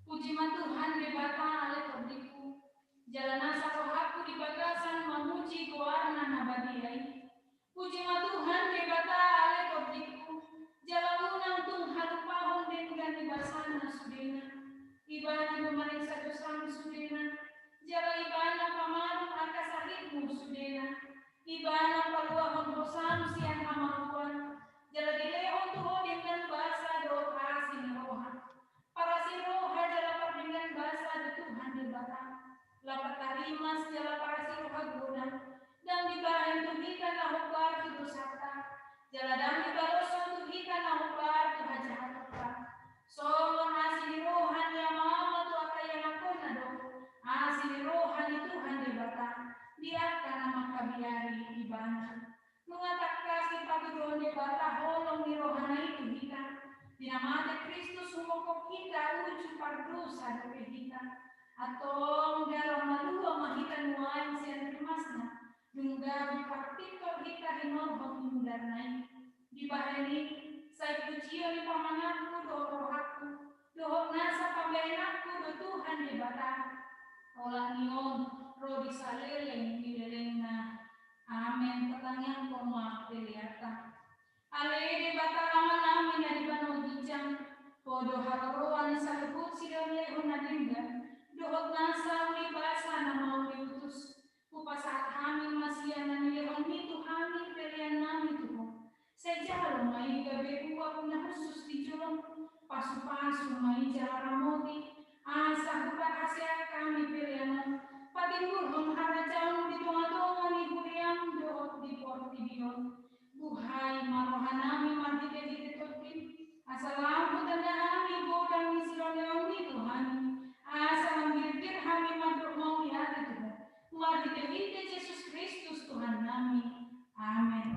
Puji ma Tuhan Debata ale tondingku, jala nasa rohangku di bagasan mamuji goarna na badia i. Puji ma Tuhan Debata ale tondingku, jala unang tung halupahon denggan ni basana sudena. Ibana do mareksa dosam sudena, jala ibana pamalum angka sahitmu sudena. Ibana paluahon hosam sian hamagoan, jala dilehon tu ho denggan basa dohot asi ni roha. Parasi roha jala pardenggan basa do Tuhan Debata. Lam tarrimas jala parasi roha godang, ndang dibahen tu hita na hombar tu dosanta, jala ndang dibaloshon tu hita na hombar tu hajahatanta. Songon asi ni roha ni Ama ma tu angka ianakhonna do asi ni roha ni Tuhan Debata di angka na mangkabiari Ibana. Nunga tangkas dipatuduhon Debata holong ni rohana i tu hita, di na mate Kristus humongkop hita uju pardosa dope hita. Antong dalan malua ma hita nuaeng sian rimasna, dung gabe partingkol hita hinorhon ni mudarna i. Dibahen i, sai pujion ni pamanganku dohot rohangku, dohot nasa pambahenanku do Tuhan Debata. Olat ni on ro di saleleng ni lelengna. Amen. Tatangiangkon ma peleanta. Ale Debata Amanami na di banua ginjang, Ho do haroroan ni saluhut silehonlehon na denggan dohot nasa uli basa na mauli utus. Hupasahat hami ma sian na nilehonMi tu hami peleannami tu Ho. Sai jalo ma i gabe uap na hushus di jolom, pasupasu ma i jala ramoti, asa huparhaseang hami pelean on patimbulhon harajaonMu di tongatonga ni huriaM dohot di portibi on. Buhai ma rohanami marhitehite TondiM, asa lam hutanda hami godang ni silehonLehonMi tu hami, asa mambirdir hami mandok mauliate tu Ho. Marhitehite Jesus Kristus Tuhannami. Amen.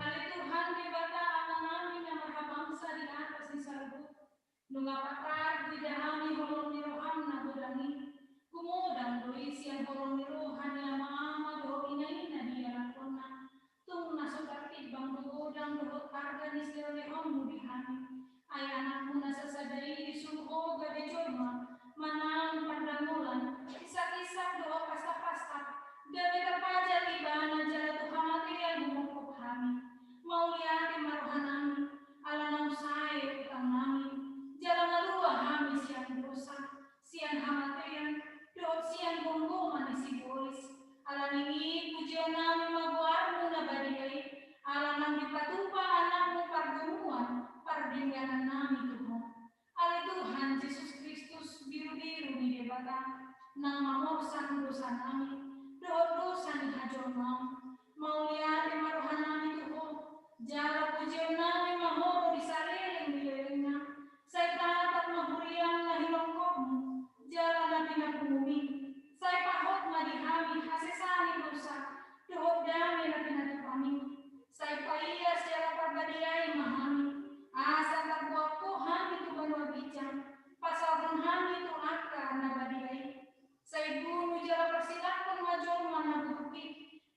Ale Tuhan Debata Amanami na marhabangsa di atas ni saluhut, nunga patar huida hami holong ni rohaM na godang i. Gumodang do i sian holong ni roha ni amaama dohot inaina di ianakhonna. Tung na so tartimbang do godang dohot arga ni silehonLehonMu di hami. Ai AnakMu na sasada i disuru Ho gabe jolma, manang pandangolan, isak-isak dohot pastap-pastap, gabe tarpajal Ibana jala tu hamatean humongkop hami. Mauliate ma rohanami, ala naung sae utangnami, jala malua hami sian dosa, sian hamatean, dohot sian gomgoman ni sibolis. Ala ni i pujionnami ma goarMu na badia i, ala naung dipatupa AnakMu pardomuan pardengganannami tu Ho. Ale Tuhan Jesus Kristus, Birubiru ni Debata, nang mamorsan dosanami dohot dosa ni hajolmaon. Mauliate ma rohanami tu Ho, jala pujionnami ma Ho ro di saleleng ni lelengna. Sai tatap ma huriaM na hinongkopMu jala na pinapungumMi. Sai pahot ma di hami hasesaan ni dosa dohot dame na pinatupami. Sai paias jala parbadiai ma hami, asa tarbuat Ho hami tu banua ginjang, pasaorhon hami tu angka na badia i. Sai bunu jala parsilangkon ma jolma na buruk i,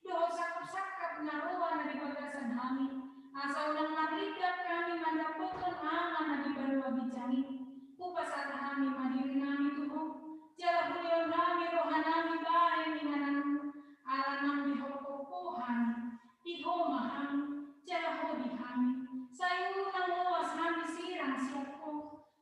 dohot sangkapsangkap na roa na di bagasan hami, asa unang marlinggang hami mandapothon Ama na di banua ginjang i. Hupasahat hami ma dirinami tu Ho, jala hulehon hami rohanami bahen ingananMu, ala naung dihophop Ho hami. Di Ho ma hami, jala Ho di hami. Sai unang loas hami sirang sian Ho.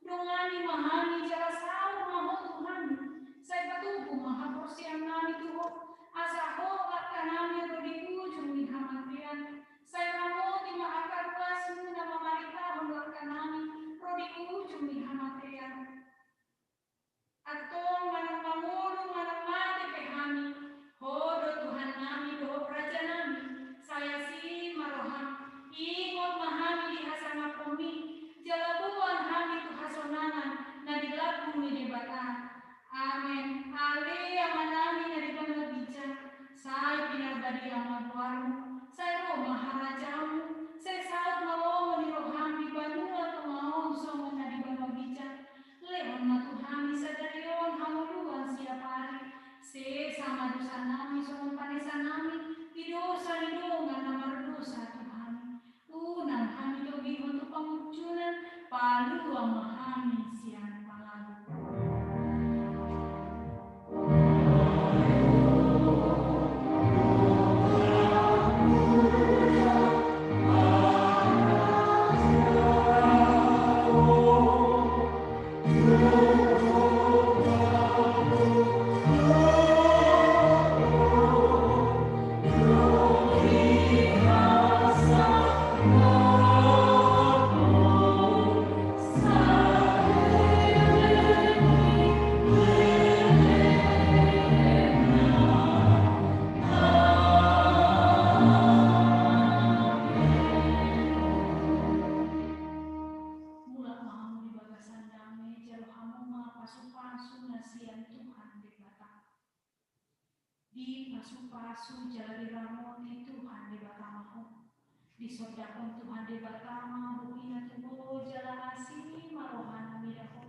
Dongani ma hami jala saor ma Ho tu hami. Sai patubu ma haporseaonnami tu Ho, asa hohot langkanami ro di ujung ni hamatean. Sai ramoti ma angka ruasMu na mamaritahon langkanami ro di ujung ni hamatean. Antong manang mangolu manang mate pe hami, Ho do Tuhannami dohot Rajanami, sai asi ma rohaM. Ingot ma hami di hasangapMi, jala boan hami tu hasonangan na di lambung ni Debata. Amen. Ale Amanami na di banua ginjang, sai pinarbadia ma goarMu, sai ro ma harajaonMu, sai saut ma lomo ni rohaM di banua tonga on songon na di banua ginjang. Lehon ma tu hami sadari on hangoluan siapari. Sesa ma dosanami songon panesanami di dosa ni dongan na mardosa tu hami. Unang hami togihon tu pangunjunan, palua ma hami sian pangago. Mulak ma hamu di bagasan dame, jalo hamu ma pasupasu na sian Tuhan Debata. Dipasupasu jala diramoti Tuhan Debata ma ho. Disondangkon Tuhan Debata ma bohina tu ho jala asi ma rohana mida ho.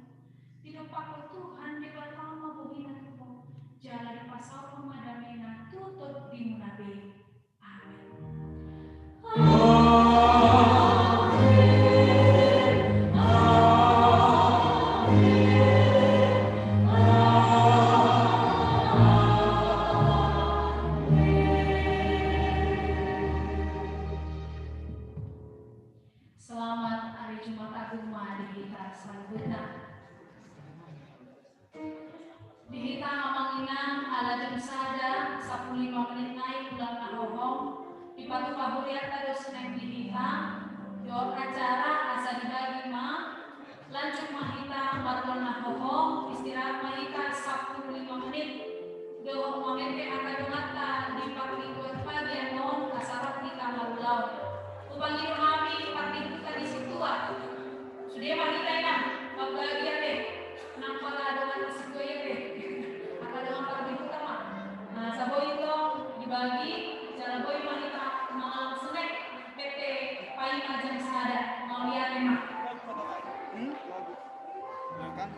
Didompakkon Tuhan Debata ma bohina tu ho jala dipasaorhon ma damena tu tondimuna be. Selamat hari Jumat Agung ma di hita saluhutna. Di hita amang inang, ala jam sada sampulu lima menit nai ulang na hohom, dipatupa hurianta do sian di hita, dohot acara asa dibagi ma, lanjut ma hita margoar na hohom, istirahat ma hita sampulu lima menit, dohot mamete angka donganta di parmingguan pagi on asa rap hita marulaon. Hupangido hami parmingguanta di situan. Sude ma hita inang, mambagi ate. Nang pala dongan na singkop i be. Angka dongan parmingguanta ma. Nah, asa boi tong dibagi, jala boi ma hita mangallang snack, pete paima jam sada, mauliate ma. Hmm? Kan?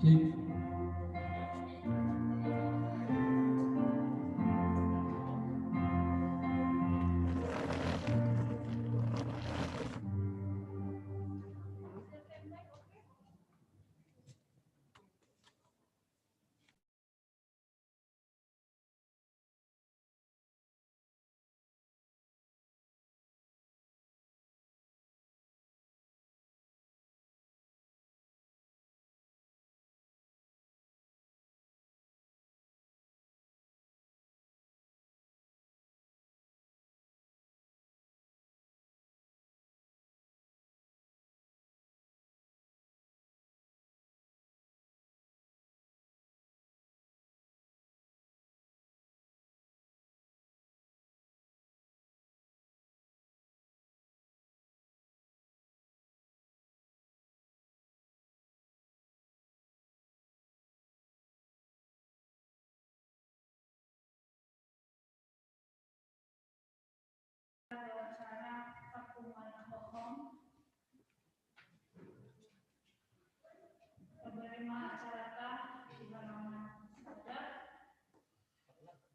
Pemberima acarata di halaman sebelah.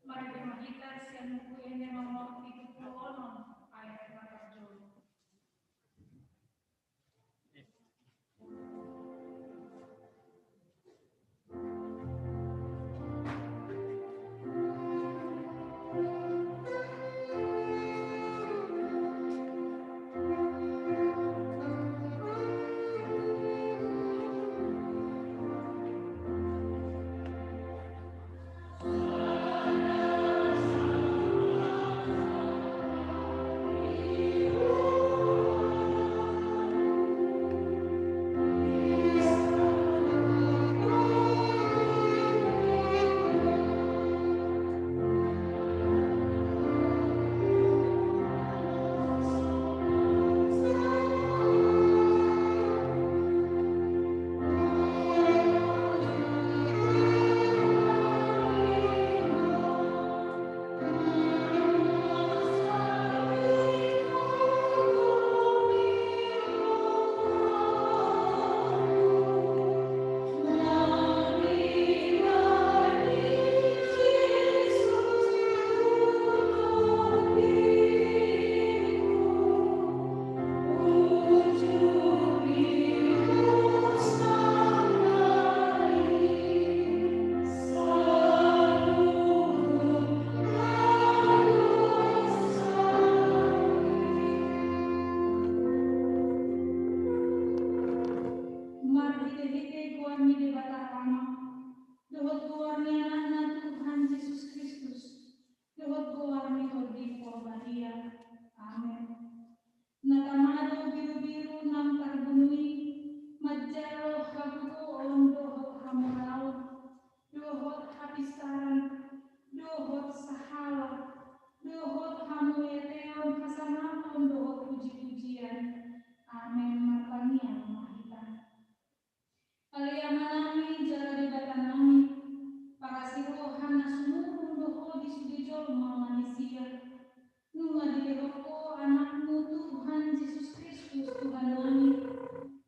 Mari di mahita sian buku ende nomor pitu pulu onom ayat na parjolo. Marhitehite goar ni Debata Ama, dohot goar ni Anakna Tuhan Jesus Kristus, dohot goar ni Tondi Porbadia. Amen. Na tama do birubiru naung tarbunu i, manjalo hagogoon dohot hamoraon, dohot hapistaran, dohot sahala, dohot hamauliateon, hasangapon dohot pujipujian. Amen. Martangiang ma hita. Ale Amanami jala Debatanami, parasi roha na sumurung do Ho di sude jolma manisia. Nunga dilehon Ho Anakmu Tuhan Jesus Kristus Tuhannami,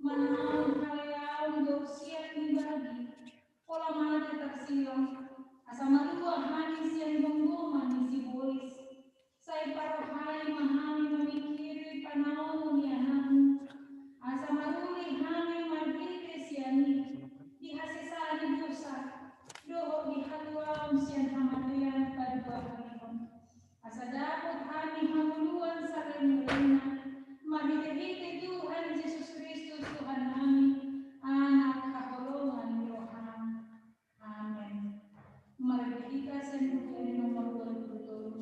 manaon haleaon dohot sian ni bagi, pola mate tarsilang, asa malua hami sian gomgoman ni sibolis. Sai parohai ma hami mamingkiri panaonmu ni Anakmu, asa maruli hami marhite sian i, di hasesaan ni dosa, dohot di hatuaon sian hamatean paduahalihon. Asa dapot hami hangoluan saleleng ni lelengna, marhitehite Tuhan Jesus Kristus Tuhannami, Anak haholongan ni roham. Amen. Mari hita sian buku ende nomor dua pulu tolu.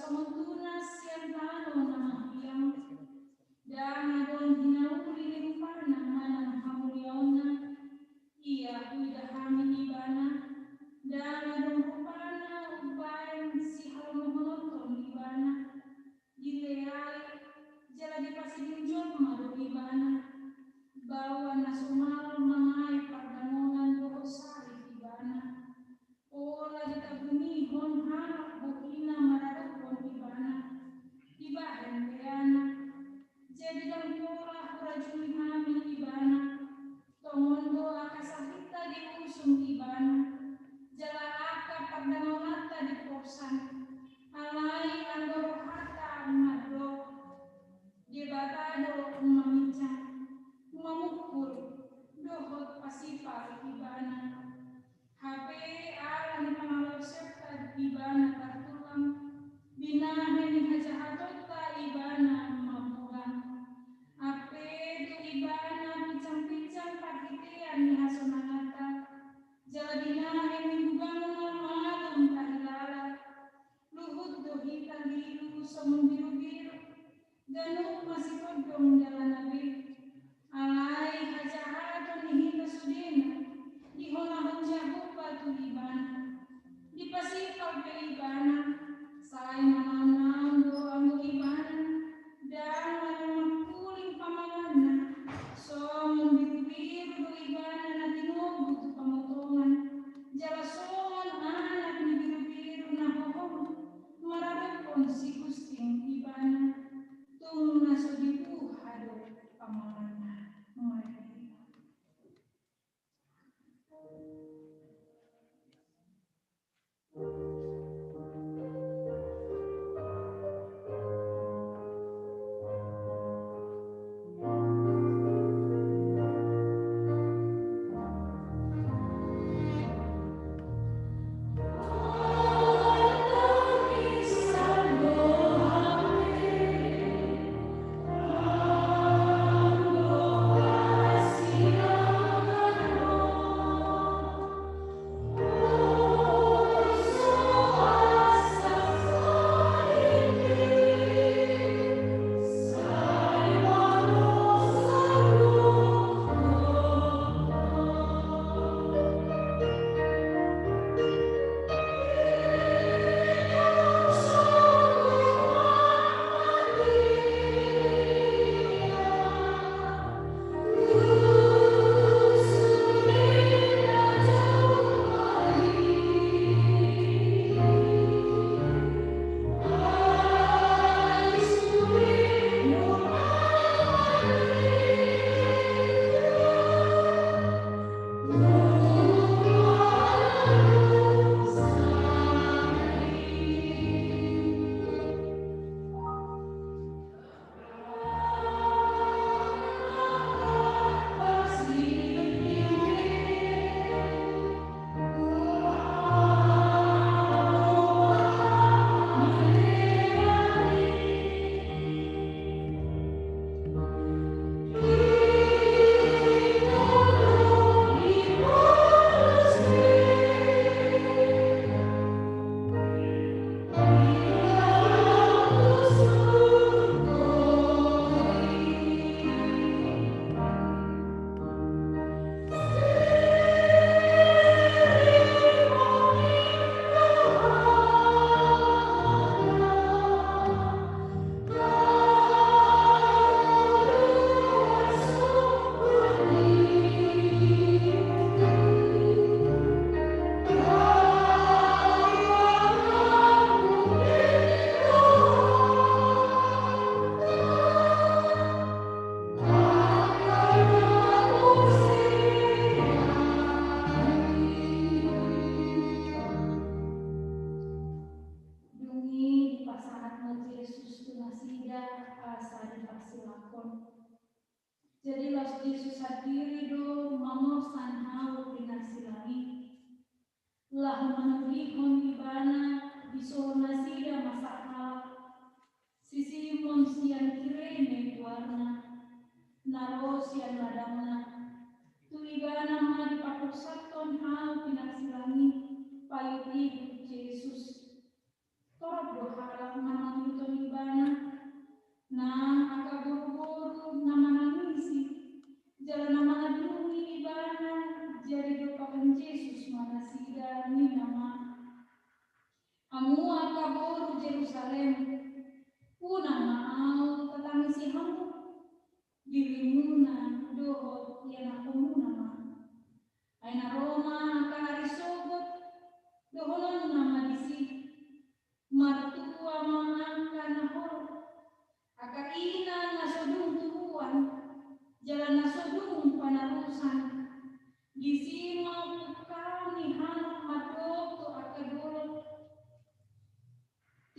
Songon tunas sian tano na manghiang, ndang adong hinauli ni rupana manang hamuliaonna. Ia huida hami ibana, ndang adong rupana umbahen sihalomohononton ibana. Dileai jala dipasiding jolma do ibana. Baoa na somal mangae pardamonan dohot sari ibana. Pola ditabungihon halak bohina maradophon ibana. Dibahen beana. Jadi ndang pola hurajumi hami ibana. Tongon do angka sahitta diusung ibana. Jala angka pardamonanta diporsan. Alai anggo rohanta mandok, Debata do maminjam, mamungkul, dohot pasipal ibana. Hape ala ni pangaluasionta ibana tartulang, binahen ni hajahatonta ibana mambogang. Hape do ibana pinjam-pinjam parhitean ni hasonanganta, jala binahen ni bugangna malum tahilala. Luhut do hita lilu songon birubiru, ganup masitondong dalana be. Alai hajahaton ni hita sudena, diholahon Jahowa tu ibana. Dipasipal pe ibana, sai manaon-naon do anggo ibana. Ndang adong mangkuling pamanganna, songon birubiru do ibana na tinogu tu pamotongan, jala songon anak ni birubiru na hohom maradophon sigusting ibana. Tung na so dibuha do pamanganna. Mari. Dung i dipasahat ma Jesus tu nasida asa diparsilangkon. Jadi laos Jesus sandiri do mangorsan hau pinarsilang i, laho manulihon ibana di so nasida masak halak. Si Simon sian Kirene goarna, na ro sian ladangna. Tu ibana ma dipatorsakhon hau pinarsilang i, paihut-ihut Jesus. Torop do halak na Hamu angka boru Jerusalem, unang ma Ahu tatangisi hamu, dirimuna dohot ianakhonmuna ma. Ai na ro ma angka ari sogot, dohononna ma disi: Martua ma angka na holong, angka ina na so dung tubuan, jala na so dung panarusan. Disi ma pungkaon ni hanok mandok tu angka dolok: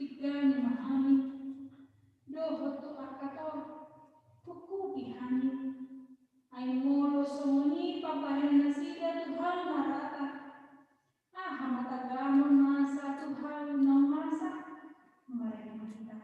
Tinggangi ma hami. Dohot tu angka tor: Pungkupi hami. Ai molo songon i pambahenan nasida tu Hau na rata, aha ma tagamon nasa tu Hau naung masa? Marende ma hita.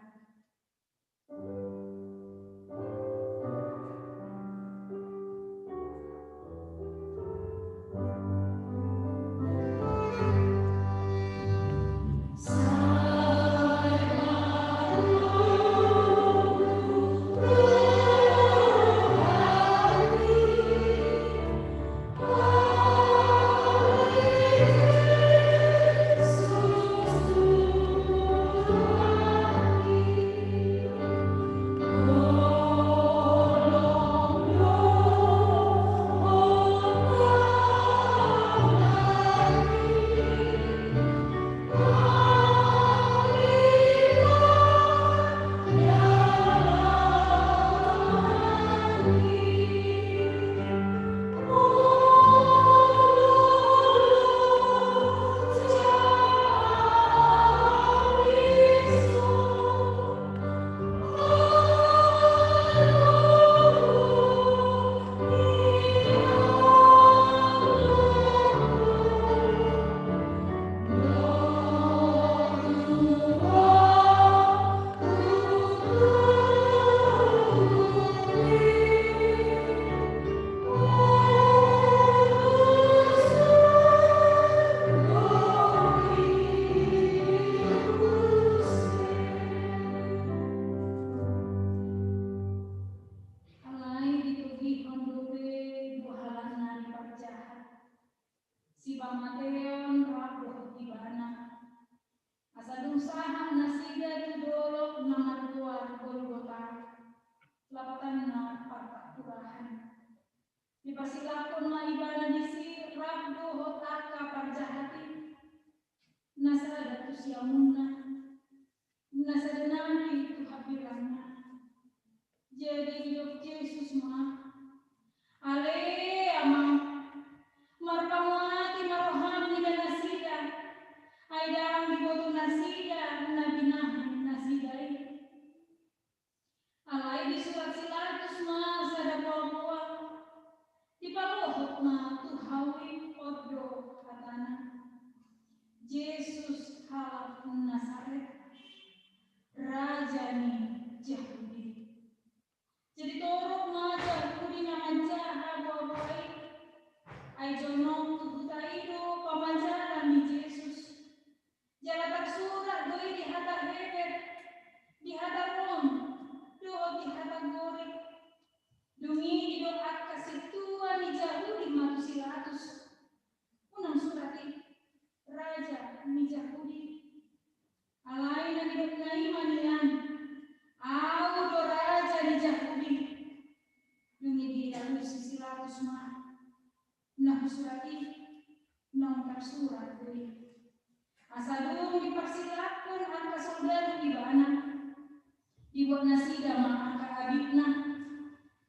Alai ditogihon dope dua halak na parjahat, sipamateon rap dohot ibana. Asa dung sahat nasida tu dolok na margoar Golgota, lapatanna Parpangkurahan. Dipasilakkon ma ibana disi rap dohot angka parjahat i, na sada tu siamunna, na sada nari tu hambirangna. Jadi didok Jesus ma: Ale Amang, marpangoati ma roham, ninna nasida, ai ndang diboto nasida na binahen nasida i. Alai disurat si Pilatus ma sada poa-poa, dipalohot ma tu Hau i, on do hatana: Jesus halak Nasaret, raja ni Jahudi. Jadi torop ma Jahudi na manjaha poa-poa i, ai jonok tu huta i do pamanjaran ni Jesus. Jala tarsurat do i di hata Heber, di hata Rom, dohot di hata Gorik. Dung i didok angka sintua ni Jahudi ma tu si Pilatus: Unang surat i: Raja ni Jahudi. Alai na nidokna i ma nian: Ahu do raja ni Jahudi. Dung i dialusi si Pilatus ma: Na husurat i, naung tarsurat do i. Asa dung diparsilakkon angka soldadu ibana, dibuat nasida ma angka abitna,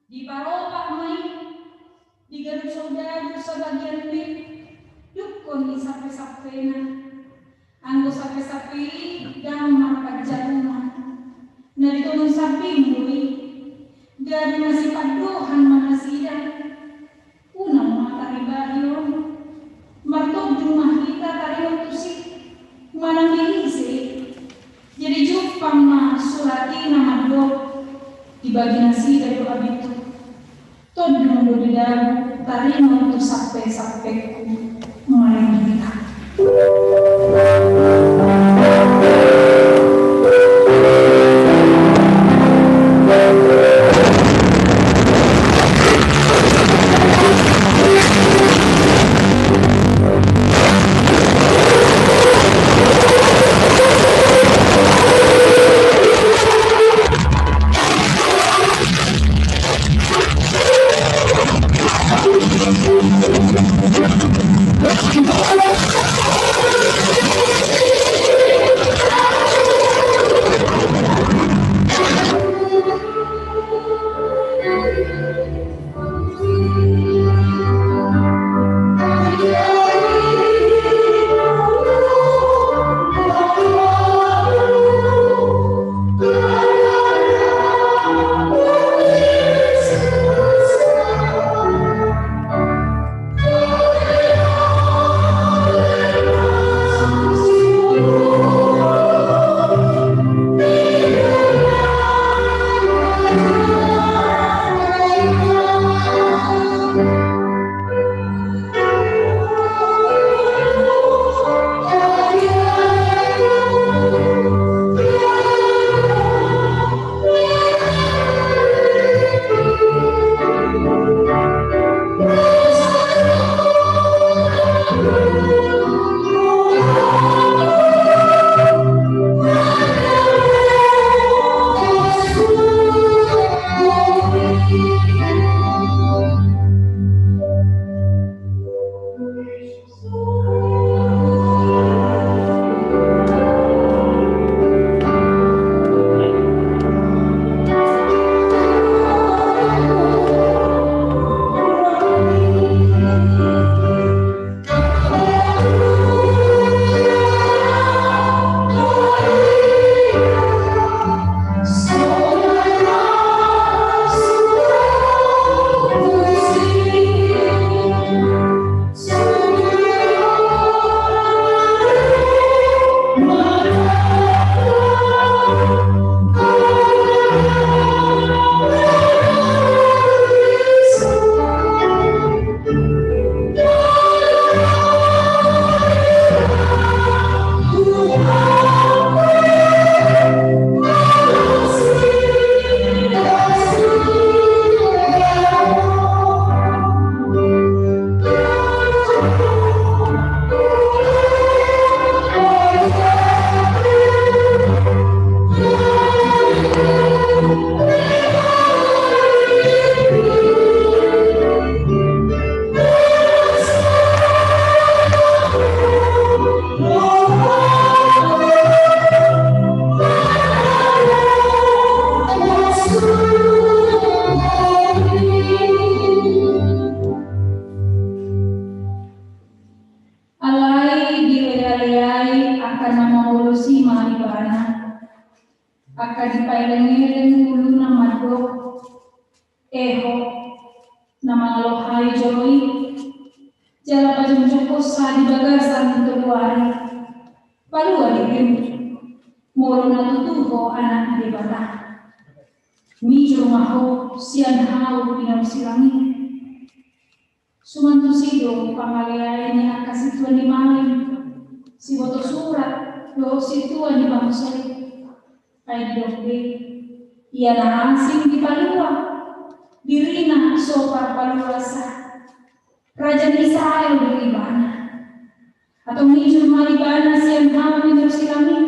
diparopak ma i, diganup soldadu sabagian pe, dungkon ni sampe-sampena. Anggo sampe-sampe i ndang marpanjaruman, na di tonun sambing do i, gabe masipandohan ma nasida. Unang ma taribahi on, martondung ma hita taringot tusi, manang di ise i. Jadi jumpang ma surat i na mandok: Dibagi nasida do abithu. Tondung do didabu taringot tu sampe-sampengku. Marende ma hita. Alai dilea-leai angka na mangolosi ma ibana, angka dipaeleng-eleng uluna mandok: Eho, na mangalohai jolo i, jala pajongjongkonsa di bagasan tolu ari. Palua dirim, molo na tutu ho Anak ni Debata. Mijur ma ho sian hau di na silang i. Suman tusi do pangaleai ni angka sintua ni malim, siboto surat dohot sintua ni bangso i. Ai didok be, ia na asing dipalua, dirina so parpaluasa. Raja ni Israel do ibana. Antong mijur ma ibana sian hau ni na silang i,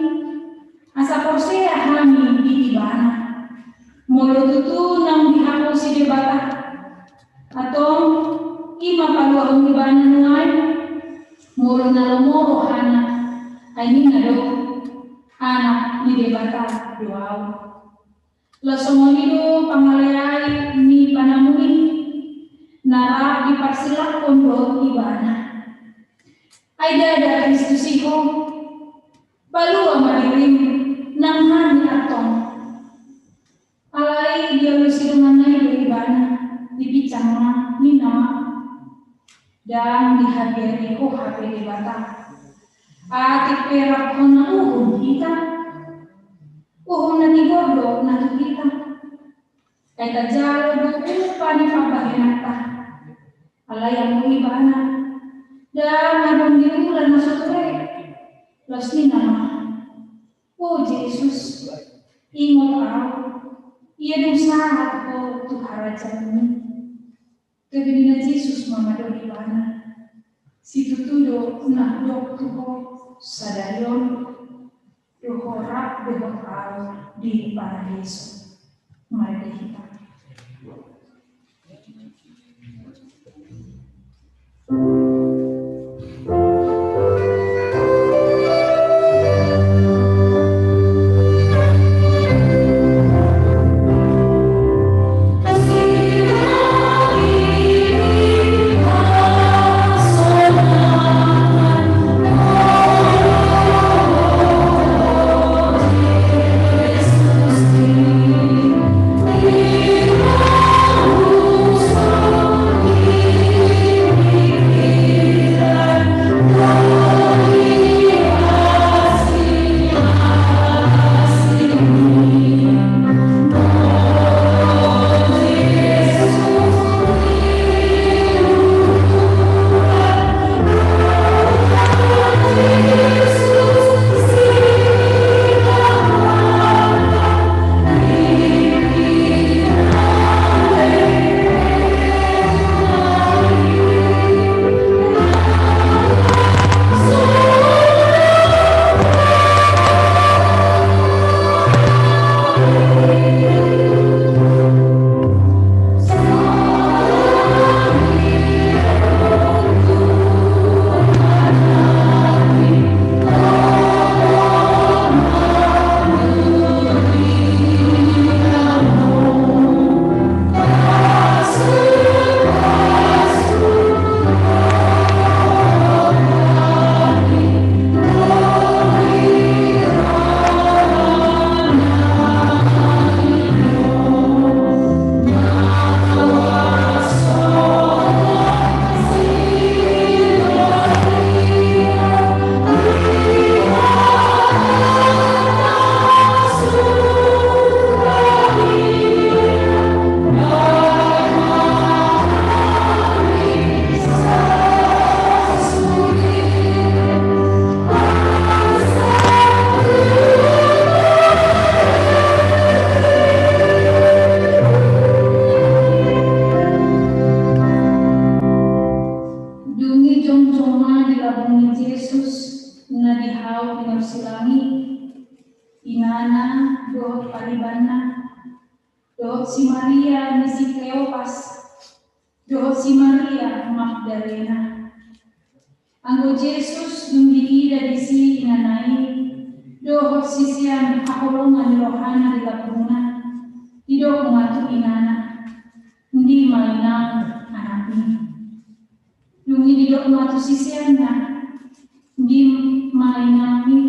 asa porsea hami di ibana. Molo tutu naung dihaposi Debata, antong i ma paluahon ibana nuaeng. Molo na lomo rohana, ai ninna do: Anak ni Debata do ahu. Laos songon i do pangaleai ni panamun i, na rap diparsilanghon dohot ibana. Ai ndada Kristus i ho, palua ma dirim nang hami antong. Alai dialusi donganna i do ibana, dipinsang ma, ninna ma: Ndang dihabiari ho hape Debata. Atik pe rap hona uhum hita, uhum na tigor do na tu hita. Ai tajalo do upa ni pambahenanta. Alai anggo ibana, ndang adong diula na so ture. Laos ninna ma: O Jesus, ingot ahu, ia dung sahat ho tu harajaonmu. Gabe ninna Jesus ma mandok ibana: Situtu do na hudok tu ho, sadari on do ho rap dohot ahu di Paradiso. Marende hita. Laut ni Silang i, inana dohot paribanna, dohot si Maria ni si Kleopas, dohot si Maria Magdalena. Anggo Jesus dung diida disi inana i dohot sisean haholongan ni rohana di lambungna, didok ma tu inana, "Ndi ma inang anakmi?" Dung i didok ma tu siseanna, "Ndi ma inangmi?"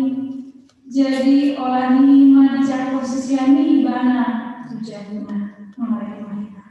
Jadi olat ni i ma dijangkon sisean i ibana tu jabuna. Marende ma hita.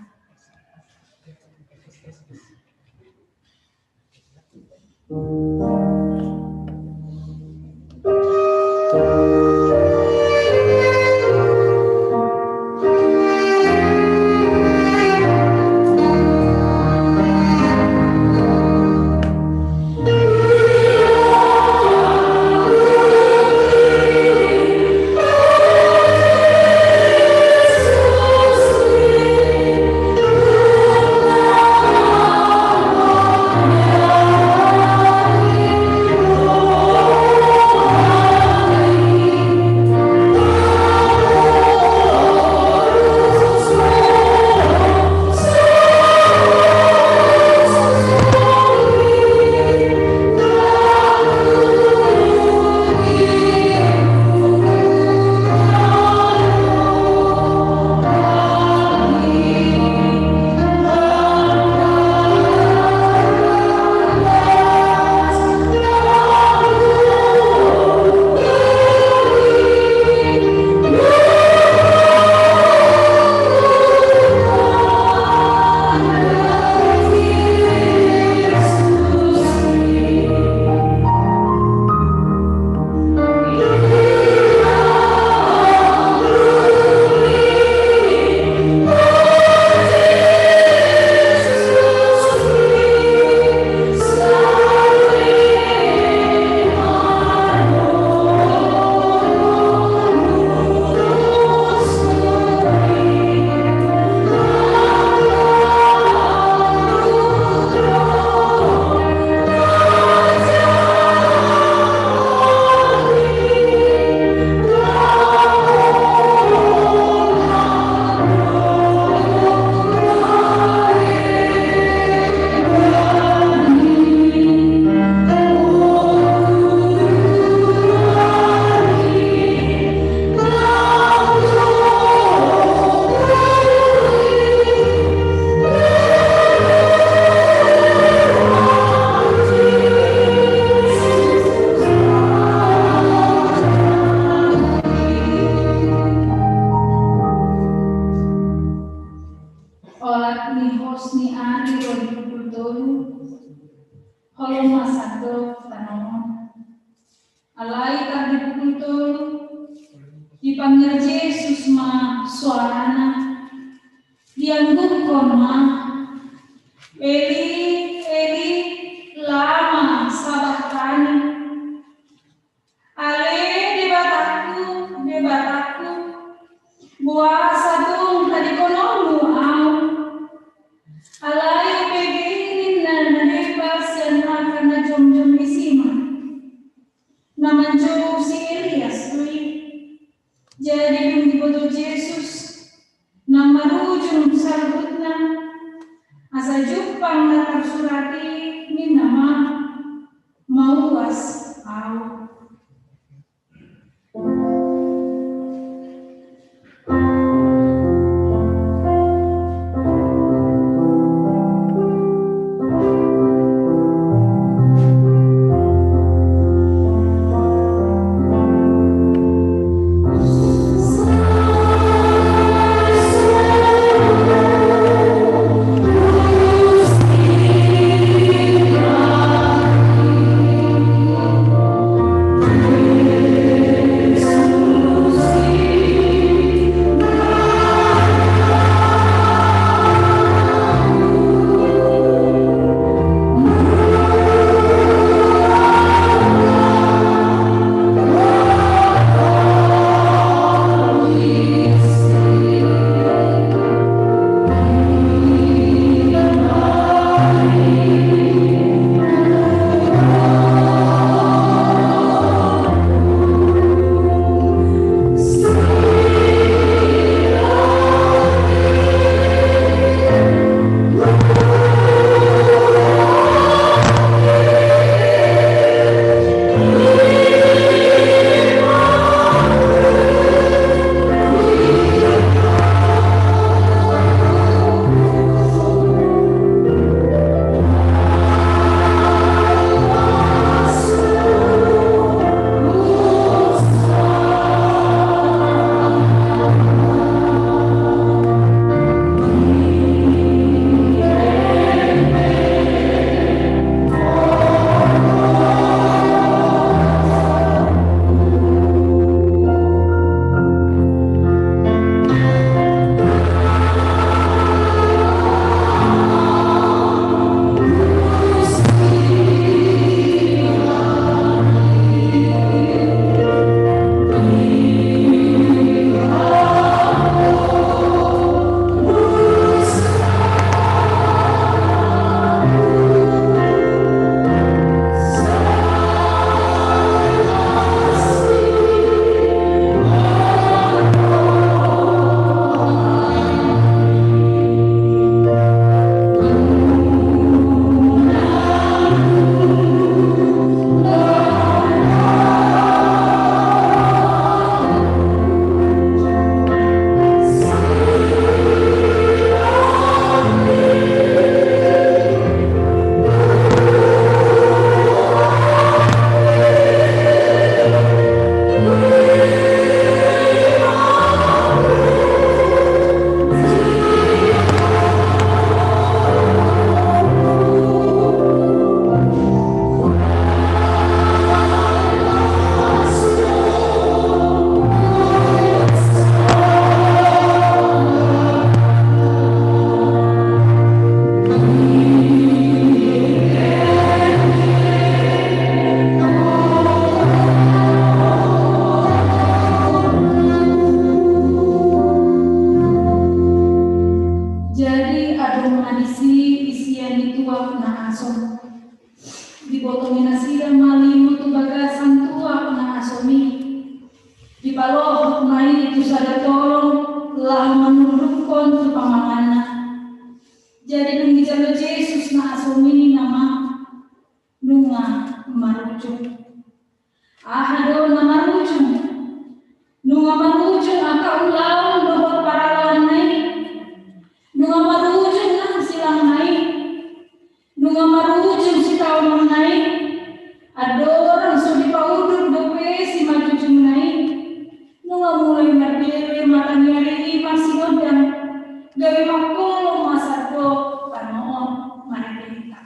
Olat ni hos ni ari ro di pukul tolu, holom ma sandok tanonon. Alai tar di pukul tolu, dipangido Jesus ma suarana, dianggungkon ma, "Eli, Eli, lama sabakhtani?" "Ale Debatangku, Debatangku, boasa tung tadingkononmu Ahu?" Alai pegei ninna na deba sian angka na jomjom i, si ma na manjou si Elias do i. Jadi dung diboto Jesus na marujung saluhutna, asa jumpang na tarsurat i, ninna ma, "Mauas Ahu." Aha do na marujung? Nunga marujung angka ulaon dohot paralaonna i. Nunga marujung nang silangna i. Nunga marujung sitaononna i. Andorang so dipaudut dope simanjujungna i, nunga mulai mandele mata ni ari i marsinondang, gabe mangkolom ma sandok tano on. Marende hita.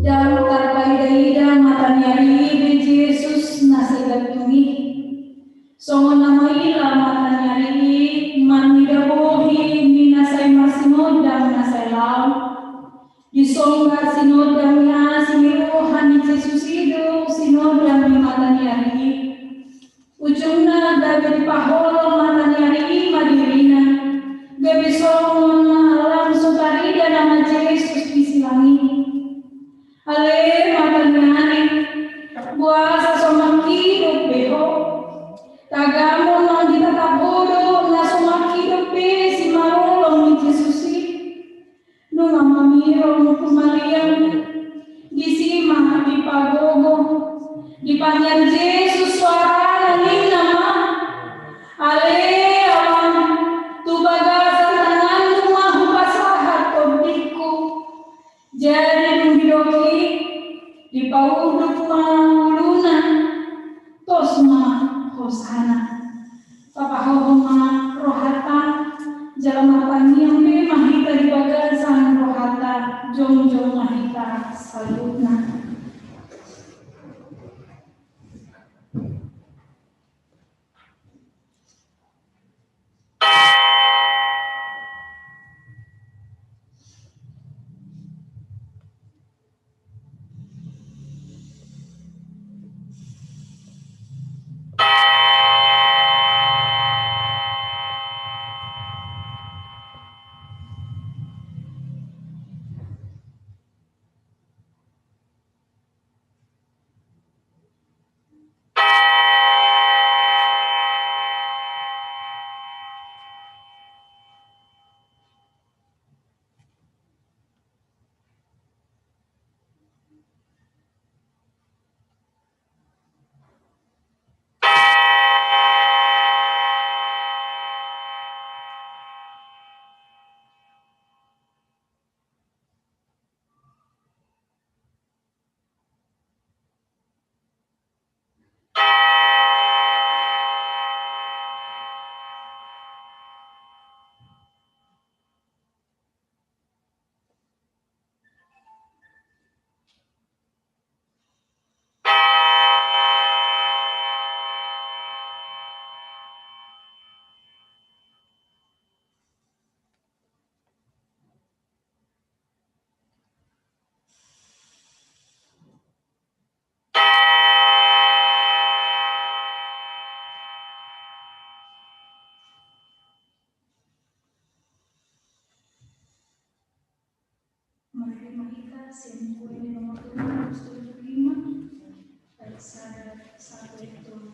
Ndang tarpaida-ida mata ni ari i be Jesus na sai gantung i. Songon na maila mata ni ari i, marnida bohi ni na sai marsinondang na sai laho. Disongga sinondang ni asi ni roha ni Jesus i do sinondang ni mata ni ari i. Ujungna gabe dipaholom mata ni ari i ma dirina, gabe songon na lam so tarida nama Jesus di silang i. Ale mata ni ari, boasa so mangkidop be ho? Tagamon nang ditatap ho do na so mangkidop be simalolong ni Jesus i. Nunga mamirong tu maliang, disi ma dipagogo, dipangian Jesus soarana ninna ma, ale Ama, tu bagasan tanganmu ma hupasahat tondingku. Jadi dung didok i, dipaudut ma uluna, tos ma hosana. Papahohom ma rohanta, jala martangiang be ma hita di bagasan rohanta, jongjong ma hita saluhutna. Marende ma hita sian Buku Ende nomor tolu ratus tujuh puluh lima, ayat sada sahat tu ayat tolu.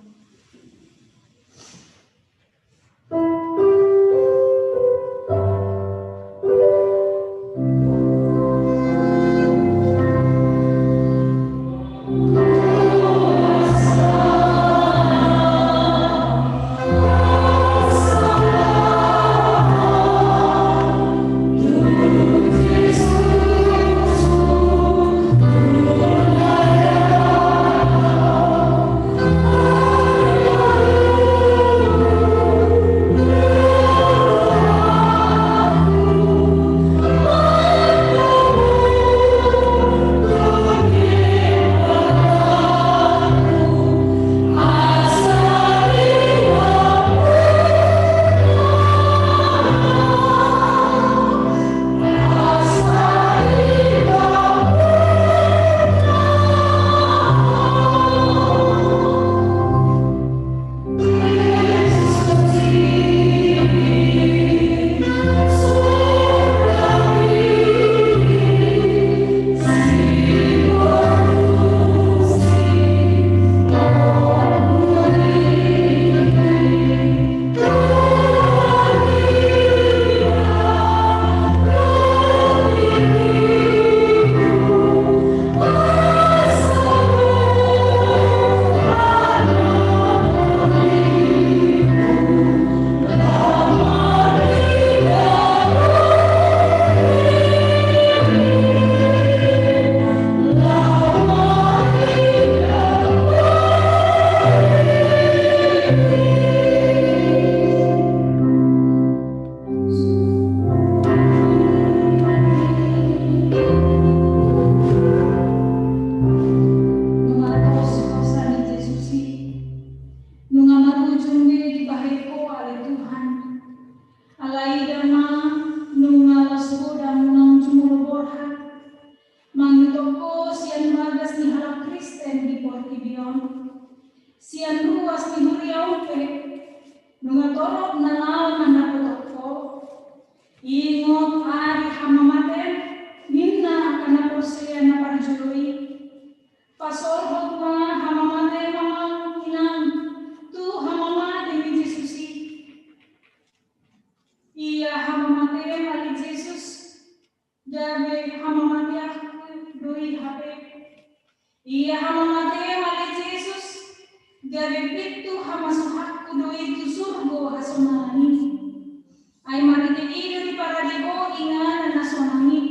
ale Jesus, gabe hamamate ahu do i hape. Ia hamamate ale Jesus, gabe pintu hamasuhanku do i tu surgo hasonangan i. Ai marhite i do diparade ho ingana na sonang i.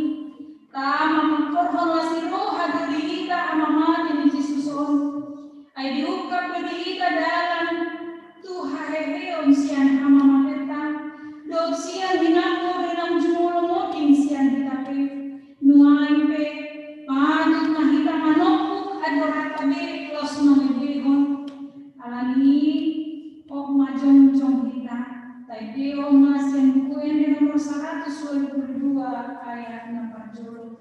Tama mangkorhon las ni roha do di hita hamamate ni Jesus on. Ai diungkap do di hita dalan tu haheheon sian hamamatenta, dohot sian hinangmu do na jumolo monding sian hita pe. Nuaeng pe, patut ma hita manompuk andoranta be laos mangelehon. Alani i, hot ma jongjong hita. Taendehon ma sian Buku Ende nomor saratus ualu pulu dua ayat na parjolo.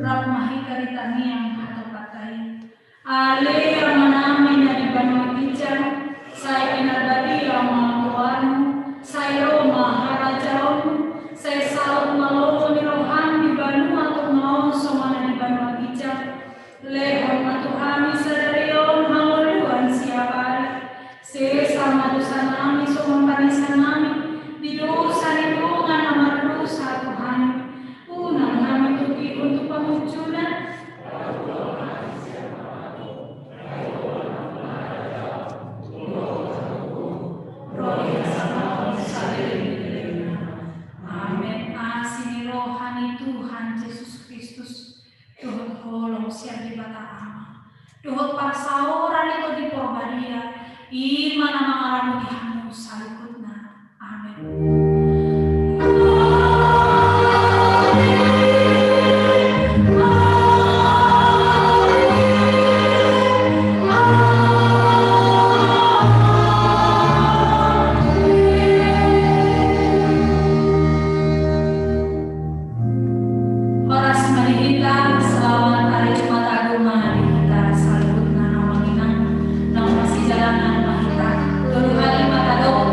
Rap ma hita di tangiang hatopanta i. Ale Amanami na di banua ginjang, sai pinarbadia ma goarmu, sai ro ma harajaonmu, sai saut ma lomo ni roham di banua tonga on songon na di banua ginjang. Lehon ma tu hami sadari on hangoluan siapari. Sesa ma dosanami songon panesanami di dosa ni dongan na mardosa tu hami. Unang hami togihon tu pangunjunan. Amen. Asi ni roha ni Tuhan Jesus Kristus, dohot holong sian Debata Ama, dohot parsaoran ni Tondi Porbadia, i ma na mangaramoti hamu saluhutna. Amen. Horas ma di hita, selamat ari Jumat Agung ma di hita saluhutna, amang inang. Naung marsijalangan ma hita. Tolu hali ma tadok.